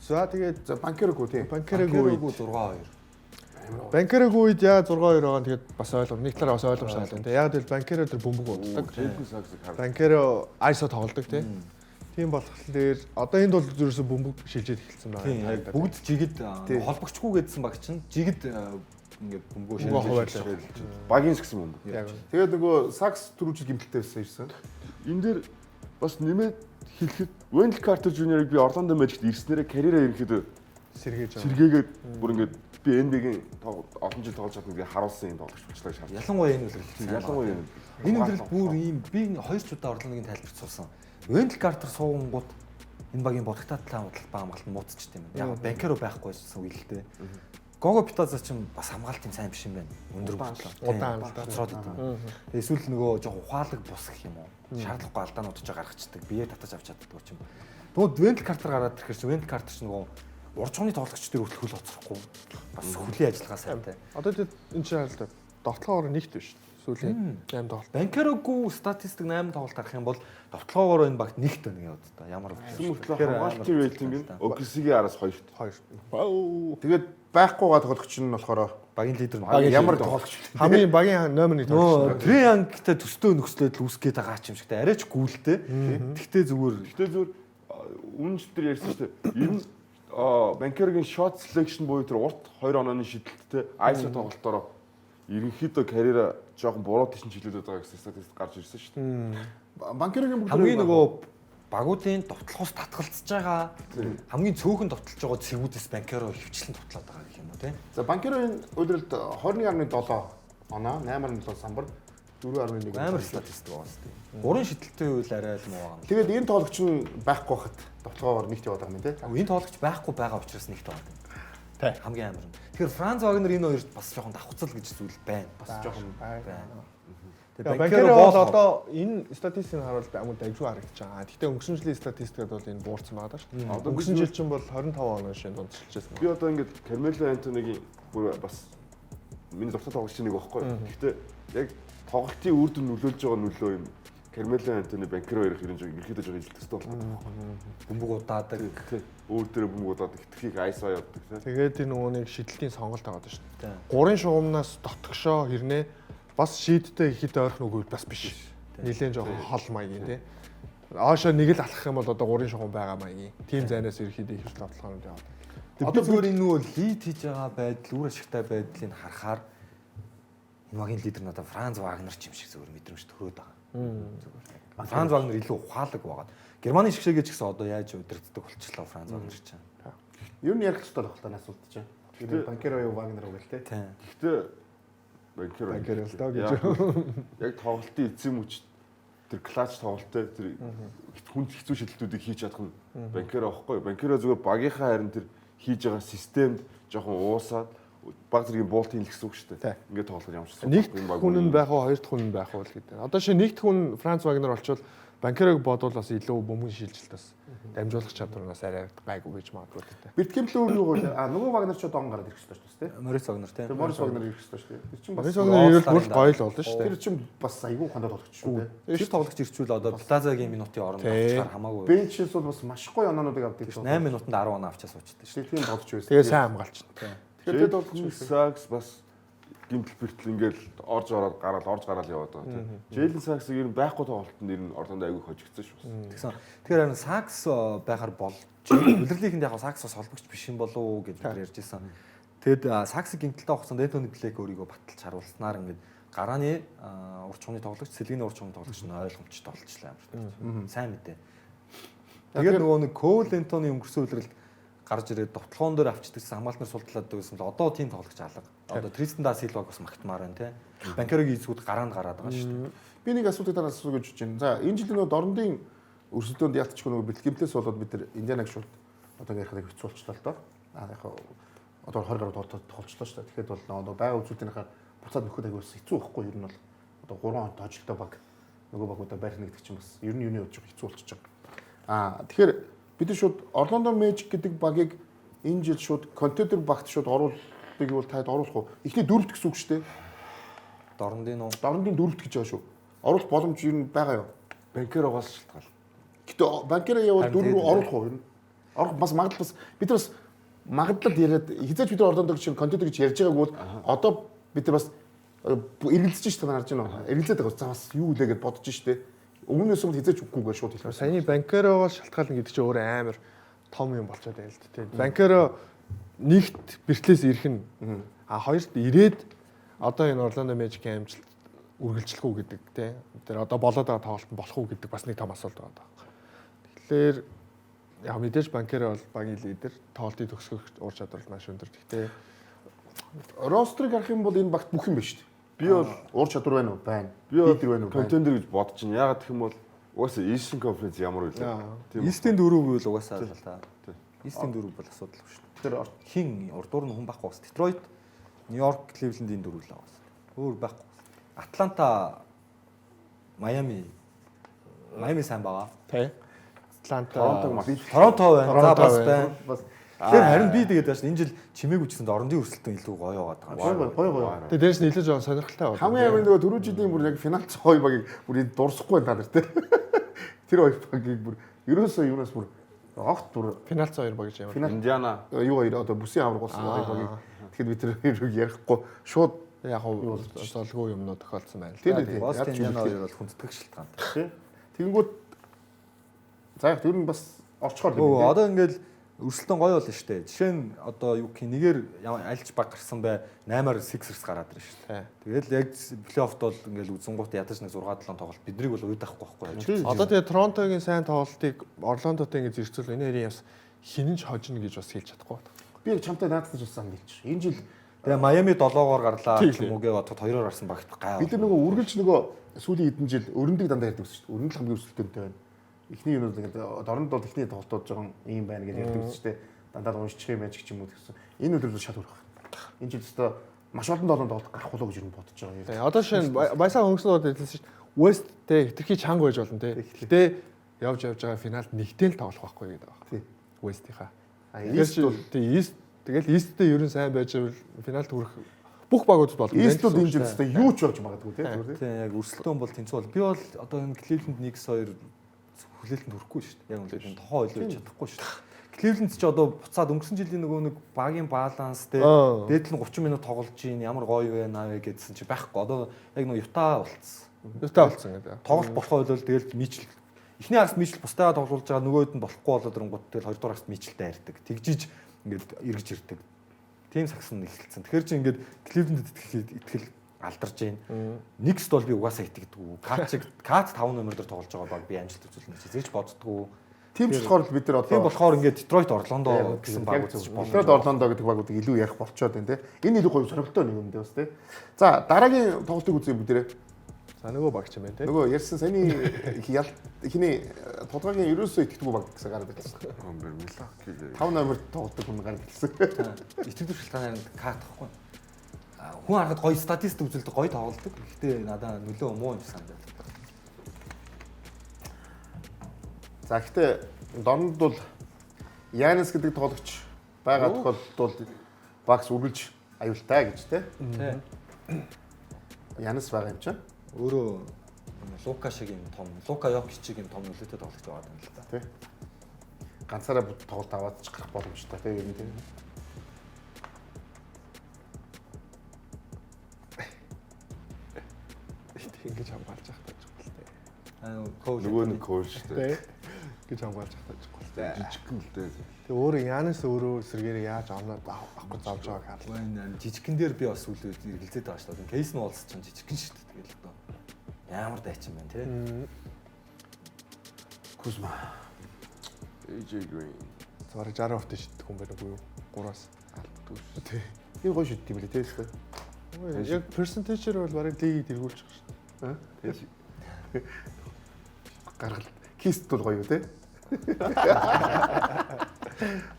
За тэгээд За Банкерог үү тий. Банкерог үед Банкерог 6-2. Банкерог үед яа 6-2 байгаа нь тэгээд бас ойлгом. Нэг талаараа бас ойлгомжтой байна. Тэгээд яг л Банкеро тэр бөмбөг уддаг. Джейкоб Саксыг хар. Банкеро айсо тоглодог тий. Тийм болохоор одоо энд бол ерөөсө бөмбөг шилжээд эхэлсэн байна. Тийм яг бүгд жигд холбогчгүй гэдсэн баг чинь жигд ингээд бөмбөгөө Бөмбөгөө ширэлж хуваарлаа. Багийн гэсэн бөмбөг. Яг үнэ. Тэгээд нөгөө Сакс түрүү жил гимтэлтэй байсан ирсэн. Энэ дээр бас нэмээд хэлэхэд Wendell Carter Jr-ыг би Orlando Magic-д ирснээрээ карьераа ерөнхийдөө Сэргээж байгаа. сэргээгээд бүр ингээд би NBA-гийн олон жил тоглож чадна гэдгийг харуулсан юм тоглогч болчлаа гэж харж Ялангуяа энэ үлрэл. байна. Ялангуяа энэ. Энэ үлрэл бүр ийм би хоёр ч удаа Орлоногийн тайлбарт суусан. Wendell Carter суугангууд энэ багийн бодогтой талын худалдаа хамгаалт нь муудчихд юм байна. Яг Банкеро байхгүй байсан үе л дээ. Гого Питаза ч бас хамгаалт юм сайн биш юм байна. Өндөр мөртлөө. Удаан л да. Хоцроод идэв. Тэгээ эсвэл нөгөө жоохон ухаалаг бус гэх юм уу. Шаардлагагүй алдаанууд ч гаргачихдаг. Бие татаж авч чаддаг ч юм. Тэгвэл Wendell Carter гараад ирэхэр чи Wendell Carter ч нөгөө урд чухны тоглогч төр хүртэл хөл хоцрохгүй. Бас хөлийн ажиллагаа сайнтай. Одоо тэр энэ чинь харалта довтлогоор нэгт биш. Сүүлийн 8 тоглолт. Банкерогүй статистик 8 тоглолт гарах юм бол довтлогоороо энэ багт нэгт байна гэж боддоо. Ямар Гэсэн мөртлөө хамгаалтын рейтинг нь OKC-ийн араас хоёрт. 2. Вау. Тэгээд байхгүйгаа тоглогч нь болохоор багийн лидер нь ямар тоглогч вэ? Хамгийн багийн номер 1 Нөө тоглогч. Трей Янгтай төстөө нөхцлөд л үүсгээд байгаа ч юм шиг те. Арайч гүйлтэй. Тэгтээ зүгээр Гэтэ зүгээр үнэн ч тэр ярьсан шүү дээ. Ер нь Банкергийн shot selection буюу тэр урт 2 онооны шидэлттэй ISO тоглолтоор ерөнхийдөө карьераа жоохон буруу тийш нь чиглүүлээд байгаа гэсэн статистик гарч ирсэн шүү дээ. Банкерогийн бүгд хамгийн нөгөө багуудын довтлохоос татгалзаж байгаа хамгийн цөөхөн довтлож байгаа цэгүүдээс Банкеро хөвчлэн довтлоод байгаа гэх юм уу те. За Банкерогийн улиралд 21.7 оноо, 8.7 самбар, 4.1 Амар статистик байгаа шүү дээ. Гурван шидэлтэй үйл арай л муу байгаа юм. Тэгээд энэ тоглогч нь байхгүй хахад довтлогоор нэгт яваад байгаа юм тий. Энэ тоглогч байхгүй байгаа учраас нэгт байгаа юм. Тий. Хамгийн амар нь. Тэгэхээр Франц Вагнер энэ хоёрт бас жоохон давхцал гэж зүйл байна. Бас жоохон байна. Тэгээ Банкеро бол одоо энэ статистикийг харуул амар дайггүй харагдаж байгаа. Гэхдээ өнгөрсөн жилийн статистикад бол энэ буурсан байгаа даа шүү дээ. Одоо би Өнгөрсөн жил чинь бол 25 оноо шин дундчилж байсан. Би одоо ингээд Кармело Антонигийн бүр бас миний дуртай тоглогч нэг байхгүй. Гэхдээ яг тоглолтын үр дүн нөлөөлж байгаа нөлөө юм Кармело Антони Банкеро хоёрын ерөн жоо ерөнхийдөө жоо илтгэстэй болох гэдэг байхгүй. Бөмбөг удаадаг. Тий. Өөр дээр бөмбөг удаадаг, хитрхийг айсаа явдаг тий. Тэгээд энэ нөгөө нэг шидэлтийн сонголт байгаа даа шүү Тий. дээ. Гурын шугамнаас дотгошоо хэрнээ бас шийдтэй ихэд ойрхон үгүй бас биш. Нилээн жоохон хол маягийн тий. Оошоо нэг л алхах юм бол одоо гурын шугам байгаа маягийн. Тим зайнаас ерөөхдөө их хэвшил автлахаар яваад. Одоо зүгээр энэ нөгөө лид хийж байгаа байдал, үр ашигтай байдлыг харахаар энэ багийн лидер надад Франц Вагнер ч юм шиг зүгээр мэдрэмж төрөөд байгаа. Зүгээр. Франц Вагнер илүү ухаалаг байгаад. Германы шгшээгээ ч гэсэн одоо яаж удирддаг болчихлоо Франц Вагнер чинь. Ер нь ярих хэрэгтэй байх л та асуулт чинь. Тэр Банкеро юу Вагнер уу гэл тий. Тийм. Гэхдээ Банкеро Банкеро л доо гэж. Яг тоглолтын эцсийн мөч тэр клатч тоглолттой тэр хүн хэцүү шидэлтүүдийг хийж чадах нь Банкеро байхгүй. Банкеро зүгээр багийнхаа харин тэр хийж байгаа системд жоохон уусаад баг зэргийн буулт хийн л гэсэн үг шүү дээ. Ингээд тоглоход ямар ч асуудал Нэгт хүн нь байх уу, хоёр дахь хүн нь байх уу л гэдэг. Одоо шинэ нэгт хүн Франц Вагнер болчвол Банкерог бодвол бас илүү бөмбөг шилжилт бас дамжуулах чадварнаас арай гайгүй гэж магадгүй л дээ. Бэртгэмлэн өөр юу вэ? А нөгөө Вагнер ч одоо он гараад ирэх хэрэгтэй шүү дээ. Морис Вагнер тийм. Тэр Морис Вагнер ирэх хэрэгтэй шүү дээ. Тэр чинь бас Морис Вагнер ирвэл бүр гоё л болно шүү дээ. Тэр чинь бас айгүй хандаад тоглогч шүү дээ. Тэр тоглогч ирчүүл одоо Плазагийн минутын оронд авчихаар хамаагүй. Бенчээс бол бас маш гоё оноонуудыг авдаг. 8 минутанд 10 оноо авчаа суучдаг шүү. Тийм тоглогч байсан. Тэгээ сайн хамгаалчихна. Тэгэхээр тэр тоглогч Джейлен Сакс бас гимтэл бэртэл ингээл орж ороод гараал орж гараал яваад байгаа тийм. Джейлен Саксыг ер нь байхгүй тоглолтод ер нь Орлондо айгүй хожигдсон шүү бас. Тэгсэн. Тэгэхээр харин Сакс байхаар болж үлрэрлийнхэнд яг Сакс бас холбогч биш юм болов уу гэж бид ярьж байсан. Тэгэд Саксыг гимтэлтэй авах хугацаанд Энтони Блэк өөрийгөө баталж харуулснаар ингээд гарааны урт чухны тоглогч, сэлгээний урт чухны тоглогч нь ойлгомжтой болчихлоо амар. Сайн мэдээ. Тэгээд нөгөө нэг Кол Энтони өнгөрсөн үлрэлд гарч ирээд довтлогоон дээр авчдагсан хамгаалтнаар сулдлаад байсан бол одоо тийм тоглогч алга. Одоо Тристан да Силваг бас магтмаар байна те. Банкерогийн эзгүүд гараанд гараад байгаа шүү дээ. Би нэг асуултыг танаас асуух гэж байна. За энэ жилийн нөгөө дорндын өрсөлдөөнд ялтчгүй нөгөө бэлтгэмтлээс болоод бид нар Индианаг шууд одоо ярихад хэцүү болчихлоо л доо. А яг одоо 20 гаруй тоглолцлоо шүү дээ. Тэгэхээр бол нөгөө байгаа үзүүлэлтийнхаа буцаад нөхөд аягүй бас хэцүү байхгүй ер нь бол одоо 3 онтой хожигтой баг нөгөө багуудаа байрна гэдэг чинь бас ер нь юуны хувьд хэцүү болчихж байгаа. А тэгэхээр бид нар шууд Орландо Мэжик гэдэг багийг энэ жил шууд контейнер багт шууд оруулдаг бол таад оруулах уу? Эхний дөрөвт гэсэн үг шүү дээ. Дорндын уу? Дорндын дөрөвт гэж байгаа шүү. Оруулах боломж ер нь байгаа юу? Банкерогоос шалтгаал. Гэтэ банкераа явал дөрөв рүү оруулах уу ер нь? Орох бас магадлал бас бид нар бас магадлал яриад хизээч бид нар Орландо гэж контейнер гэж ярьж байгааг бол одоо бид нар бас эргэлзэж шүү дээ харж байна уу? Эргэлзээд байгаа. За бас юу үлээ гэд бодож шүү дээ. Өмнөөс нь хизээч үгүйгээр шууд хэлсэн. Саяны банкерогоос шалтгаална гэдэг чинь өөр амар том юм болчиход байна л дээ. Банкеро нэгт бэртлээс ирэх нь а хоёрт ирээд одоо энэ Orlando Magic-ийн амжилт үргэлжлэх үү гэдэг тий. Тэр одоо болоод байгаа тоглолт нь болох уу гэдэг бас нэг том асуулт байгаа. Тэгэхээр яг мэдээж Банкеро бол багийн лидер, тоглолтыг төгсгөх ур чадвар маш өндөр. Гэхдээ Roster-ыг харах юм бол энэ багт бүх юм байна шүү дээ. Би бол Ур чадвар байна уу? Байна. би бол Лидер байна уу? Байна. Contender гэж бодож байна. Яагаад гэх юм бол угаасаа Eastern Conference ямар вэ? Тийм. East-ийн дөрөв гэвэл угаасаа л та. East-ийн дөрөв бол асуудал шүү дээ. Тэр Хин урдуур нь хүн байхгүй бас. Detroit, New York, Cleveland-ийн дөрөв л байгаа. Өөр байхгүй. Атланта, Майами. Майами сайн байгаа. тий. Атланта Торонтог маш Торонто байна. За Торонто бас байна. байна. бас Тэр харин би тэгээд байна шүү. Энэ жил чимээгүй ч гэсэн дорндын өрсөлдөөн илүү гоё яваад байгаа юм. гоё гоё гоё. Тэгээ дээрс нь илүү жоон сонирхолтой байна. Хамгийн амин нөгөө түрүү жилийн бүр яг финал хоёр багийг бүр энэ дурсахгүй байна та нар те. Тэр хоёр багийг бүр ерөөсөө юунаас бүр огт бүр финалц хоёр баг гэж ямар. финал Индиана юу хоёр одоо бүсийн авраг болсон хоёр багийг тэгэхэд бид тэр хоёр ярихгүй шууд Яг уу золгүй юмнууд тохиолдсон байна л Тийм да. ээ. Бостон Яаж Индиана үлдэх хоёр бол хүндэтгэх шалтгаантай. тий. Тэгэнгүүт за яг тэр нь бас орчхоор юм Өө тий. одоо ингээл өрсөлдөөн гоё болно шүү дээ. Жишээ нь одоо юу гэх юм нэгээр альж баг гарсан бай 8-аар Sixers гараад ирнэ шүү дээ. Тэгэл яг плей-оффт бол ингээл үзэнгуут ядаж нэг 6 7 тоглолт биднийг бол уйдахгүй байхгүй юу. Одоо тэгээ Торонтогийн сайн тоглолтыг Орландотой ингэ зэрэгцүүл энэ хоёрын бас хинэн ч хожино гэж бас хэлж чадахгүй байна. Би яг чамтай наадтаж бас санал хэлчих. Энэ жил Тэгээ Майами 7-оор гарлаа Тийм гэх юм уу гээ бодоход 2-оор гарсан багт гай. бид нар нөгөө үргэлж нөгөө сүүлийн хэдэн жил өрөндөг дандаа ярьдаг байсан шүү дээ. Өрөнд л хамгийн өрсөлдөөнтэй байна. Эхний юмнууд ингээд дорнд бол эхний тоглолтууд жоохон ийм байна гэж ярьдаг байсан шүү дээ. Дандаа л уншчих юм байж ч юм уу гэсэн. Энэ өдөр бол шал өрөх. Энэ жил өстой маш олон долоон тоглолт гарах болоо гэж юу бодож байгаа юм. Тэгээ одоо шинэ баясаа өнгөрсөн удаад хэлсэн шүү дээ. West тэ хитрхи чанга байж болно те. Гэтэ явж явж байгаа финалд нэгтэй л тоглох байхгүй гэдэг байна. Тий. West-ийнхаа. А Тэгэхээр East бол тий East тэгэл East-тэй ер нь сайн байж байвал финалд хүрэх бүх багуудад болно. East бол энэ жил өстой юу ч болж магадгүй тий зүгээр тий. Тийм яг өрсөлдөөн бол тэнцүү бол би бол одоо энэ Cleveland Knicks хоёр хүлээлтэнд хүрэхгүй шүү дээ. Яг үнэхээр энэ тохоо илүү чадахгүй шүү дээ. Cleveland ч одоо буцаад өнгөрсөн жилийн нөгөө нэг багийн баланс те Аа. дээдл нь 30 минут тоглож гин ямар гоё вэ наа вэ гэдсэн чи байхгүй. Одоо яг нөгөө Utah болцсон. Utah болсон гэдэг. Тоглолт болохоо бол тэгэл Мичл эхний хагас Мичл бусдаагаа тоглуулж байгаа нөгөөд нь болохгүй болоод ирэнгүүт тэгэл хоёрдугаар хагас Мичлтэй ярьдаг. Тэгжиж ингээд эргэж ирдэг. Тим сагсан эхэлсэн. Тэгэхээр чи ингээд Cleveland-д итгэл алдарж байна. Knicks бол би угаасаа итгэдэггүй. Катчиг Кат 5 номер дээр тоглож байгаа баг би амжилт үзүүлнэ гэж зэж боддгоо. Тийм ч болохоор л бид нар одоо Тийм болохоор ингээд Detroit Orlando гэсэн баг үзэж болно. Detroit Orlando гэдэг багуудыг илүү ярих болчоод байна те. Энэ илүү гоё сонирхолтой нэг юм дээ бас те. За дараагийн тоглолтыг үзье бүгдээрээ. За нөгөө баг ч юм байна те. Нөгөө ярьсан саяны ял хиний тулгаагийн ерөөсөө итгэдэггүй баг гэсэн гараад ирсэн. Гомбер Милаки. 5 номерт тоглолтог хүн гараад ирсэн. Итгэдэг шалтгаан харин Кат гэхгүй. Хүн харахад гоё статистик үзүүлдэг, гоё тоглолдог. Гэхдээ надаа нөлөө муу юм санагдаад. За гэхдээ дорнд бол Янис гэдэг тоглогч байгаа тохиолдолд бол Бакс үргэлж аюултай гэж те. Тэ. Янис байгаа юм чинь. Өөрөө Лука шиг юм том, Лука Йокич шиг юм том нөлөөтэй тоглогч байгаа юм л та. Тэ. Ганцаараа бүт тоглолт аваад ч гарах боломжтой те ер нь те. Ингэж хамгаалж явах тааж байгаа л те. Аа коуч Нөгөө нэг коуч шүү дээ. Тэ. Ингэж хамгаалж явах тааж байгаа л те. Жижигхэн л дээ. Тэг өөрөө Янис өөрөө эсэргээрээ яаж оноод авахгүй зовж байгааг харлаа. Энэ жижигхэн дээр би бас үл эргэлзээд байгаа шүү дээ. Кейс нь уулз чинь жижигхэн шүү дээ. Тэгэл одоо ямар дайчин байна те. Кузма. AJ Green. Бараг 60% шиддэг хүн байна уу юу? 3-аас. Алдгүй шүү. Тэ. Энэ гоё шүтдэг юм лээ те. Яг percentage-ээр бол бараг лигийг тэргүүлж байгаа шүү дээ. Гаргал. Кист бол гоё юу те.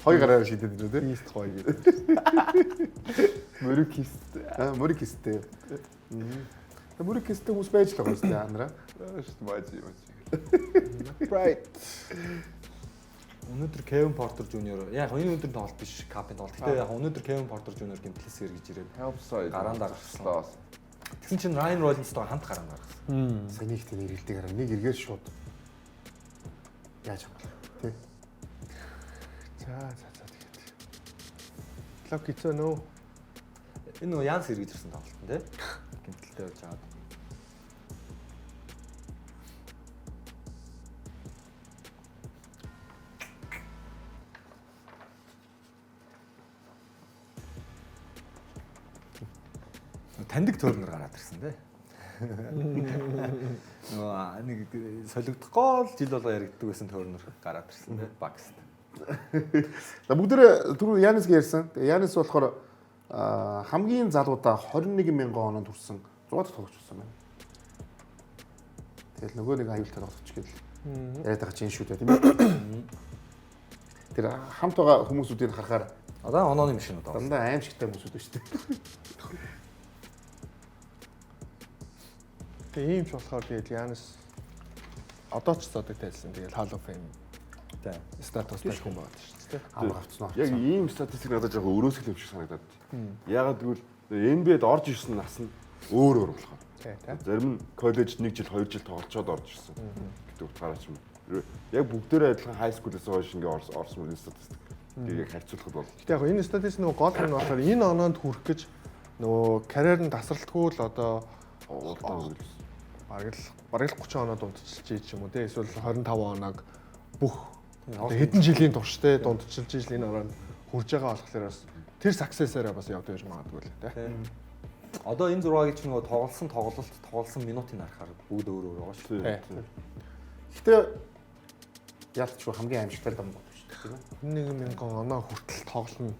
Хоёр гараар шидэд байна те. Кист гоё гэдэг. Мөрөг кист. Аа мөрөг кисттэй. Мөрөг кисттэй хүмүүс байж л байгаа шүү дээ анараа. Шүү мажи мажи. Right. Өнөөдөр Кевин Портер Жуниор яг энэ өдөр тоглолт биш капын тоглолт. Гэтэ яг өнөөдөр Кевин Портер Жуниор гэмтлээс эргэж ирээд Help side. Гараандаа гарсан. Тэгсэн чинь Райан Роллинстойгоо хамт гараанд гаргасан. Саний их тэний эргэлдэг хараа нэг эргээд шууд яаж хамгаалах те. За за за тэгээд. Лок хэцүү нөө. Энэ нөгөө Янс эргэж ирсэн тоглолт нь тий. Гэмтэлтэй байж байгаа. Таньдаг Turner гараад ирсэн тий. Нөгөө нэг солигдохгүй л жил болго яригддаг байсан Turner гараад ирсэн тий. Bucks. За бүгдээрээ түрүү Янис ярьсан. Тэгээ Янис болохоор хамгийн залуудаа 21 мянган оноонд хүрсэн 6 дахь тоглогч болсон байна. Тэгэл нөгөө нэг аюултай тоглогч гэл яриад байгаа чинь шүү дээ, тийм ээ. Тэр хамт байгаа хүмүүсүүдийг харахаар Одоо онооны машинууд байна. дандаа аимшигтай хүмүүсүүд байна шүү дээ. Тэгээ ийм ч болохоор тэгээд Янис одоо ч зодог тайлсан. Тэгээд Hall of Fame Тий. статустай хүн байгаа шүү дээ. Амар авцсан уу? Яг ийм статистик надад жоохон өрөөсгөл юм шиг санагдаад. Ягаад гэвэл NBA-д орж ирсэн нас нь өөр өөр болохоор. Тий, тий. Зарим нь коллежид 1 жил 2 жил тоглолцоод орж ирсэн гэдэг утгаараа ч юм. Яг бүгдээрээ адилхан хай скулээс хойш ингээ орсон мөрийн статистик. Яг харьцуулахад бол Гэтэ яг энэ статистик нөгөө гол нь болохоор энэ оноонд хүрэх гэж нөгөө карьер нь тасралтгүй л одоо уртаа үргэлжлсэн. бараг л 30 оноо дундчилж ч юм уу те эсвэл 25 оноог бүх одоо хэдэн жилийн турш те дундчилж ижил энэ оноонд хүрж байгаа болохоор бас тэр success-аараа бас явдаг гэж магадгүй л те. Одоо энэ зургийг чинь нөгөө тоглосон тоглолт, тоглосон минутыг харахаар бүгд өөр өөр байгаа шүү. Тий. Гэтэ ялцгүй хамгийн аимшигтай дам байна шүү дээ, тийм ээ. 21 мянган оноо хүртэл тоглоно.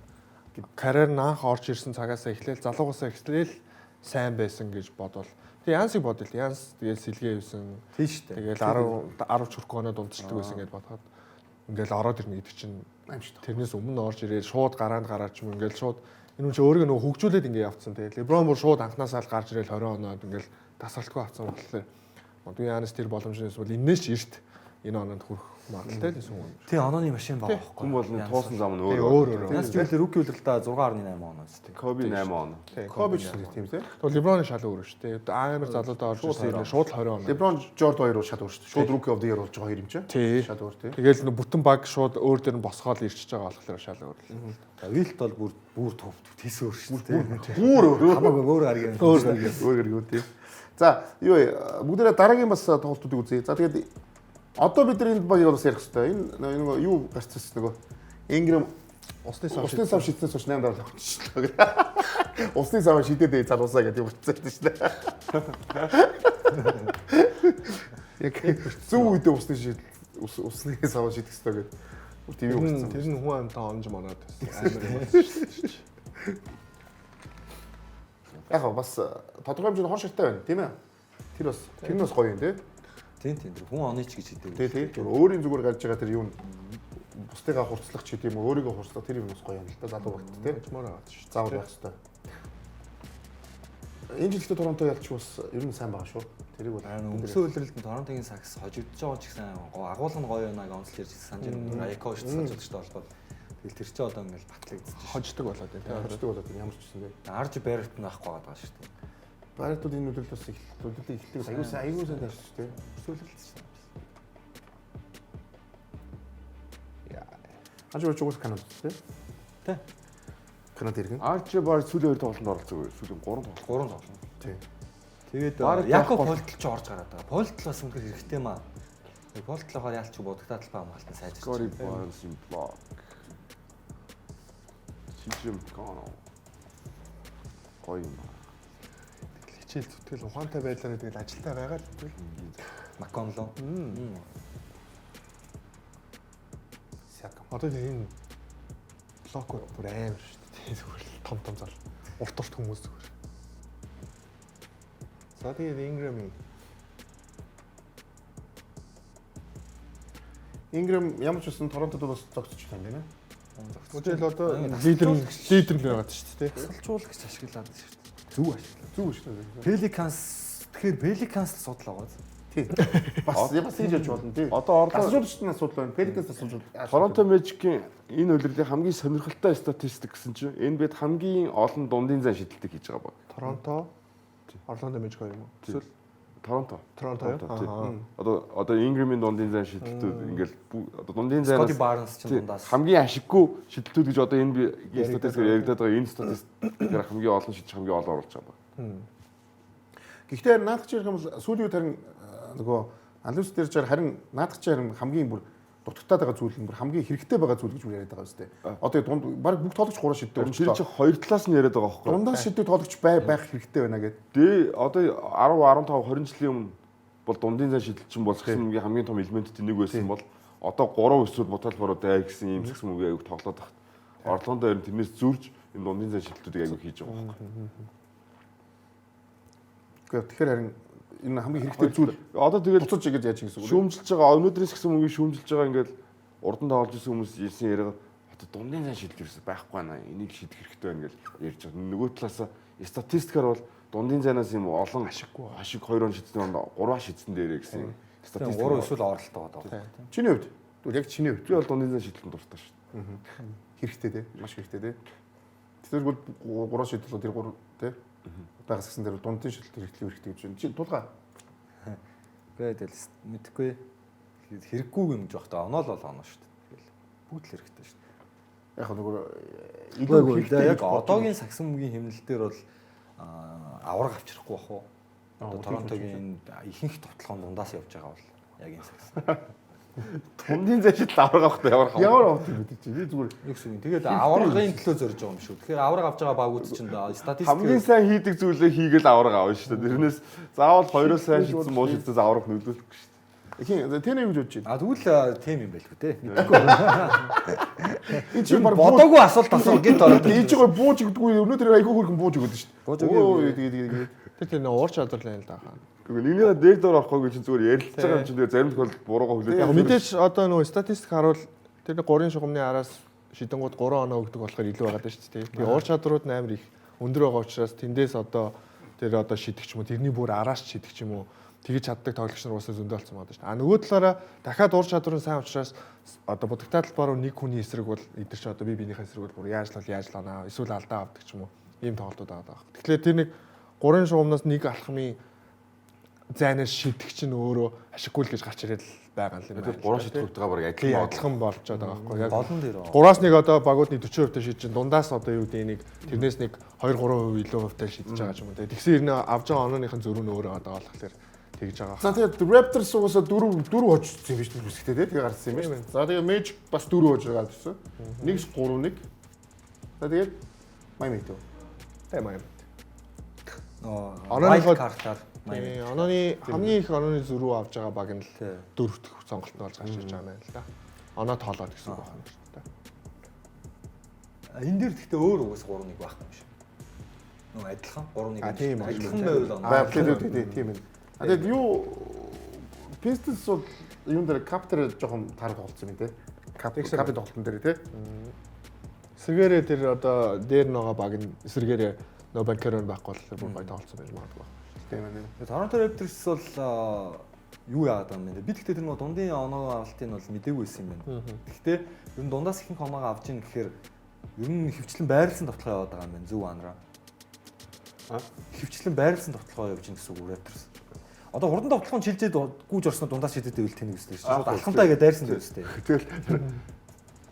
Карьер нь анх орж ирсэн цагаасаа эхлээл залуугаасаа эхлээл сайн байсан гэж бодвол. Тэгээ Янсыг бодъё л. Янс тэгэл сэлгээ явсан. Тийм шүү дээ. Тэгэл 10 10 ч хүрэхгүй оноо дундчилдаг байсан гэж бодоход ингээл ороод ирнэ гэдэг чинь Аимшигтай. тэрнээс өмнө орж ирээд шууд гараанд гараад ч юм ингээл шууд энэ хүн чинь өөрийгөө нөгөө хөгжүүлээд ингээ явцсан тэгээ Леброн бүр шууд анханасаа л гарч ирээл 20 оноод ингээл тасралтгүй авцсан болохоор магадгүй Янис тэр боломжноос бол энэс ч эрт энэ оноонд хүрэх магадлалтай л гэсэн юм. Тий, онооны машин байгаа байхгүй. Хүн бол нэг туусан зам нь Тэгээ өөр. өөр өөр. Янс ч үйл rookie үлрэлтээ 6.8 оноо шүү дээ. Коби 8 он. Коби ч гэсэн тийм тий. Тэгвэл Леброны шал өөр шүү дээ. Амар залуудаа орж ирсэн ирнэ шууд л 20 оноо. Леброн Жорд хоёр бол шал өөр шүү дээ. Шууд Rookie of the Year болж байгаа хоёр юм чинь. Тий. Шал өөр тий. Тэгэл нөө бүтэн баг шууд өөр дээр нь босгоол ирчихэж байгаа болохоор шал өөр л. Вилт бол бүр бүр төв тэс өөр шүү дээ. Бүр өөр. Хамаагүй өөр гариг юм. Өөр Өөр гэргүү тий. За юу вэ? Бүгдээрээ дараагийн бас тоглолтуудыг үзье. За тэгээд одоо бид нар энэ багийг бас ярих хэрэгтэй. Энэ нөгөө юу гарцсан нөгөө Ингрэм Усны сав усны сав шидснээс хойш 8 дараа тоглолцлоо. Усны сав шидээд ээ залуусаа гэдэг юм гарцсан шүү дээ. Яг зөв үедээ усны шид усны сав шидэх хэрэгтэй гэдэг. Бүр тийм юм гарцсан. Тэр нь хүн амьтан онж моноод байсан. Амар. Яг гоо бас тодорхой хэмжээнд хор ширтээ байна, тийм ээ. Тэр бас тэр нь бас гоё юм тий. Тийм тийм тэр хүн оны ч гэж хэлдэг. Тий, тий. Тэр өөрийн зүгээр гарч байгаа тэр юу н бусдыгаа хурцлах ч гэдэг юм уу, өөрийгөө хурцлах тэр юм бас гоё юм л да залуу багт тий. Мөр аваад шүү. Заавал байх хэрэгтэй. Энэ жилдээ Торонто ялч бас ер нь сайн байгаа шүү. Тэрийг бол Харин өнгөрсөн үлрэлт нь Торонтогийн сакс хожигдож байгаа ч гэсэн агуулга нь гоё байна гэж онцлж ярьж санаж байна. Аяко шүү санаж байгаа холбоод. Тэгэл тэр чинь одоо ингээл батлагдчих. Хождог болоод байна тий. хождог болоод байна ямар ч гэсэн тий. Арж Баррет нь авахгүй байгаа шүү дээ. Баритууд энэ үдэл бас эхлэл эхлэх аюу сайн аюу сайн тавьчих тий. Өнгөрсөн үлрэлт чинь. Хаж болж угсаа Канад тий. Тий. Канад иргэн. Арчи бар сүүлийн хоёр тоглолтод оролцоогүй. Сүүлийн 3 тоглолт. Гурван тоглолт. Тий. Тэгээд Бараг Яко байхгүй. Полтл ч орж гараад байгаа. Полтл бас үнэхээр хэрэгтэй маа. Полтл болохоор яалч бодогдоод талбай хамгаалтан сайжирч. Scottie Barnes in block. CJ McConnell. Гоё юм. Тэгэл хичээл зүтгэл ухаантай байдлаараа тэгэл ажилтаа байгаа л тэгэл. Макконло. Сиакам. Одоо тэр энэ блокууд бүр амар шүү дээ. Зүгээр л том том зал. Урт урт хүмүүс зүгээр. За тэгээд Ингрэм Ингрэм ямар ч үсэн Торонтод бас зогсож байна тийм ээ. Үгүй одоо лидер нь лидер нь байгаад шүү дээ. Тасалжуулагч ашиглаад шүү дээ. Зөв ашиглаад. Зүг шүү дээ. Pelicans тэгэхээр Pelicans л судал байгаа. Тий. Бас бас хийж явж болно тий. Одоо Орлоо Асуултын асуудал байна. Pelicans асуулт. Торонто Magic-ийн энэ улирлын хамгийн сонирхолтой статистик гэсэн чинь энэ бид хамгийн олон дундын зай шидэлтийг хийж байгаа баг. Торонто Орландо Magic хоёр юм уу? Эсвэл Торонто. Торонто юу? тий. Аа. Одоо Ингрэмийн дундын зай шидэлтүүд ингээл одоо дундын зайнаас Scottie Barnes ч тий, дундаас хамгийн ашиггүй шидэлтүүд гэж одоо энэ би статистикээр яригадаад байгаа энэ статистикээр хамгийн олон шидэж хамгийн олон оруулж байгаа баг. Гэхдээ харин наадах чи ярих юм бол сүүлийн үед харин нөгөө аналист дээр чаар харин наадах чи харин хамгийн бүр дутагтаад байгаа зүйл нь бүр хамгийн хэрэгтэй байгаа зүйл гэж яриад байгаа үстэй. Одоо дунд баг бүх тоглогч 3 шиддэг Тэр чинь хоёр талаас нь яриад байгаа байхгүй. Дундаас шиддэг тоглогч байх хэрэгтэй байна гэдэг. Дээ одоо 10 15 20 жилийн өмнө бол дундын зай шидэлчин бол сагсан мөгийн хамгийн том элементийн нэг байсан бол одоо 3 эсвэл бутал бороо дай гэсэн ийм сагсан мөгийн аяг тоглоод багт. Орлондоо ер нь тэрнээс зурж энэ дундын зай шидэлтүүдийг аяг хийж байгаа байхгүй. Гэхдээ тэгэхээр харин энэ хамгийн хэрэгтэй зүйл Одоо тэгэл буцаж ингэж яаж гэсэн үг. Шүүмжилж байгаа өнөөдрийн сагсан мөгийн шүүмжилж байгаа ингээд урдан тоглож исэн хүмүүс ярьсан яриага одоо дундын зай шидэл ерөөсөй байхгүй байна. Энийг шийдэх хэрэгтэй байна гэж ярьж байгаа. Нөгөө талаас статистикаар бол дундын зайнаас юм олон ашиггүй ашиг 2 он шидсэн онд 3 шидсэн дээрээ гэсэн статистик 3 эсвэл оролт байгаа даа. Чиний хувьд тэгвэл яг чиний хувьд би бол дундын зай шидэлтэнд дуртай шүү дээ. Хэрэгтэй те маш хэрэгтэй те. Тэгэхээр бол 3 шидэл тэр 3 те байгаас гисэн дээр дундын шидэлт хэрэгтэй хэрэгтэй гэж байна. Чи тулгаа. Үгүй тэгэл мэдэхгүй хэрэггүй юм жоох та оноо л бол оноо шүү дээ. Тэгэл бүгд л хэрэгтэй шүү дээ. Яг нөгөө илүү хэрэгтэй яг одоогийн сагсан мөгийн хэмнэл дээр бол авраг авчрахгүй бах уу? Одоо Торонтогийн ихэнх товтлогоон дундаас явж байгаа бол яг энэ сагсан. Дундын зайшил авраг авах ямар хав. Ямар авах юм бэ чи? Би зүгээр юу гэсэн юм. Тэгээд аваргын төлөө зорж байгаа юм шүү. Тэгэхээр авраг авч байгаа багууд чинь статистик хамгийн сайн хийдэг зүйлээ хийгээл авраг авна шүү дээ. Тэрнээс заавал хоёроос сайн шидсэн муу шидсээс авраг нөлөөлөхгүй шүү дээ. Эхийн тэр юм гэж бодож байна. А тэгвэл тим юм байлгүй те. Мэдэхгүй. Энэ чинь баг бодоогүй асуулт асуу гинт ороод. Энэ чинь гой бууж өгдөггүй. Өнөөдөр айгүй хөрхөн бууж өгöd шүү дээ. Бууж өгөө. Тэгээ. Тэр тэр уур чадвар л юм л да. Гэхдээ нэгнийхээ дээр доор орохгүй чинь зүгээр ярилцж байгаа юм чинь тэгээ зарим тохиолдолд буруугаа хүлээж. Яг мэдээж одоо нөгөө статистик харуул тэр 3-ын шугамны араас шидэнгууд 3 оноо өгдөг болохоор илүү байгаа даа шүү дээ. Тэгээ уур чадварууд нь амар их өндөр байгаа учраас тэндээс одоо тэр одоо шидэх ч юм уу тэрний бүр араас шидэх ч юм уу тэгж чаддаг тоглогч нар уусаа зөндөө болсон байгаа шүү дээ. А нөгөө талаараа дахиад уур чадвар нь сайн учраас одоо будагтай талбаар нэг хүний эсрэг бол эдгэр чи одоо би биенийхээ эсрэг бол бүр яаж л яаж л анаа эсвэл алдаа авдаг ч юм уу ийм тоглолтууд байгаа даа. Тэгэхээр тэр нэг 3-ын шугамнаас нэг алхмын зайнаас шидэх чинь өөрөө ашиггүй л гэж гарч ирэл байгаа юм байна. Тэр 3 шидэх хувьтайгаа бараг адилхан болчиход байгаа байхгүй яг голон дээр. 3-аас 1 одоо багуудны 40% та шидэж чинь дундаас одоо юу гэдэг нэг тэрнээс нэг 2-3% илүү хувьтай шидэж байгаа ч юм уу. Тэгсэн хэрнээ авж байгаа онооных нь зөрүү нь өөр байгаа болохоор тэгж байгаа. За тэгээд Raptors угаасаа 4 хожсон юм биш үү бүсгтэй тий тэгээ гарсан юм байна. За тэгээд Magic бас 4 хожоо гарсан. 1-3-1. За тэгээд Miami дөө. Тэ Miami. Онооны картаар Miami. Онооны хамгийн их онооны зөрүү авж байгаа баг нь л дөрөв дэх сонголт нь болж гарч ирж байгаа юм байна л да. Оноо тоолоод гэсэн үг байна шүү дээ. Энэ дээр гэхдээ өөр угаас 3-1 байхгүй юм шиг. Нөгөө адилхан 3-1. А тийм адилхан байвал оноо. Тийм тийм ээ. А тэгээд юу Pistons бол юун дээр кап дээр жоохон таар тоглолцсон юм тий. Кап тоглолтын дээр тий. Эсвэргээрээ тэр одоо дээр нөгөө баг нь эсвэргээрээ нөгөө банкерон байхгүй болохоор бүр гоё тоглолцсон байж магадгүй. Тийм ээ. Торонто Raptors бол юу яагаад байгаа юм бэ? Би тэгтээ тэр нөгөө дундын оноогоо авалтыг нь бол мдээгүй байсан юм байна. Тэгтээ ер нь дундаас ихэнх оноогоо авч ийн гэхээр ер нь хөвчлэн байрлсан довтлогоо яваад байгаа юм байна. Зөв анраа. Хөвчлэн байрлсан довтлогоо явж ийн гэсэн үг Raptors. Одоо хурдан довтлогоо шилжээд гүйж орсноо дундаас шидэд байвал тэнэг үстэй шүү. Шууд алхамтай гэдэг дайрсан дээр үстэй. Тэгэл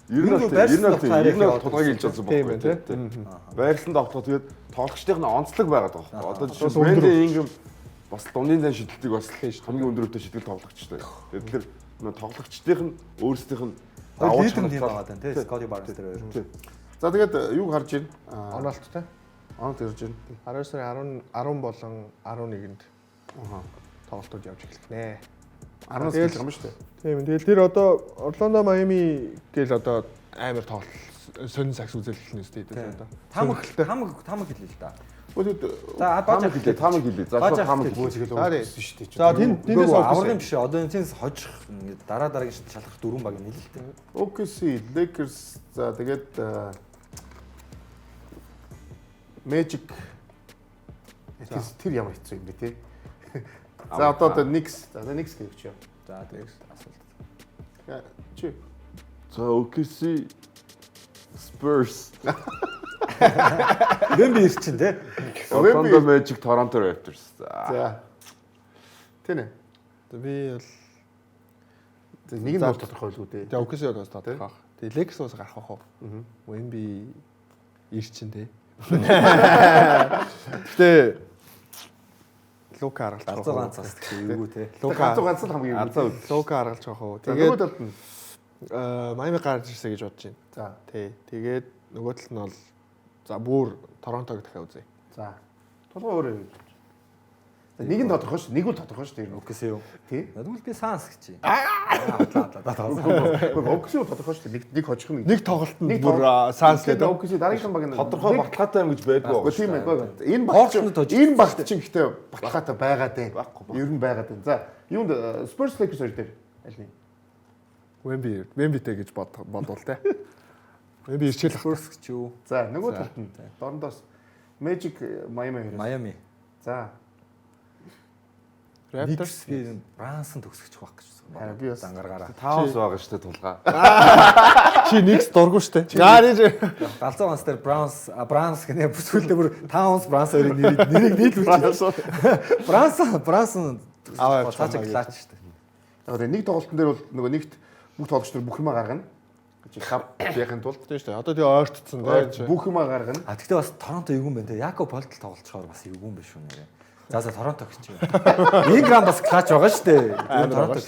ер нь бол тулгайг хэлж болсон байхгүй тийм. Байрлсан довтлогоо тэгээд тоглогчдын нь онцлог байгаад байгаа байхгүй. Одоо жишээ нь Брэндон Ингрэм бас дундын зайн шидэлтийг бас хамгийн өндөр өвтэй шидэл тоглогчтой. Тэгэхээр тоглогчдын нь өөрсдийнх нь давуу чанар байгаа даа тийм. Скотти Барнс дээр хоёр. За тэгээд юуг харж байна? Оноолттой. Оноолт ярьж байна. 12 сарын 10 болон 11-нд тоглолтууд явж эхлэх нэ. 10-аас эхэлж байгаа юм шүү дээ. Тийм. Тэгэл тэр одоо Орландо Майами гээл одоо амар тоглолт сонин сакс үзэл эхэлнэ үстэй дээ одоо. Тамаг хэлээ л да. За тамаг хэлээ, тамаг хэлээ. За шууд тамаг хэлээ. Шүү дээ. За тэндээс авраг юм биш. Одоо энэ цэнс хожих ингээд дараа дараагийн шалгах дөрвөн баг нийлэлтэй. OKC, Lakers за тэгээд Magic тэр ямар хэцүү юм бэ те. За одоо Knicks. За Knicks гэж юм. За Knicks асуулт. Чи. За OKC Spurs. Вемби ирчин те. Orlando Magic, Toronto Raptors. За. Тэнэ. Би бол нэг нь бол тодорхойлгүй дээ. Тэгээ OKC бол бас тодорхой. Тэгээ Lakers бас гарах уу? Wemby ирчин те. Гэтэ Лука аргалж байгаа. Ганц ганц бас эвгүй те. Лука ганц ганц л хамгийн эвгүй. Лука аргалж байгаа уу. Тэгээд нөгөө талд нь Майами гарч ирсэ гэж бодож байна. За. Тий. Тэгээд нөгөө талд нь бол за бүр Торонтог дахиад үзье. За. Тулгай өөрөө юу гэж. За нэг нь тодорхой шүү. Нэг үл тодорхой шүү дээ. OKC юу? Тий. Тэгвэл би Suns гэж. Аа. Үгүй OKC бол тодорхой шүү дээ. Нэг нэг хожих нь. Нэг тоглолтод Нэг бүр Suns гэдэг. OKC дараагийнхан баг нь Тодорхой баталгаатай юм гэж байдгүй. Үгүй тийм ээ. Энэ багт Portland хожих. энэ багт чинь гэхдээ баталгаатай байгаа дээ. Байхгүй, Ер нь байгаа дээ. За, юунд Spurs Lakers хоёр дээр аль нэг? Wemby Wemby-тэй гэж бодвол те. Wemby ирчээл ах. Spurs гэж юу? За, нөгөө талд нь дорндоос Magic Miami хоёроос. Miami. За, Raptors Knicks би Брансон төгсгөх байх гэж байна. Харин би бас- зангаргаараа. Таунс байгаа шүү дээ тулгаа. Чи Knicks дургу штэ. За нэ. Галзуу онс дээр Браунс, Браунс гэнэ сүүлдээ бүр Таунс Браунс хоёрын нэрийг нийлүүлж. Брансон, Брансон Аваа цаашаа явчих. клач шүү дээ. Яг тэгээ нэг тоглолтын дээр бол нөгөө нэгт бүх тоглогч нар бүх юмаа гаргана. Гэж хав яхын тулд Тийм штэ. Одоо тэгээ ойртцсон те. бүх юмаа гаргана. А тэгтээ бас Торонто эвгүй юм байна те. Яко Полтл тоглолцохоор бас эвгүй юм биш үү нэрээ. За за Торонто гэж. Инграм бас клач байгаа шүү дээ. Торонто гэж.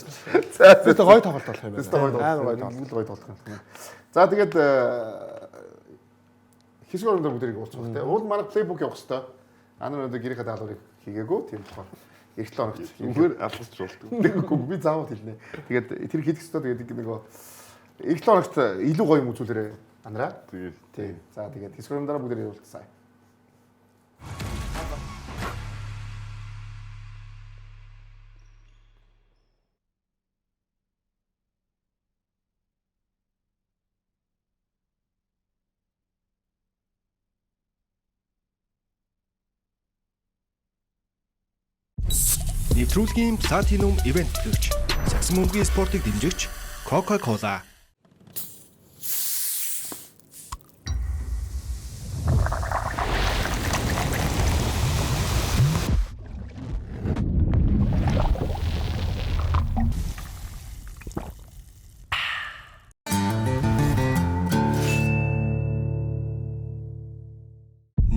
Тэгээ гой тоглолт болох юм байна. Тэстэ гоё Амар гой тоглолт. тоглолт. Бүгд гоё тоглох юм. За тэгээд хэсэг орондор бүгдийг уулзах те. Уул манай плейбук явах хэвээр. Анар өнөөдөр гэрийнхээ даалгаврыг хийгээгүй. Тийм болохоор эх 7 хоногт Зүгээр алгасч болдог. Тэгэхгүй би заавал хэлнэ. Тэгээд тэр хийх ёстой тэгээд нөгөө эх 7 хоногт илүү гоё юм үзүүлээрэй анараа. Тэгээд Тийм. За тэгээд хэсэг орондор бүгдийг уулзсаа. Нэвтрүүлгийн Platinum Event төлөгч сагсан бөмбөгийн спортыг дэмжигч Coca-Cola.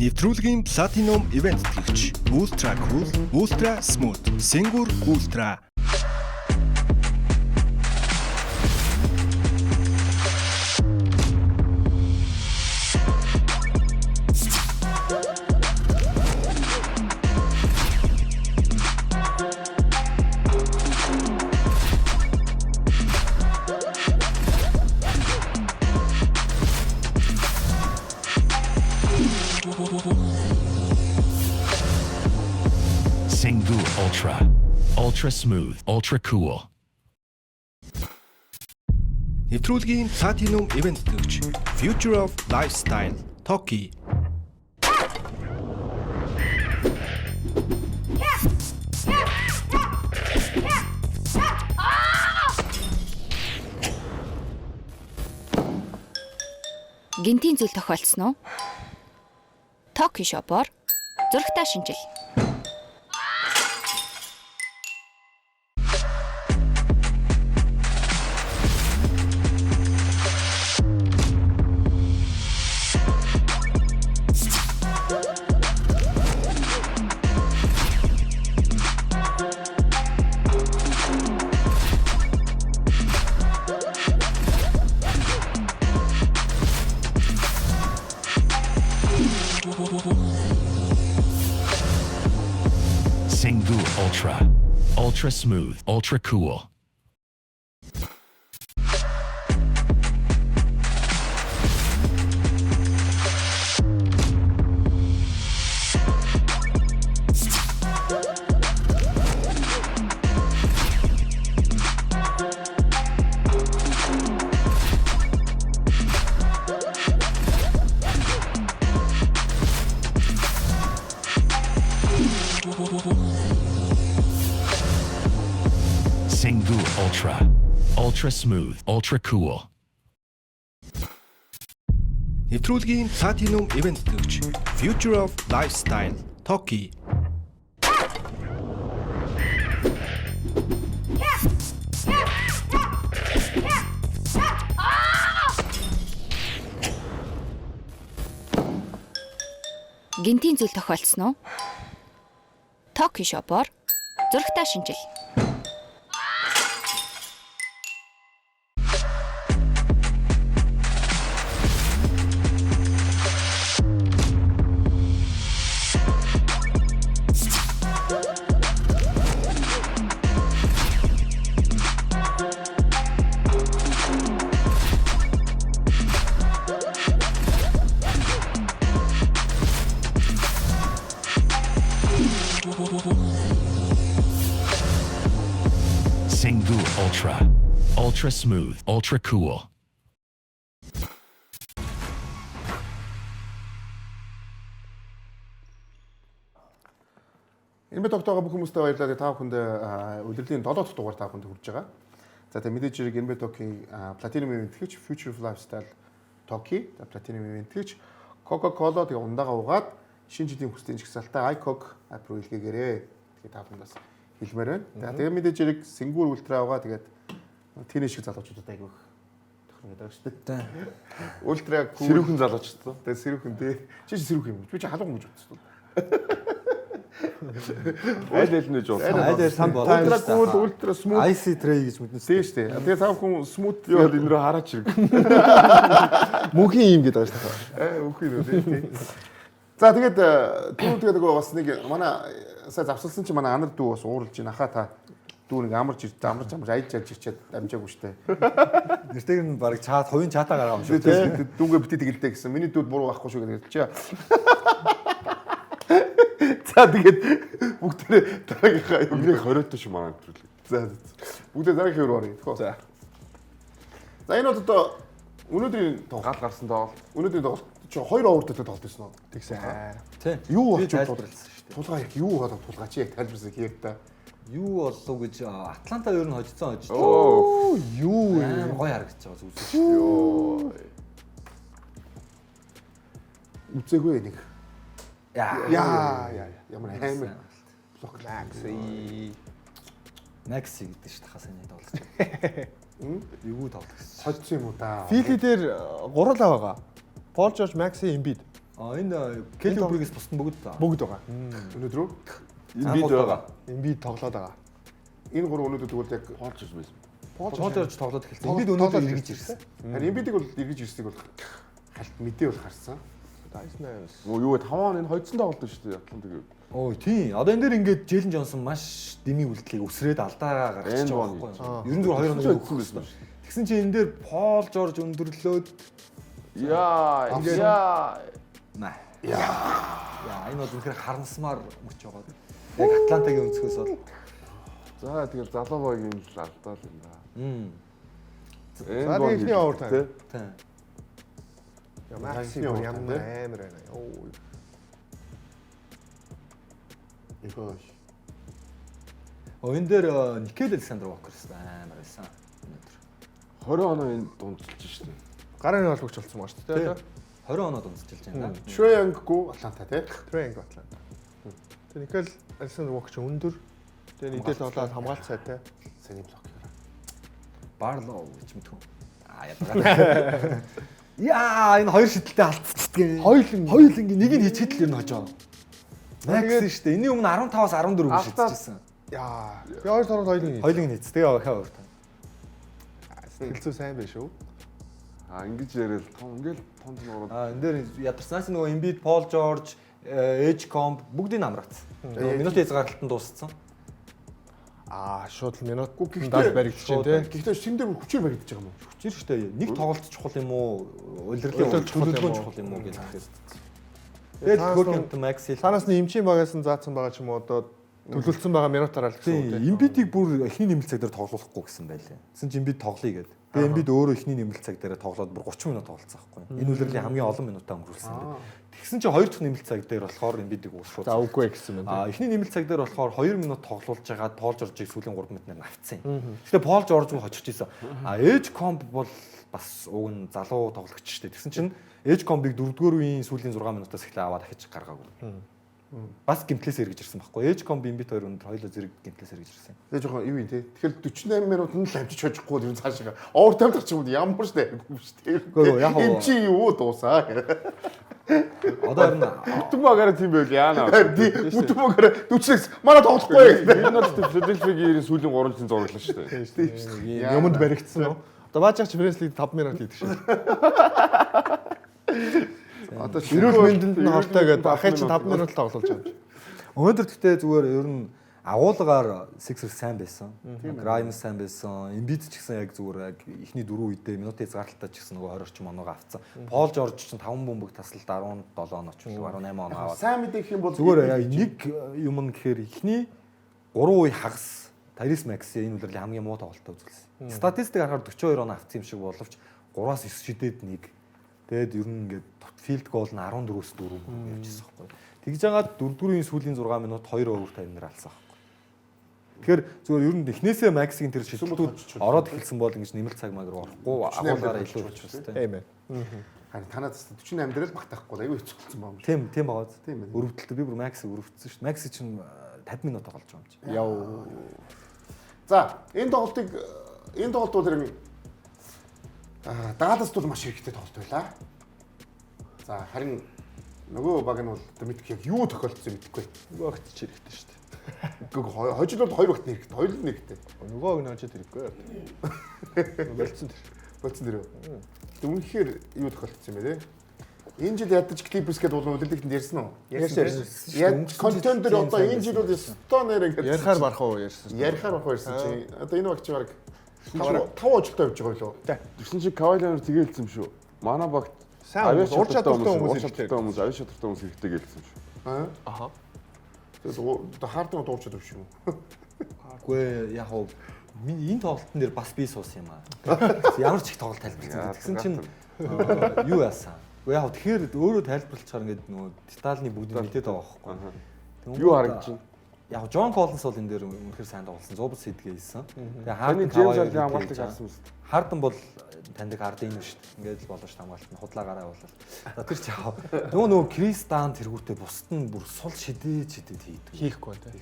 Нэвтрүүлгийн Platinum Event төлөгч Ultra Cool, Ultra Smooth, Singur Ultra. Singu Ultra. Ultra smooth, ultra cool. Нэвтрүүлгийн Platinum Event төлөгч Future of Lifestyle Toki. Гинтийн зүйл тохиолдсон уу? Токи шопоор зурагтаа шинжил. Singu Ultra. Ultra smooth, ultra cool. Singu Ultra. Ultra smooth, ultra cool. Нэвтрүүлгийн Platinum Event төлөгч Future of Lifestyle Toki. Гинтийн зүйл тохиолдсон уу? Токи шопоор зурагтаа шинжил. Ultra. Ultra smooth. Ultra cool. Энэ мэд тогтоогоо бүх хүмүүстээ баярлалаа. Тэгээ та бүхэнд удирдлагын 7 дахь дугаар та бүхэнд хүрж байгаа. За тэгээ мэдээж хэрэг NBA Talk-ийн Platinum Event-тгэж Future of Lifestyle Talk-ийн Platinum Event-тгэж Coca-Cola тэгээ ундаага угаад шинэ жилийн хүслийн жагсаалтаа iCoke app руу илгээгээрэй. Тэгээ та бүхэнд бас хэлмээр байна. За тэгээ мэдээж хэрэг Сингүүр Ультра угаа тэгээд тэнэ шиг залуучуудад айгүйх тохирно гэдэг шүү дээ. Ультра cool. Сэрүүхэн залуучууд. Тэгээ сэрүүхэн тий. Чи чи сэрүүхэн юм. Би чи халуун гэж бодсон. Аль аль нь гэж болсон. Аль аль сан болоо. Ультра cool, ультра smooth. IC tray гэж мэднэ. Тийм шүү дээ. Тэгээ та бүхэн smooth Юу бол энэ рүү хараач хэрэг. Мөнхийн юм гэдэг байгаа шүү дээ. Үгүй үү тий. За тэгээд түрүү тэгээд нөгөө бас нэг манай сая завсалсан чи манай анар дүү бас ууралж байна. Ахаа та дүү нэг амарч ирж амарч амарч аялж аялж ирчээд амжаагүй штэ. Нэртэйг нь баг чат хувийн чатаа гаргаа юм шүү. Тэгээд дүүгээ бити тэгэлдэ гэсэн. Миний дүүд буруу байхгүй шүү гэдэг чи. За тэгээд бүгдээрээ дараагийнхаа юм Өмнөх 20-той шүү манай нэвтрүүлэг. За. Бүгдээ дараагийн руу оръё. Тэхүү. За. За энэ бол одоо өнөөдрийн тоглолт. Гал гарсан тоглолт. Өнөөдрийн тоглолт чи хоёр овертайтай тоглолт байсан уу? Тэгсэн. Тий. Юу Би болчих вэ? тайлбарласан шүү дээ. Тулгаа яг юу болов тулгаа чи яг тайлбарсан хийх та. Юу болов гэж Атланта ер нь хожицсан хожицсан. Оо. Юу вэ? Амар гоё харагдаж байгаа зүг шүү дээ. Үзээгүй нэг. Яа. Яа яа ямар амар блок Макси. Макси гэдэг шүү дээ хасаа нэг тоглож. Эвгүй тоглож. хоцсон юм уу да. Фили дээр гурлаа байгаа. Пол Жорж, Макси, Эмбид А энэ Келли Убригээс бусд нь бүгд бүгд байгаа. Өнөөдөр үү? Эмбид байгаа. Эмбид тоглоод байгаа. Энэ гурван өнөөдөр тэгвэл яг Пол Жорж байсан. Пол Пол Жорж тоглоод эхэлсэн. Эмбид өнөөдөр эргэж ирсэн. харин Эмбидийг бол эргэж ирснийг бол халт мэдээ бол харсан. Dyson Мөө юу вэ? 5 он энэ хоцсон тоглолт шүү дээ. Атлантаг. Ой тийм. Одоо энэ дээр ингээд Джейлен Джонсон маш дэмий үлдлийг өсрээд алдаагаа гаргачих Энэ байгаа бон байхгүй юу? Ер нь зүгээр 2 оног өгөх байсан байсан. Тэгсэн чинь энэ дээр Пол Жорж өндөрлөөд Яа. Яа. наа. Яа. Энэ бол үнэхээр харамсмаар мөч байгаа. Яг Атлантагийн өнцгөөс бол За тэгэл залуу багийн л алдаа л юм да. мм. За, тэгээ эхний overtime. Тийм. Макси Эхний бүр overtime, ямар тий? амар байна. Йоо. Ихөө. О энэ дээр Никел Александр Вокер амар байсан. Өнөөдөр. 20 оноо энэ дундчилж шүү дээ. Гарын холбогч болсон байгаа шүү дээ. 20 оноо дундчилж байна да. Трey Young-гүй Атланта тий. Трэнг Атланта. Тэгээ Никол Александр Вокч өндөр. Тэгээ нийтэл тоглоод хамгаалт сайтай. Сэний блок хийрээ. Барлоу гэж мэдхүү. Аа ядгаа. Яа энэ хоёр шидэлтэй алдчихдаг. Хоёуланг. Хоёуланг нэг нь хийчихэд л ер нь хожоо. Макс Тэгээд- шүү дээ. Энийн өмнө 15-аас 14 гэж Алдаад- шидчихсэн. Яа. Тэгээ хоёр тороод хоёуланг. Хоёуланг нийц. Тэгээ яваа хаа өөр. Сэтгэл зүй сайн байх шүү. Аа ингэж яриад том ингээл том том ороод Аа энэ дээр ядарснаас нөгөө Embiid, Paul George, Edgecombe бүгдийг амраацсан. Нөгөө минут хязгаарлалтанд дууссан. Аа шууд л минут Гэхдээ- дал баригдаж шууд байна тий. Гэхдээ шин дээр хүчээр баригдаж байгаа юм уу? Хүчээр шүү дээ. Нэг тоглолт чухал юм уу? Улирлын Улирал чухал юм төлөвлөгөө уу? чухал юм уу гэж тэгэхээр. Тэгээд Цаанаас нь- Хөргөнт Максил Цаанаас нь эмчийн багаас нь заасан байгаа ч юм уу одоо төлөвлөсөн байгаа минутаараа л гэсэн үг Тийм, тий. Embiid-ийг бүр эхний нэмэлт цаг дээр тоглоулахгүй гэсэн байлээ. Тэгсэн чинь Embiid тоглоё гэдэг. Тэгээ Embiid өөрөө эхний нэмэлт цаг дээр тоглоод бүр 30 минут тоглолцсон байхгүй юу? Энэ улирлын хамгийн олон минутаа өнгөрүүлсэн юм байна. Тэгсэн чинь хоёр дахь нэмэлт цаг дээр болохоор Embiid-ийг шууд За үгүй гэсэн юм байна. А эхний нэмэлт цаг дээр болохоор 2 минут тоглуулж байгаад Пол Жоржийг сүүлийн 3 минутаар авцсан юм. Гэхдээ Пол Жорж руу хожиж исэн. А Edgecombe бол бас уг нь залуу тоглогч шүү дээ. Тэгсэн чинь Edgecombe-ыг 4-р үеийн сүүлийн 6 минутаас эхлээ аваад дахиж гаргаагүй. Бас гимтлээс эргэж ирсэн байхгүй. Edgecombe Embiid хоёр өндөр хоёулаа зэрэг гимтлээс эргэж ирсэн. Тэгээ жоохон юу юм тий. Тэгэхээр 48 минутанд л амжиж хожихгүй юм цаашаа. Овертайм гарч юм ямар ч дайргүй шүү дээ. Үгүй, яг уу. Эм чи юу дуусаа. Одоо харин бүтэн багаараа тийм байвал яана. Тий бүтэн багаараа 41 манай тоглохгүй гэсэн. Энэ бол Филадельфигийн сүүлийн 3 жилийн зураглал шүү дээ. Юмд баригдсан уу? Одоо баажаач Френс лиг 5 минут хийдэг шүү. Одоо Эрүүл мэндэнд нь хортой гэдэг ахын чинь 5 минут л тоглуулж байгаа юм. Өнөөдөр гэхдээ зүгээр ер нь агуулгаар Sixers сайн байсан. Grimes сайн байсан. Embiid ч гэсэн яг зүгээр яг эхний дөрөв үедээ минут хязгаарлалтаа ч гэсэн нөгөө 20 орчим оноогоо авцсан. Пол Жорж ч 5 бөмбөг таслалт 17 оноо ч 18 оноо аваад. Сайн мэдээ гэх юм бол Зүгээр яг нэг юм нь гэхээр эхний 3 үе хагас Tyrese Maxey энэ улирлын хамгийн муу тоглолтоо үзүүлсэн. Статистик харахаар 42 оноо авсан юм шиг боловч 3-аас 9 шидэд нэг. Тэгээд ер нь ингээд field goal нь 14-өөс 4 явчихсан байхгүй. Тэгж жагаад 4-р үеийн сүүлийн 6 минут 2 overtime нэр алсан байхгүй. Тэгэхээр зүгээр ер нь эхнээсээ Maxey-ийн тэр шидэлтүүд ороод эхэлсэн бол ингэж нэмэлт цаг маг руу орохгүй агуулгаараа илүү болчихсон тийм. Amen. Харин танаад 48 дээр л багтаахгүй айгүй хэцүү болсон байна. Тийм тийм байгаа. Тийм байна. Өрөвдөлтөө би бүр Maxey өрөвдсөн шүү дээ. Maxey чинь 50 минут тоглож байгаа юм чи. Яв. За энэ тоглолтыг энэ тоглолт бол хэрэг Даллас бол маш хэрэгтэй тоглолт байлаа. За харин нөгөө баг нь бол одоо мэдэх яг юу тохиолдсон мэдэхгүй. Нөгөө огт ч хэрэгтэй шүү дээ. Үгүй хожил бол хоёр багт хэрэгтэй, хоёр л хэрэгтэй. Нөгөө ог нь хожид хэрэггүй. Болцсон тэр. Болцсон дэрөө. Тэг үнэхээр юу тохиолдсон юм бэ те? Энэ жил ядаж Clippers гэдэг бол үлдэгдэнд ярьсан уу? Ярьсан. Яг контендер одоо энэ жил бол ёстой нэр ингээд Ярихаар барах уу ярьсан. Ярихаар барах уу ярьсан чинь одоо энэ багч баг 5 хожолтой явж байгаа юу? Тэгсэн чинь Kawhi Leonard тэгэлсэн юм шүү. Манай багт Сайн хүмүүс, ур чадвартай хүмүүс ур чадвартай хүмүүс, авиа чадвартай хүмүүс хэрэгтэй гэлсэн юм шүү. Аа. Аха. Тэгээд одоо Harden одоо ур чадвар биш юм уу? Үгүй яг уу энэ тоглолтын дээр бас би суусан юм аа. Ямар ч их тоглолт тайлбарласан. Тэгсэн чинь юу яасан? Үгүй яг тэгэхээр өөрөө тайлбарлахаар ингээд нөгөө детальны бүгдийг мэдээд байгаа байхгүй. Юу харагдаж байна? Яг Джон Коллинс бол энэ дээр үнэхээр сайн тоглосон. 100 сэдгээ хийсэн. Тэгээ Таны Harden James Harden хамгаалтыг харсан юм шүү. Harden бол таньдаг Harden юм шүү дээ. Ингээд л болно шүү хамгаалт нь худлаа гараа явуулал. За тэр чи яг нөгөө Крис Дан тэргүүтээ бусд нь бүр сул шидэж шидэд хийдэг. Хийхгүй тий.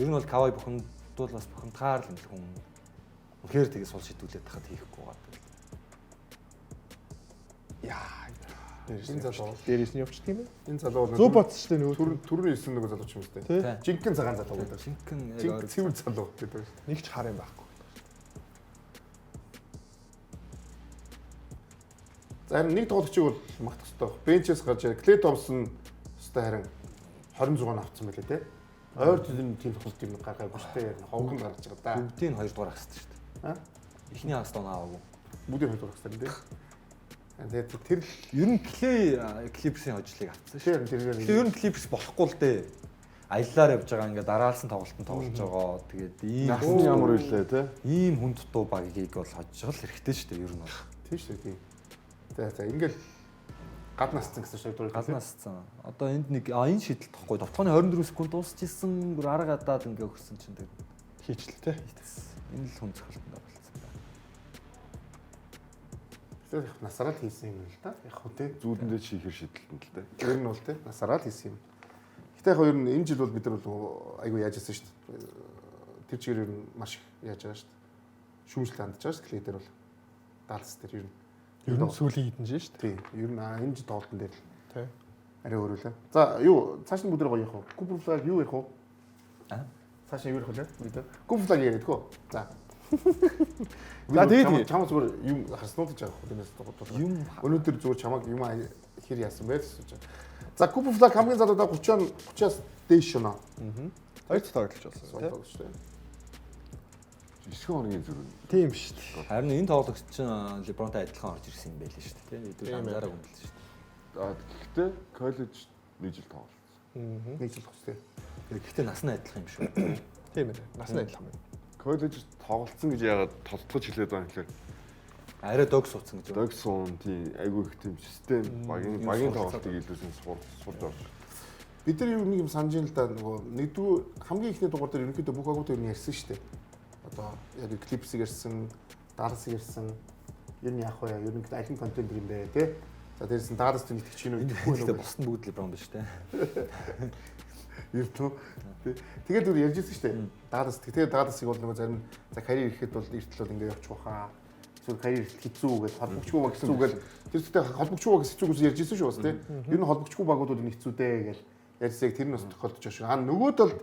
Ер нь бол Кавай бухимдуул бас бухимдгаар л юм л хүн. Үнэхээр тэгээ сул шидүүлээд тахад хийхгүй байгаа. Яа. Энэ залуу. Дээрээс нь явчихдаг юм байна. Энэ залуу бол Зөв бодсон шүү дээ нөгөө. Түрүүний хэлсэн нөгөө залуу ч юм уу Тий. те. Жинхэнэ цагаан залуу гэдэг. Жинхэнэ яг Жинхэнэ цэвэр залуу гэдэг. Нэг ч хар юм байхгүй. За харин нэг тоглогчийг бол магтах хэрэгтэй баг. Бенчээс гарч ирээ. Клей Томсон өстой харин 26 он авцсан байлээ те. Ойр төлөний тийм тоглолт юм гаргаагүй шүү дээ. Ховгонд гарч байгаа да. Бүгдийг нь 2 дугаар хасдаг шүү дээ. Аа? Эхний хаст он аваагүй. Бүгдийг 2 дугаар хасдаг юм те. Тэгээд тэр л Ер нь Клей Клиперсийн хожлыг авцсан шүү. тэр тэргээр Тэгэхээр ер нь Клиперс болохгүй л дээ. Аяллаар явж байгаа ингээд дараалсан тоглолтод тоглож байгаа. Тэгээд ийм Нас нь ямар үлээ те. ийм хүн дутуу багийг бол хожих л хэрэгтэй шүү дээ ер нь бол. Тийм шүү дээ тийм. За за ингээл гадна асцсан гэсэн шиг дурыг Гадна асцсан. Одоо энд нэг энэ шидэл тохгүй. Довтооны 24 секунд дуусчихсан. Бүр арга гадаад ингээ өгсөн чинь тэгээд Хийчлээ тий. энэ л хүн цохилтонд оролцсон байна. Тэр яг насараа л хийсэн юм л да. Яг хөө тий. Зүүдэндээ чи ихээр шидэлтэн л те. Ер нь бол тий насараа л хийсэн юм. Гэтэ яг ер нь энэ жил бол бид нар бол айгүй яаж яасан шүү дээ. Тэр чигээр ер нь маш их яаж байгаа шүү дээ. Шүүмжлэл хандж байгаа шүү дээ. Клей дээр бол Даллас дээр ер нь. Ер нь сүүлийн хэдэн жил шүү Тий. Ер нь энэ жил тоглолтын дээр л дээ. Тий. арай өөр үлээ. За юу цааш нь бүгд гоё явах уу? Cooper Flag юу ярих уу? Аа? Цааш нь юу ярих вэ? Бид Cooper Flag яриад гоо. За. За, тэгээд- чамаа зүгээр юм харсан уу гэж байгаа хөө тэрнээс дугаар. Юм Өнөөдөр зүгээр чамааг юм хэр яасан бэ гэж асууж байгаа. За Cooper Flag хамгийн залуудаа 30 30-аас дээш шунаа. Хоёр дахь тоглож болсон тий. Тоглож шүү. 9 хоногийн зүрх. Тийм шүү дээ. Харин энэ тоглогч чинь LeBron-тай адилхан орж ирсэн юм байл шүү дээ. Тийм хэдүүл анзаараагүй юм байл шүү дээ. А гэхдээ коллеж нэг жил тоглолцсон. Нэг жил тустай. Гэхдээ нас нь адилхан юм шүү. Тийм ээ. Нас нь адилхан байна. Коллеж тоглолцсон гэж яагаад толтгож хэлээд байгаа юм гэхээр Арай дог суудсан гэж байна. дог суун тийм айгүй их тийм систем багийн тоглолтыг илүү сайн сурж орж. Бид нар юу нэг юм санаж ин л да нөгөө нэгдүгээр хамгийн ихний дугаар дээр ерөнхийдөө бүх агууд ер нь ярьсан шүү дээ. Одоо яг Clippers-ыг ярьсан, Dallas-ыг ярьсан. Ер нь яах вэ? Ер нь аль нь контендер юм бэ те? За дээрс нь Dallas тэн итгэж гинүү итгэхгүй Гэхдээ нүг. бусд нь бүгд LeBron биш те. Ер нь тий. Тэгээд үр ярьж ирсэн шүү дээ. Dallas тэгээд Dallas-ыг бол нөгөө зарим за карьер ирэхэд бол эртэл бол ингээ явчих واخа. Эсвэл карьер эртэл хэцүү гэж холбогчгүй баг хэцүү гэж тэр зүйтэй холбогчгүй баг хэцүү гэж ярьж ирсэн шүү бас тий. Ер нь холбогчгүй багууд бол хэцүү дээ гэж ярьсаг тэр нь бас тохиолдож байгаа шүү. А нөгөө талд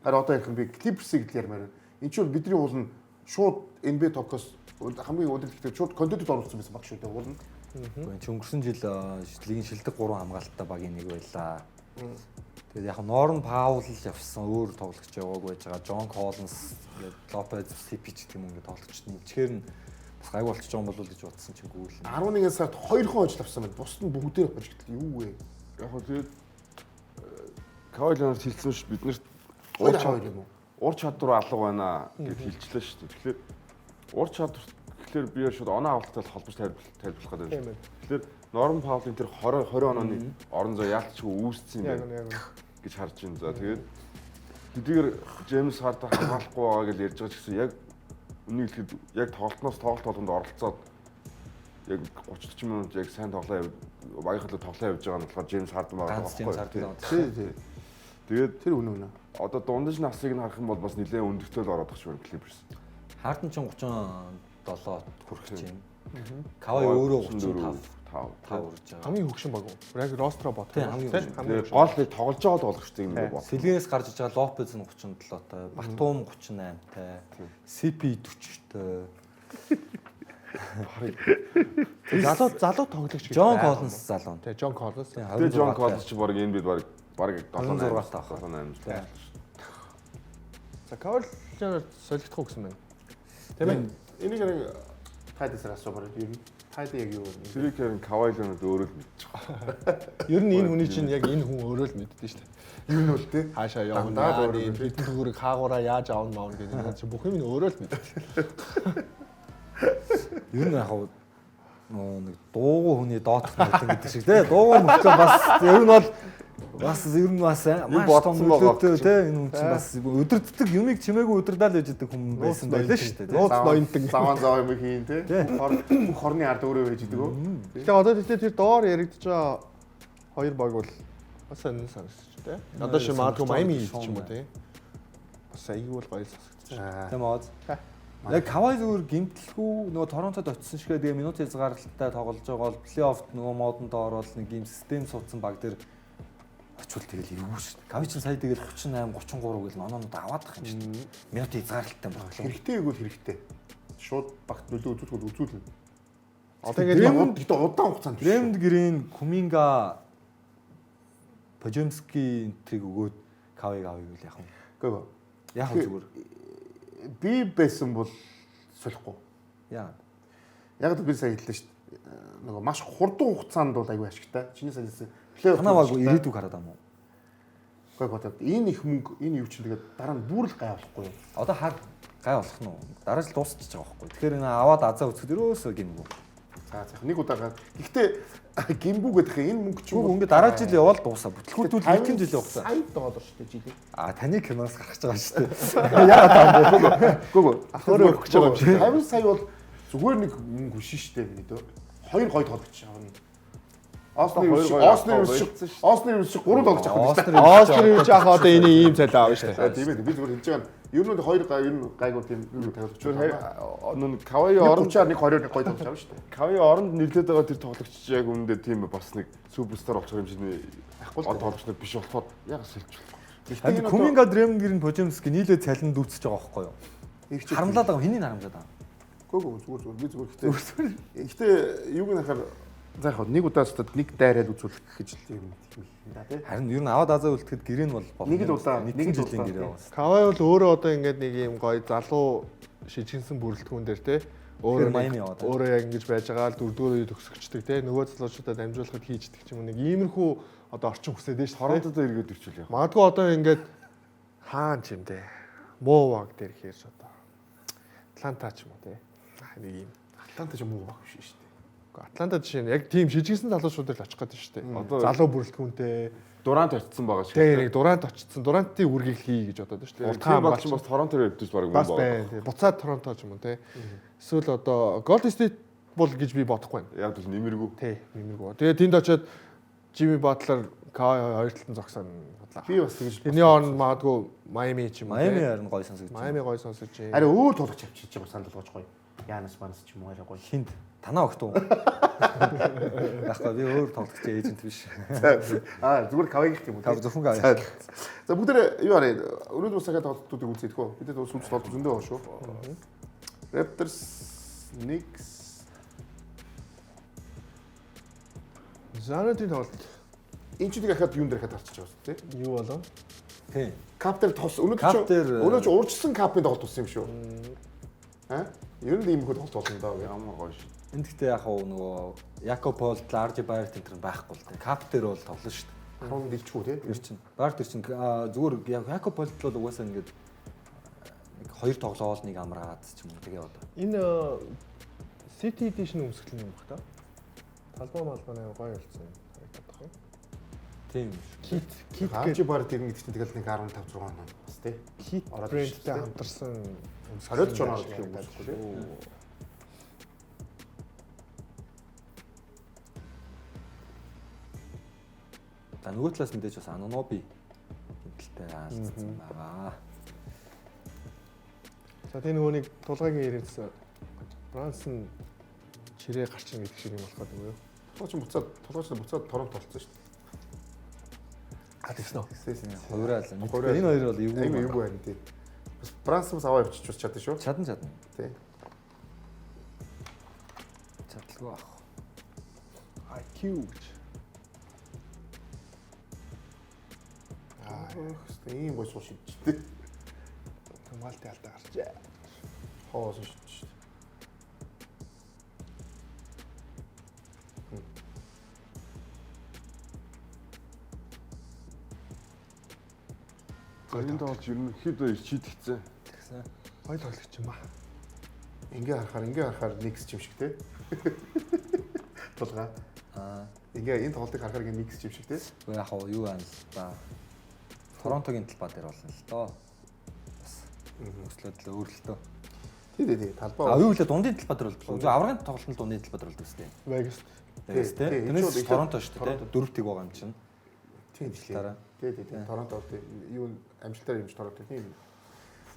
харин одоо ярих юм би Clippers-ыг л ярмаар байна. Энд чинь бол бидний уул нь шууд NBA Talk-оос хамгийн өдөрлөгтэй шууд контентэд оруулсан байсан баг шүү дээ уул нь. Үгүй энэ өнгөрсөн жил лигийн шилдэг 3 хамгаалттай багийн нэг байлаа. Тэгээд яг Норн Паул л явсан өөр тоглогч яваагүй байж байгаа. Джон Коллинс, ингээд Лопез, Сипич гэх юм ингээд тоглогчд нэмчээр нь бас гайгүй болчих юм болов уу гэж бодсон чинь гүйл. 11 сард 2 хон ажил авсан байна. Бусд нь бүгдээр хожигдол юу вэ? Яг хөө тэгээд Kawhi Leonard хэлсэн ш бид нарт 2 2 юм уу? Ур чадвар алга байна гэд хэлчлээ шүү дээ. Тэгэхээр ур чадвар тэгэхээр би шууд оноо авалттай холбож тайлбарлах гэдэг Тийм юм. байна. Тэгэхээр Норм Паулын тэр 20 20 онооны орон зай яалтчгүй үүссэн юм Яг байна үнэ яг үнэ. гэж харж байна. За тэгээд хэдийгээр Джеймс Харден хамгаалахгүй байгаа гэж ярьж байгаа ч гэсэн яг үнийг хэлэхэд яг тоглолтноос тоглолт болгонд оролцоод яг 30 40 минут яг сайн тоглоо багийнхаа тоглоо явж байгаа нь болохоор Джеймс Харден байгаа Ганц Джеймс Харден байгаа. Тий, тий. Тэгээд Тэр үнэ үнэ. одоо дундаж насыг нь харах юм бол бас нэлээд өндөртөл ороод тах шиг байна Clippers. Харден ч 37 хүрэх гэж байна. Кавай өөрөө 35 5 5 хүрж байгаа. Хамгийн хөгшин баг уу? Яг ростро бодох. Тийм, хамгийн тий? хөгшин. Хамгийн Тэгээд гол нэг тоглож байгаа тоглогчтой юм бод. Сэлгэнээс гарч иж байгаа Лопез нь 37-той, Батум 38-тай, CP 40-той, залуу залуу тоглогч гэж. Джон байгаа юм Коллинс залуу. уу? Тий, Джон Коллинс. Тийм, Тэгээд Джон 26-тай. Коллинс ч баг энэ бид баг баг 7 26 таах. 7 8 Тийм. За Кавал Леонард солигдох уу гэсэн байна. Тийм ээ. Энийг нэг тайдасаар асуумаар ер нь тайд яг юу вэ? Тэр хэрэг Кавай Леонард өөрөө л мэдчих. Ер нь энэ хүний чинь яг энэ хүн өөрөө л мэддэж шүү дээ. Ер нь бол тий. Хаашаа явна, Дандаа л яа, өөрөө энэ хэдэн төгрөг хаагураа яаж авна маавна гэдэг энэ чинь бүх юм нь өөрөө л мэддэг. Ер нь яг хав нөгөө нэг дуугу хүний доотх нөлөө гэдэг шиг тий. Дуугу мөртлөө бас ер нь бол бас ер нь бас маш том бодсон байгаа нөлөөтэй тий. Энэ хүн чинь бас өдөрддөг юмыг чимээгүй өдөрдаал байж идэг хүн байсан байлаа шүү дээ тий. Нууц ноёнтон. Заван заван юм хийн тий. Хор бүх хорны ард өөрөө байж идэг өө. Тэгээ одоо тэгтээ тэр доор яригдж байгаа хоёр баг бол бас сонин санагдчих тий. Одоо ши магадгүй Майами Heat ч юм уу тий. Бас айгүй бол гоё сонсогдчих. Тийм үү. Яг Кавай зүгээр гимтлэхүү нөгөө Торонтод очисон шигээ тэгээ минут хязгаарлалттай тоглож байгаа бол плей-оффт нөгөө модонд ороод нэг юм систем суудсан баг дээр очивол тэгэл эвгүй шүү дээ. Кавай чинь сая тэгэл 38 33 гэл оноонууд аваад тах юм шүү дээ. Минут хязгаарлалттай бодлоо. Хэрэгтэй юу хэрэгтэй. Шууд багт нөлөө үзүүлэх бол үзүүлнэ. Одоо ингээд Ингээд гэтээ удаан хугацаанд биш. Дремд Грин, Куминга, Пожемски энтриг өгөөд Кавайг авъя гэвэл яг юм. Үгүй ээ. Яг нь зүгээр. Би байсан бол солихгүй. Яа. Яг л би сая хэллээ шүү дээ. Нөгөө маш хурдан хугацаанд бол айгүй ашигтай. Чиний сая хэлсэн плей-офф Танаа баг ирээдүг хараад юм уу? Үгүй ээ. Энэ их мөнгө, энэ юу чинь тэгээд дараа нь бүр л гай болохгүй юу? Одоо хар гай болох нь уу? Дараа жил дуусчихж байгаа байхгүй. Тэгэхээр энэ аваад азаа үзэхэд ерөөсөө гимгүү. За за нэг удаа гай. Гэхдээ гимбүү гэдэг юм энэ мөнгө чинь Үгүй ингээ дараа жил яваал дуусаа. Бүтлгүүтүүл хэдэн жилийн хугацаа. Сая доллар шүү дээ жилийн. А таны киноос гарч байгаа шүү дээ. Яагаад таам бэ? Үгүй үгүй. Өөрөө өгөх гэж байгаа юм шиг. 50 сая бол зүгээр нэг мөнгө биш шүү дээ миний дөө. Хоёр гой тоглогч авна. Осны Хоёр шиг гоё Осны шиг авах болцсон шүү Осны шиг гурван тоглогч авах Осны гэж байна. Оскар юу ч яах одоо энэ ийм цалин авна шүү дээ. За тийм ээ би зүгээр хэлж байгаа нь ер нь хоёр гай ер нь гайгүй тийм юм тоглогч. Тэр нүн Кавай Нэг оронд 30-аар нэг 20-оор нэг гой тоглогч авна шүү дээ. Кавай оронд нэрлээд байгаа тэр тоглогч чи яг үүндээ тийм бас нэг суперстар болчих юм шиг Ахгүй л од тоглогч нар биш болохоор яг сэлж болох. Гэхдээ энэ Куминга, Дремд Грин, Пожемски нийлээ цалин дүүцэж байгаа байхгүй юу? одоо Харамлаад байгаа хэнийг харамлаад байгаа? Үгүй үгүй зүгээр зүгээр би зүгээр гэхдээ гэхдээ юуг нь хахаар за яг нэг удаа өстөд нэг дайрал үзүүлэх гэж л юм юм да тий. Харин ер нь аваад азаа үлдэхэд гэрээ нь бол болно. Нэг л удаа, нэг нэг л жилийн удаа, гэрээ тий. бас. Кавай бол өөрөө одоо ингээд нэг юм гоё залуу шижигсэн бүрэлдэхүүн дээр те өөрөө Тэгэхээр Майами яваад байна. өөрөө яг ингэж байж байгаа л дөрөвдүгээр үе төгсөгчдөг те нөгөө залуучуудаа дамжуулахад хийждэг ч юм уу нэг иймэрхүү одоо орчин хүсээд нь шүү дээ. Торонтод эргээд ирчихвэл яг. Магадгүй одоо ингээд хаан ч юм те муу баг дээр ихээр одоо Атланта ч юм уу те нэг юм. Атланта ч муу баг биш шүү дээ. Үгүй, Атланта жишээ нь яг тийм шижигсэн залуучуудаар л очих гэдэг шүү дээ. Одоо Залуу бүрэлдэхүүнтэй Дурант очсон байгаа шиг. те нэг Дурант очсон. Дурантын үргийг л хий гэж бодоод шүү дээ. Уртхан баг чинь бас Торонтоор өвдөж баг бас мөн баг. байна. Тий. Буцаад Торонто ч юм уу те. Эсвэл одоо Golden State бол гэж би бодохгүй байна. Яг л нэмэргүй. Тий, нэмэргүй. Тэгээ тэнд очиод Jimmy Butler, Kawhi хоёр талд нь зогсоно бодлаа. Би бас тэгж Тэрний оронд магадгүй Miami ч юм уу. Майами те. харин гоё сонсогдож байна. Miami гоё сонсож байна. Арай өөр тоглогч авчиж байгаа санал болгож гоё. Янас манас ч юм уу арай гоё. Хинд танаа огт уу? Яахгүй би өөр тоглогч эйжент биш. Аа зүгээр Кавайгийнх юм уу? Кав зөвхөн Кавай. За бүгдээ юу арай өнөөдөр бас цагаа тоглолтуудыг үзье гэх үү? Бид бас үзэл тоглолт зөндөө байгаа шүү. Raptors, Knicks Занотын тоглолт энэ ч нэг ахаад юун дээр хахад гарчиж байгаа шүү дээ. юу болов? Тий. Кап дээр тос өнөөдөр Кап ч дээр, өнөөдөр ч урьдчилсан капын тоглолт болсон юм шүү. Аа? Ер нь ийм их тоглолт болно доо. Ямар гоё шүү. Энд гэхдээ яг хуу нөгөө Яко Пол, Ларжи Байрт энэ төр байхгүй л дээ. Кап дээр бол тоглоно шүү дээ. 10 дэлчгүй тий. Тэр чинь Барт тэр чинь зүгээр Яко Пол бол угаасаа ингээд Хоёр тоглоол нэг амраад ч юм уу тэгээ одоо. Энэ City Edition өмсгөл юм баг та. Талбай малбай амар гоё болсон юм харагдаад байгаа юм. Тийм юм шиг. Kit Kit Хаач гэдэг баг тэр гэдэг чинь тэгэл нэг 15 6 он бас тий. Kit Ороод брендтэй ирсэн. хамтарсан Сориод ч өмсгөл ороод ирэх юм харагдаад шүү дээ. шүү. За нөгөө талаас мэдээж бас Anunoby гэмтэлтэй алдсан байгаа. За тийм нөгөө нэг тулгаагийн яриадсан Брансон чирээ гарчин гэдэг шиг юм болох гэдэг үү? Тулгаач буцаад тулгаач буцаад Торонто болсон шүү дээ. А тэгсэн үү? Тэгсэн. Хувираал. Хувираал. Энэ хоёр бол эвгүй. Айгүй эвгүй байна тий. Бас Брансон бас аваа явчих бас чадсан шүү. Чадан чадна. Тий. Чадалгүй ах. IQ гэж. Аа, хэвээ ийм гой суу шидчихтэй. Хамгаалтын алдаа гарчээ. Хоосон шидчихтэй. За энэ тоглолт ерөнхийдөө шийдэгцэн. Тэгсэн. Гоё тоглогч юм аа. Ингээ харахаар Никс юм шиг тий. Тулгаа. Аа. Ингээ энэ тоглолтыг харахаар ингээ Никс юм шиг тий. Үгүй яг хаа юу байна л да. Торонтогийн талбай дээр болно л доо. Бас өслөөд л өөр л дөө. Тий, тий, тий. Талбай. А юу гэлээ дундын талбай дээр болдог. Зөв аврагын тоглолт нь дундын талбай дээр болдог үстэй. Vegas. Тэгээс тий, тэ. энэ Тэрнээс ч бол Торонто шүү дээ. Торонто. Дөрөв тэг байгаа юм чинь. Тий, тий. Дараа. Тий, тий, тий. Торонто бол тий. Юу амжилтаар юмж Торонто тийм.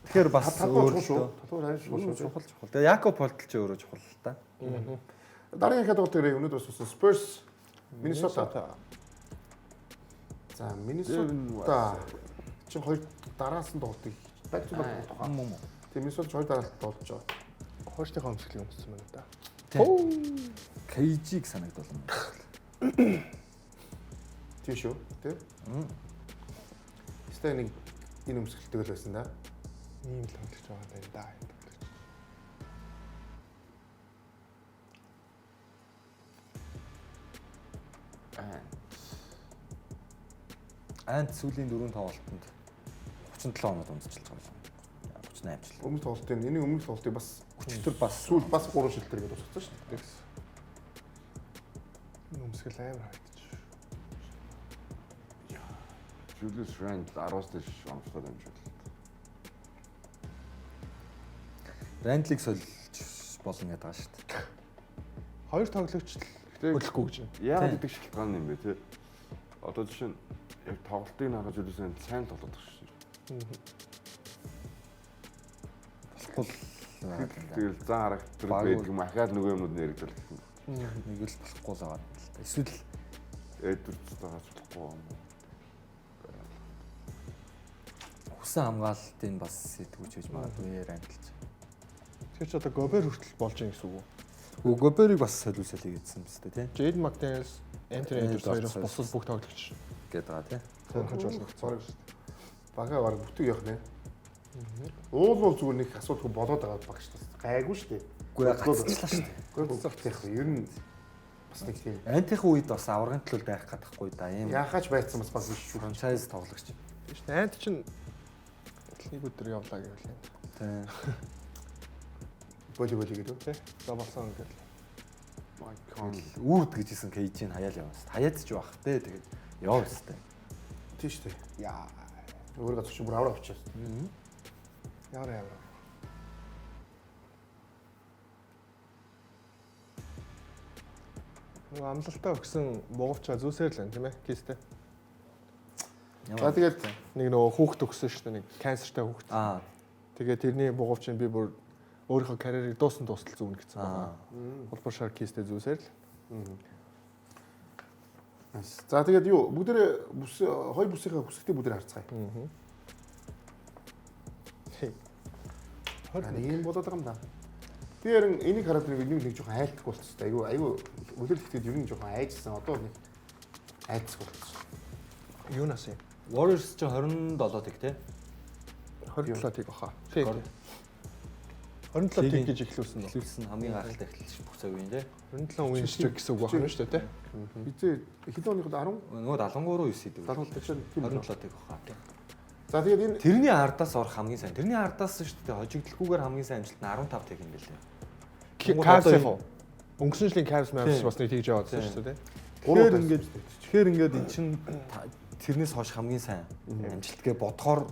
Тэгэхээр бас Талбай өөр чухал л шүү. дөө. Талбай аим чухал шүү. Чухал чухал. Тэгээ Якоб Полтл ч өөрөө чухал л та. Дараагийн хад тоглолт дээр өнөөдөр бас Spurs Minnesota. За Minnesota чинь хоёр дараалсан тоглолтыг back to back тоглох. Мм мм. Тийм Minnesota ч хоёр дараалал тоглож байгаа. Хойштынхоо өмсгөлийг өмссөн байна да. KG-г санагдуулсан. Тийм шүү, тий? Стай нэг энэ өмсгөлтэйг л байсан да. Ийм л тоглогч байгаа юм да. Энэ тоглогч. Ант сүүлийн дөрвөн тоглолтод 37 оноод унцчилж байгаа юм. 38 жил. Өмнөх тоглолтын энэ өмнөх тоглолтыг бас Өчтөр бас сүүл бас 3 шилтэр гээд дуусгасан шүү дээ. Тэгс. Энэ өмсгөл амар харагдчих. Julius Randle 10-аас дээш онцлог амжуулалт. Рандлиг сольж болно гэдэг байгаа шүү дээ. Хоёр тоглогч л Гэхдээ хөдлөхгүй гэж байна. яагаад гэдэг шалтгаан юм бэ те? Одоо жишээ нь яг тоглолтыг харахад Julius Randle сайн тоглоод байгаа шүү дээ. Болохгүй л байгаа юм да. Тэгэл зан характер Баг байдаг юм ахаад нөгөө юмнууд нь яригдал гэх юм. Нэг л болохгүй л байгаа юм л да. Эсвэл Эдвардстайгаас болохгүй юм. хүсэн хамгаалтыг бас сэтгүүч гэж магадгүй Рандлж. Тэгэхээр ч одоо Гобер хүртэл болж байгаа гэсэн үг үү? Үгүй Гоберыг бас солиусал хийгээдсэн биз дээ тий. Джейден Макдэниелс, Энтони Эдвардс хоёроос Эдвардс. бусад бүх тоглогч Гэдэг байгаа тий. сонирхож болох. Бараг бага бараг бүтэг явах нэ. Уул бол зүгээр нэг асуудалгүй болоод байгаа баг шүү дээ. Гайгүй шүү дээ. Үгүй гацчлаа шүү дээ. Үгүй яг ер нь бас нэг тийм Антийнхын үед бас аврагын төлөө дайрах гадахгүй да. Ийм яхаач байцсан бас бас биш шүү. франчайз тоглогч. Тийм шүү дээ. Ант чинь нэг өдөр явлаа гэвэл юм. Тий. Боли боли гэдэг. Тэ? За болсон гэл. Mike Conley Үрд гэж исэн KG-н хаяал явна. Хаяад ч байх те. Тэгээд яваа өстэй. Тийм шүү дээ. Яа. Өөр газар чи бүр авраа авчихсан. Ямар ямар. Нөгөө амлалтаа өгсөн бугуувчаа зүүсээр л байна тийм ээ. Кистэй. За тэгээд Нэг нөгөө хүүхд өгсөн шүү дээ. Нэг канцертай хүүхд. Аа Тэгээ тэрний бугуувчин би бүр өөрийнхөө карьерийг дуусан дуустал зүүнэ гэсэн Аа. байна. Холбор шар кистэй зүүсээр л. За тэгээд юу бүгдээрээ бүс хоёр бүсийнхээ хүсэлтийг бүгдээрээ харцгаая. Хей. Нэг юм болоод байгаа юм да. Тэгэхээр энийг хараад нэг нэг жоохон айлтгүй болчихсон. Айгу айгу үлрэлтэхэд ер нь жоохон айжсан. Одоо нэг айцгүй болчихсон. Юунаас юм? Warriors ч 27 тэг те. 27 тэг баха. Тий. 27 тэг гэж эхлүүлсэн нь. Эхлүүлсэн хамгийн гайхалтай эхлэл бүх цагийн те. 27 win streak гэсэн үг байна шүү дээ, тий. Эзээ хэдэн оных 10 Нөгөө 73 9 идэв. 70 тийм 27 тэг баха. За тэгээд энэ Тэрний ардаас орох хамгийн сайн. Тэрний ардаас шүү дээ хожигдлгүйгээр хамгийн сайн амжилт нь 15 тэг юм билээ. Cavs яг уу. Өнгөрсөн жилийн Cavs Mavs бас нэг тэгж яваадсан шүү дээ. Тэгэхээр ингээд тэгэхээр ингээд эн чин тэрнээс хойш хамгийн сайн амжилт гэ бодохоор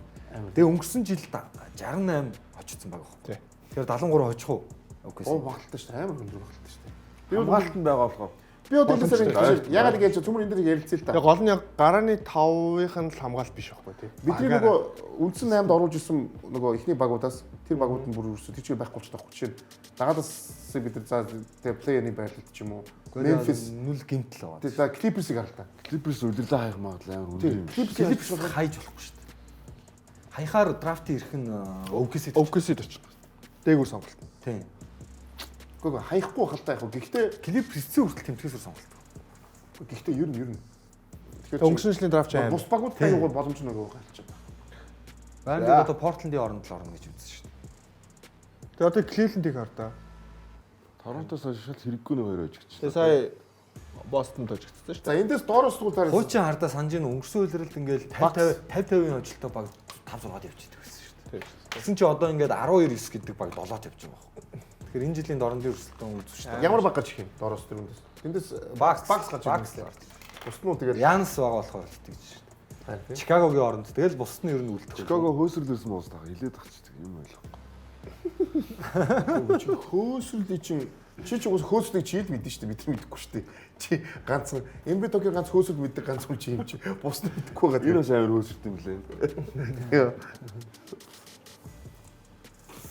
тэгээ өнгөрсөн жил 68 очсон баг Тий. аахгүй. Тэгэхээр 73 очих уу? Окей. гоо багталтай шүү дээ. Амар өндөр багталтай шүү дээ. Би хамгаалт нь байгаа болохоор Би одоо энэ сарын жишээ ягаад гэж цөмөр энэ дээр ярилцъя л та. Тэгээ гол нь яг гарааны 5-ынх нь л хамгаалт биш байхгүй тий. Бидний нөгөө үндсэн 8-д оруулж исэн нөгөө эхний багуудаас тэр багууд нь бүр ерөөсөө тэр чигээр байхгүй болчихдог байхгүй. Жишээ нь Дагаласыг бид нар за тэгээ плей-ины байрлалд ч юм уу. Memphis нүл гинтл байгаа. тэгээ за Clippers-ыг харалтаа. Clippers удирлаа хайх магадлал амар өндөр юм. Clippers-ийг Clippers хайж болохгүй шүү дээ. Хаяхаар драфтын ирэх нь OKC. OKC-д очих. Дээгүүр сонголт. Тийм. Үгүй ээ хаяхгүй хальтаа яг. Гэхдээ Clippers эцсийн хүртэл тэмтгэсээр сонголт. гэхдээ ер нь ер нь. Тэгэхээр Өнгөрсөн жилийн драфт чинь амар. бус багууд аюугаар боломж нөгөө галчих. Байрны дээр одоо Portland-ийн оронд л орно гэж үзсэн шүү дээ. Тэгээ одоо Cleveland-ийг хар та. Торонтоос шал хэрэггүй нэг хоёр ажигч. Тэгээ сая Бостонд хожигдсон шүү За эндээс доороос тэгвэл таарсан. Хуучин хардаа санаж ин өнгөрсөн үйлрэлд ингээл 50 50 50-ийн хожолтой баг 5 6-ад явчихдаг байсан шүү дээ. дээ. Тэгсэн чи одоо ингээд 12 9 гэдэг баг 7-д явж байгаа байхгүй. Тэгэхээр энэ жилийн дорнодын өрсөлдөөн үзсэн шүү дээ. Ямар баг гарч ирэх юм доороос дөрөндөөс. Тэндээс Bucks Bucks гарч ирэх. Bucks л гарч ирэх. Бус нь тэгэл Янс байгаа болохоор л тэгж шүү дээ. Чикагогийн оронд тэгэл бус нь ер нь үлдэх. Чикаго хөөсрөл ирсэн уус таа хилээд тахчих юм ойлгохгүй. Чи хөөсрөлий чинь чи ч угсаа хөөсрөлийг чи л мэдэн шүү дээ бид нар мэдэхгүй шүү дээ. Чи ганцхан NBA Tokyo ганц хөөсрөл мэддэг ганц хүн чи юм чи бус нь мэдэхгүй байгаа. Энэ бас амар хөөсрөлт юм лээ.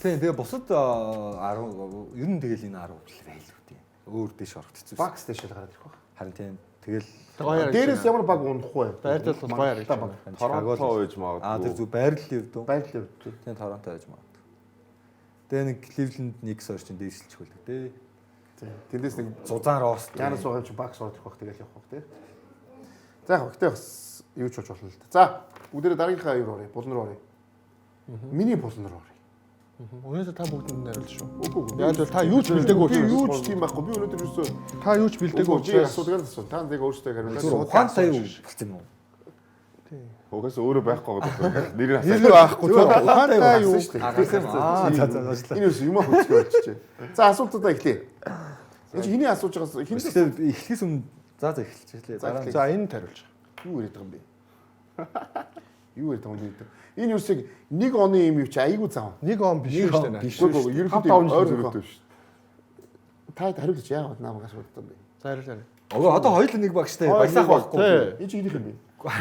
Тийм тэгээ бусад 10 ер нь тэгэл энэ 10 л байлгүй тийм. Өөр дэш орох хэцүү. Bucks дэш л гараад ирэх баг. Харин тийм тэгэл Гоё харагдаж Дээрээс ямар баг унах вэ? Байрлал бол гоё харагдаж байна. Торонто байж магадгүй. Аа тэр зүг байрлал юу дөө. Байрлал юу? Тийм Торонто байж магадгүй. Тэгээ нэг Cleveland Knicks хоёр чинь дээшилчих үлээ дээ. Тэндээс нэг Зузаан Рост. Янас байгаа юм чи Bucks орох байх тэгэл явах байх тий. За яг гэхдээ бас юу ч болж болно л да. За бүгдээрээ дараагийнхаа юу руу оръё? Булан руу оръё. Миний булан руу оръё. Өнөөдөр та бүгдэнд нь хариулж шүү. Үгүй үгүй. Яг л та юу ч бэлдээгүй Би учраас. юу ч тийм байхгүй. Би өнөөдөр ерөөсөө Та юу ч бэлдээгүй Үгүй, би учраас. асуудгаар асуу. Та нэг өөртөө хариулаа. Зүгээр ухаантай юу болсон юм уу? Угаасаа өөрөө байхгүй байгаа даа. Нэрийг Нэр байхгүй тийм ухаантай юу? шүү дээ. Аа гарсан юм. Аа за за уучлаа. Энэ ерөөсөө юм аа хөцгөө болчихжээ. За асуултуудаа эхлэе. Энэ чи хэний асууж байгаас хинээс Тэгэхээр эхлэхээс өмнө за за эхэлчихлээ. За, Дараа нь эхлэе. За энэ хариулж. юу яриад байгаа юм бэ? Юу яриад байгаа юм бэ? Энэ ерөөсөө нэг оны юм юу чи айгүй зам. Нэг он биш Нэг шүү он дээ. биш. Үгүй үгүй 5 ерөнхийдөө 5 жил зөрүүтэй шүү. Та хариулж яагаад намайг асуудаг юм бэ? За хариулаарай. Өө одоо хоёул нэг баг штэ. Баясаах байхгүй. Тий. Энэ чи хинийх юм бэ?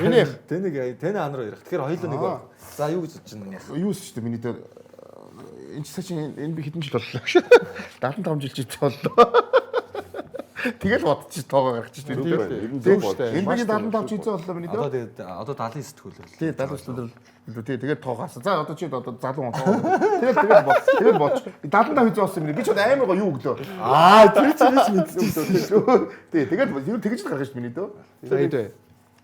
Минийх. Тэ нэг тэ нэг анруу ярих. Тэгэхээр хоёул нэг баг. За юу гэж бодож байна минийх? Юу шүү дээ миний дээр энэ чи чинь энэ би хэдэн жил боллоо гэж. 75 жил чи боллоо. Тэгэл бодчих тоогоо гаргачих тийм. Зөв байна. Ер нь Зөв зөв шүү дээ. Энэ бигийн 75 жил боллоо миний Одоо дээр. тэгээд одоо 79 сэтгүүлэр. Тий 79 лөө тий тэгээд тоогоос. За одоо чи одоо залуу он тоогоо. Тэгэл тэгэл бод. Тэгэл бодч. 75 хизээ болсон юм. Би ч одоо амар гоё юу өглөө. Аа тэр чи би ч мэдчихсэн. Тий тэгэл ер нь тэгж л гаргаж шүү миний дөө. За хэд вэ?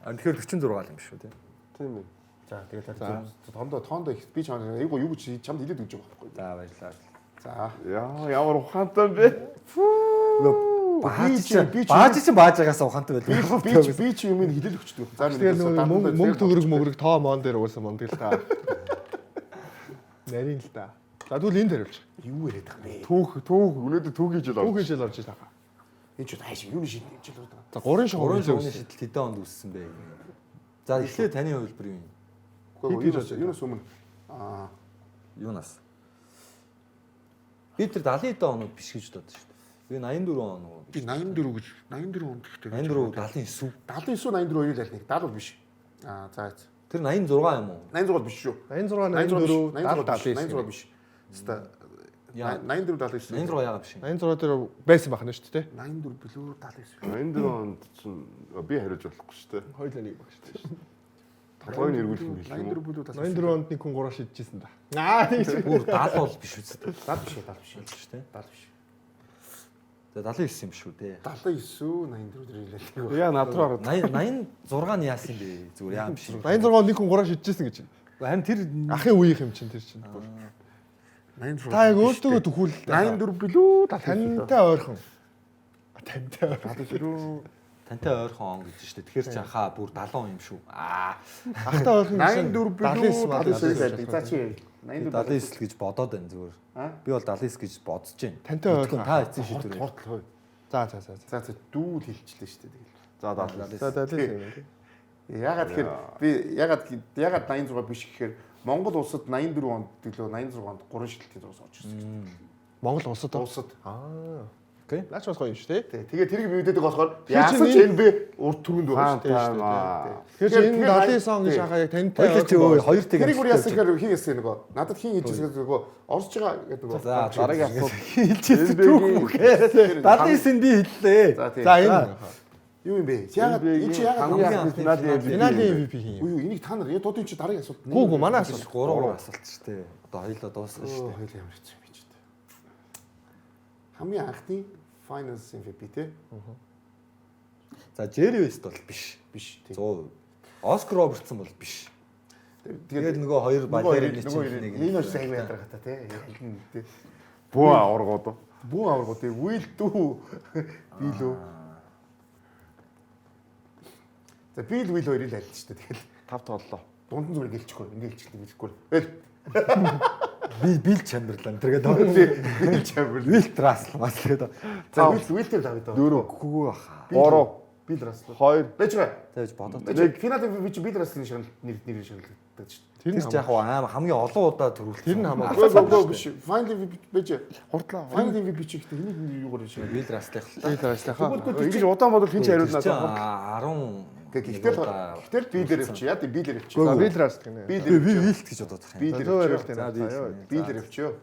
Тэгэхээр 46 л юм шүү тий. Тийм ээ. За тэгэл тондоо тоондоо их би чамд айгуу юу гэж чамд хэлээд өгч байгаа байхгүй. За баярлалаа. За. Яа ямар ухаантай юм бэ? Бааж чи- би чи чи- бааж чи бааж байгаас ухаантай байлаа. Би чи би чи юм хэлэл өгчдөг. За Тэгэхээр нөгөө мөнгө төгрөг мөгрөг тоо моон дээр угаасаа мундаг л та. Нарийн л та. За тэгвэл энд хариулж. юу яриад байгаа юм бэ? Түүх түүх өнөөдөр түүхийн жил орж. Түүхийн жил орж ир тагаа. Энэ ч хайш юуны шид энэ жил байгаа. За гурван шугам Гурван нэлээд шугамны өссөн. шидэлт хэдэн онд үүссэн бэ? За эхлээд таны хувилбар юу юм? Үгүй юунаас юунаас өмнө аа Юунаас? Би тэр 70 онууд биш гэж бодсон шүү дээ. Би 84 он уу? би 84 гэж 84 онд гэхдээ 84 79. 79 84 хоёрын аль нэг 70 бол биш. Аа за за. Тэр 86 юм уу? 86 бол биш шүү. 86 86 84 70 86 79. биш. Хаста Яа. 84 79. 86 яагаад биш юм? 86 дээр байсан байх нь шүү дээ. 84 билүү 79. 84 онд чинь би хариулж болохгүй шүү дээ. Хоёулаа нэг баг шүү дээ. Толгойн эргүүлэх юм хэлэх юм уу? 84 билүү 79. 84 онд нэг хүн гурав шидчихсэн да. Аа тийм шүү. Бүр 70 бол биш үстэй. 70 биш 70 биш. Биш үү? 70 биш. За 79 юм шүү дээ. 79 84 дээр хэлээ. Яа над руу хараад. 80 86 нь яасан юм бэ? Зүгээр яа биш. 86 онд нэг хүн гурав шидчихсэн гэж. Харин тэр Ахын үеийнх юм чинь тэр чинь. Бүр. 84. Та яг өөртөөгөө төхүүл. 84 билүү 79. Тантай ойрхон. Тантай ойрхон. 79. Тантай ойрхон он гэж штэ. Тэгэхээр чи хаа бүр 70 юм шүү. Аа. Ахтай ойрхон гэсэн 84 билүү 79 79 байдаг. За чи 84 79 л гэж бодоод байна зүгээр. Аа? Би бол 79 гэж бодож байна. Тантай ойрхон. Та эцсийн шийдвэр. Хурдл хой. За за за. За за дүүл хэлчихлээ шүү дээ. Тэгэл. За 79. За 79 юм тий. Ягаад тэгэхээр би ягаад ягаад 86 биш гэхээр Монгол улсад 84 онд төлөө 86 онд 3 шилтийн зураг орж ирсэн гэж. Монгол улсад Улсад. Аа. Окей. Наач бас гоё юм шүү тий. Тий. Тэгээ тэрийг би мэддэг болохоор Тэгэхээр яасан чи ч энэ би урд түрүүнд байгаа шүү Хаан дээ. тайм. Тэгэхээр чи энэ Тэгэхээр 79 он гэж тий. хахаа яг тантай Хоёул чи өө хоёр тэг. Тэрийг бүр яасан гэхээр хин яасан нөгөө надад хин хэлж ирсэн нөгөө орж байгаа гэдэг нөгөө. За Дараагийн асуулт. хэлчихсэн түүх мөхээ. 79-нд би хэллээ. За тий. За энэ Юу юм бэ? Ягаад энэ чи ягаад хамгийн анхны финалийн MVP. финалийн MVP хин юм. Үгүй юу энийг та нар яг одоо энэ чи дараагийн асуулт. Гүү гүү манай асуулт. 3 асуулт шүү дээ. Одоо хоёулаа дуусгана шүү дээ. Хоёул ямар хэцүү юм бэ чи. Хамгийн анхны Finals MVP те За Jerry West бол биш. биш тий. 100%. Оскар Робертсон бол биш. Тэгээд нөгөө хоёр балерины чинь нэг нэг энэ хоёр сайн ядаргатай те. Аль нь те. Бүү аваргууд. Бүү аваргуу те. Will дүү билүү. За бил Will хоёрыг л альж шүү дээ. Тэгэл Тав тоглолоо. дунд нь зүгээр гэлчихгүй. Ингээ гэлчихлээ мэдэхгүй. Эл би Бил Чамберлан тэр гэдэг. Бил Чамберлен. Вилт Рассел бас гэдэг. За Will Will тэр тавь даа. 4 Үгүй баха. 3 Бил Рассел. 2 Байж байгаа. За гэж бодоод. Байж финал MVP чи Бил Расселийн шагнал нэр нэр шагналдаг шүү дээ. Тэр Тэр нь ч яг аим хамгийн олон удаа төрүүлсэн. Тэр нь хамаагүй. Үгүй үгүй биш. Final MVP байж. Хурдлаа. Final MVP чи ихтэй хэнийг юугаар шагнал. Бил Расселийнх л та. Бил Расселийнхаа. Ингэж удаан бодвол хин ч хариулна. 10 Гэхдээ гэхдээ би дээр явчих. Яа тийм би дээр явчих. За Бил Рассел гинэ. Би би дээр Вилт гэж бодоод байгаа юм. Би За дээр зөв хариулт явчих. юм. За, За Би дээр явчих.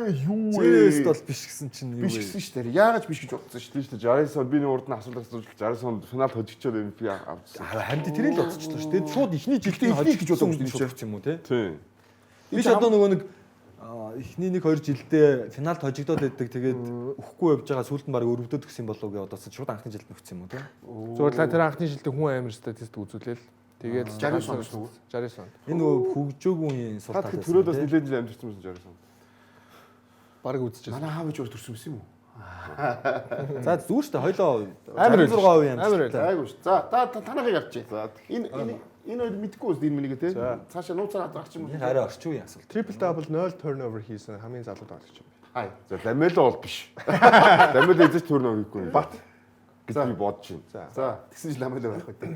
Юу Jerry West бол биш гэсэн чинь юу Биш вэ? гэсэн шүү дээ. Яагаад биш гэж бодсон шүү дээ. Тийм шүү дээ. 69 би нэг урд нь асуулт асууж 69 финал хожигчоод MVP авчихсан. Харин тэрийг л бодчихлоо шүү дээ. Шууд эхний жилд нь Эхний гэж бодсон шүү дээ. шүү юм уу те? Тийм. Би ч одоо нөгөө нэг эхний нэг хоёр жилдээ финалд хожигдоод байдаг. Тэгээд өхгүй явж байгаа сүүлд нь баг өрөвдөд өгсөн болов уу гэж бодсон. Шууд анхны жилд нөхцсөн юм уу те? Зүгээр л тэр анхны жилдээ хүн амар статист үзүүлээл. Тэгээд 69 он шүү. 69 он. Энэ нөгөө хөгжөөгүй сул Та тал тэгэхээр байсан. төрөөд бас те? нэлээд жил амьдэрсэн байсан 69. Бараг үзчихсэн. Манай аав ээж өөр төрсөн байсан юм уу? За зүгээр шүү дээ. Хоёлоо Амар 66% Амар амжилттай. Айгуу шүү. За та танахыг авчи. За Энэ энэ энэ хоёр мэдгүй үст энэ миний те. Цаашаа нууцаар авч юм уу? Энэ арай орчин үеийн асуулт. Triple double 0 turnover хийсэн хамгийн залуу тоглогч юм байна. Хай. За Ламело бол биш. Ламело эзэж төрнө хийхгүй. Бат гэж би бодож байна. За тэгсэн чинь ламел байх үү те.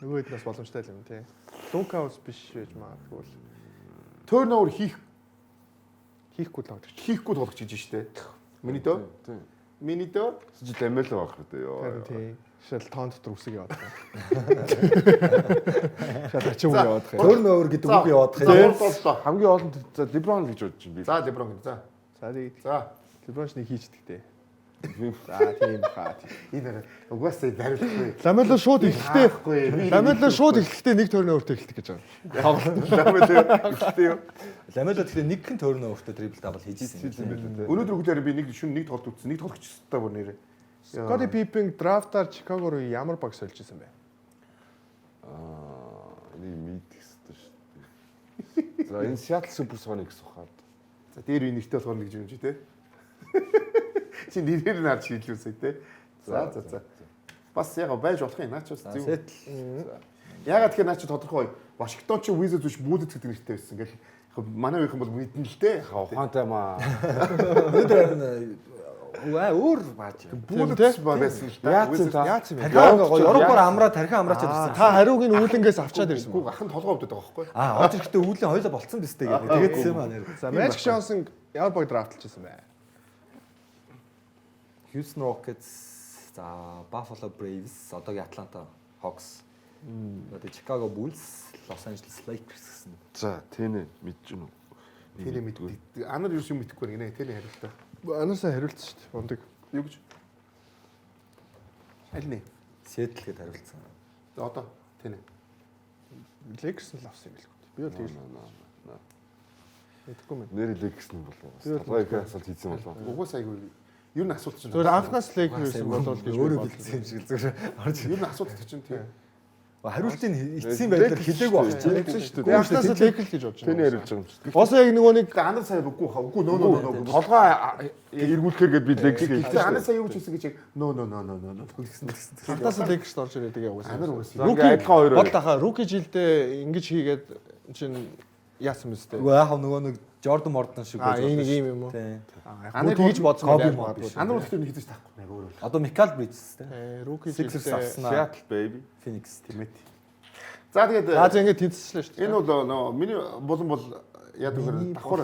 Нөгөө хэд нас боломжтой л юм тий. Лука бас биш байж магадгүй л. Turnover хийх Хийхгүй тоглогч. хийхгүй тоглогч гэж штэ. Миний дөө. Тийм. Миний дөө. Тэгсэн чинь Ламело байх үү ёо. Харин тий. Шал тон дотор үсэг яваад байгаа. Шал ачин үг яваад байгаа. Turnover гэдэг үг яваад За байгаа юм. хурд боллоо. Хамгийн олон за Леброн л гэж бодож байна би. За Леброн гэнэ. За. За тэгээд За. Леброн ч нэг хийждэг те. За тийм хаа. Энэ арай угаасаа хариулахгүй. Ламело шууд эхлэхдээ Хаахгүй. Ламело шууд эхлэхдээ нэг turnover-тэй эхэлдэг гэж байгаа. Ламел эхлэхдээ юу? Ламело тэгэхээр нэг хэн turnover-тэй triple double хийж исэн юм байна. Өнөөдөр өглөөр би нэг шүн нэг тоглолт үзсэн. Нэг тоглогч өстой бүр нэрээ. Scottie Pippen драфтаар Чикаго руу ямар баг сольж исэн бэ? Аа, энийг мэдэх ёстой шүү дээ. За энэ Seattle Supersonics ухаад. За дээр үе нэртэй болохоор нэг юм чи те. Чи нэрээр нь харж шийдлүүсэй те. За за за. Бас яг байж болох юм. Наач бас За зөв. Seattle Ягаад тэгэхээр наач тодорхой. Вашингтон чи Wizards биш Bullets гэдэг нэртэй байсан. Ингээл яг манай үеийнхэн бол мэднэ л те. Ухаантай маа. өнөөдөр харин өөр бааж. Bullets ба байсан л да. Яатсан та? Яатсан бэ? Тархиа гоё Европоор амраа тархиа амраачаад ирсэн. Та хариуг нь үүлэнгээс авчаад ирсэн Үгүй ба. ахын толгой өвдөд байгаа байхгүй. Аа, орж ирэхдээ үүлэн хоёлоо болцсон биз дээ гэдэг. Тэгээд юм аа нэр. За Magic Johnson ямар баг драфтлж исэн бэ? Houston Rockets, за Buffalo Braves, одоогийн Atlanta Hawks. Одоо Chicago Bulls, Los Angeles Lakers гэсэн. За, тэнэ мэдэж гэнэ үү? Тэлээ мэддэг. Анар юу юм мэдэхгүй гинэ. Тэлээ хариултаа. Анаасаа хариулсан шүү дээ. Ундаг. Юу гэж? Аль нэ? Seattle гэдээ хариулсан. За одоо тэнэ. Lakers нь л авсан юм билүү. Би бол тэгэл мэдэхгүй мэн. Нэр Lakers нь болов. Би бол Толгой их асуулт хийсэн болов. Угаас айгүй ер нь асуулт чинь. Зүгээр анхнаас Lakers болов гэж өөрөө би бэлдсэн юм шиг л зүгээр орж. Ер нь асуулт чинь тийм. Хариултыг эцсийн байдлаар хэлээгүй байх чинь. Тэгсэн шүү Би дээ. анхнаасаа Lakers гэж бодож Тэний байна. хариулж байгаа юм шүү дээ. Бас яг нөгөө нэг Гэтэ анар сая үгүй хаа. Үгүй нөө нөө нөө нөө. Толгой эргүүлэхээр гээд би Lakers гэж Гэтэ анар сая юу гэж хэлсэн гэж яг нөө нөө нөө нөө нөө гэсэн. анхнаасаа Lakers орж ирээд тэгээ угаасаа. Анар угаасаа. Ингээ адилхан хоёр Бодол ахаа rookie жилдээ ингэж хийгээд чинь яасан мэт те. Үгүй яах вэ нөгөө нэг Jordan Мордон шиг Аа байж энэ болно нэг шүү. юм юм уу? Тийм. Анар тэгж бодсон Kobe байх Mob магадгүй. биш. Анар бол тэр нэг хийж таахгүй нэг өөр бол. Одоо Mikal Bridges те. Rookie Sixers жилдээ авсан аа. Seattle baby. Phoenix. Тийм ээ. За тэгээд Аа зэ ингэ тэнцэлээ шүү дээ. энэ бол нөө миний булан бол яадаг вэ? Давхар.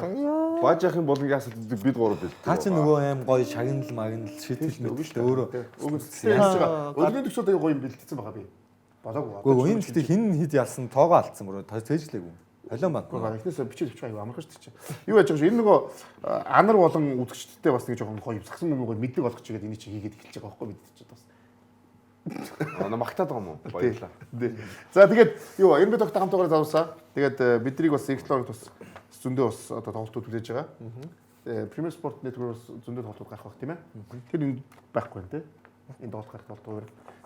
Бажахын болонгийн асуулт бид гурав бил. Та чи нөгөө аим гоё шагнал магнал шийтгэл мэтгэл өөрөө. Үгүй өдрийн төгсөөд аягүй гоё юм бэлтгэсэн байгаа би. Болоогүй. Үгүй энэ гэхдээ хин хэд ялсан тоогоо алдсан мөрөө цээжлээгүй. Холион банд. Үгүй эхнээсээ бичээд авчих аягүй амархан шүү дээ. Юу яаж байгаа шүү. Энэ нөгөө анар болон үзэгчдтэй бас нэг жоохон гоё юм сагсан юм гоё мэдлэг олгох чигээд энийг чи хийгээд эхэлж байгаа байхгүй бид чи бас. Аа магтаад байгаа юм уу? Баярлалаа. Тий. За тэгээд юу энэ бид огт хамтаагаар завсаа. Тэгээд биднийг бас их 7 хоногт бас зөндөө бас одоо тоглолтууд хүлээж байгаа. Premier Sport Network бас зөндөө тоглолтууд гарах байх тийм ээ. Тэр энэ байхгүй юм тий. Энэ тоглолт гарах тоглолт өөр.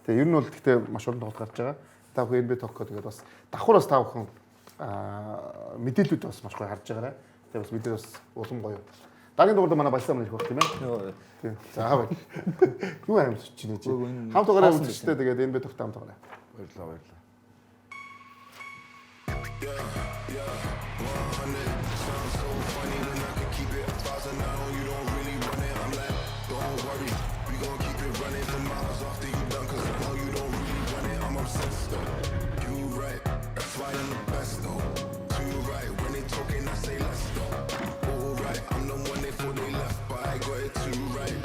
Тэгээ ер нь бол гэхдээ маш олон тоглолт гарч байгаа. Та бүхэн NBA Talk тэгээд бас давхар бас та бүхэн мэдээллүүд бас маш гоё харж байгаарай. Тэгээ бас мэдээ бас улам гоё. Дараагийн дугаард манай баясаа мөн ирэх байх тийм ээ. Тийм. За баяр. Юу аим чинь чи. Үгүй, энэ Хамт угаараа хоосон үзэгчтэй тэгээд NBA Talk-тай хамт угаарай. Баярлалаа баярлалаа. Sounds so funny when I could keep it 1,000 now. You don't really run it. I'm like, don't worry, we gon' keep it running for miles after you done. Cause I know you don't really run it. I'm obsessed though. You right, that's why I'm the best though. Too right, when they talking, I say less though. All right, I'm the one they thought they left, but I got it too right.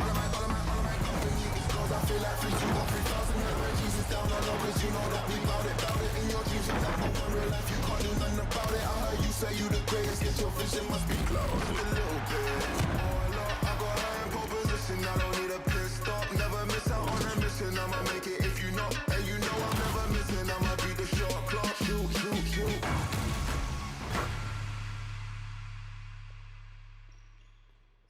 Position, I don't need a pit stop. Never miss out on a mission. I'ma make it if you not.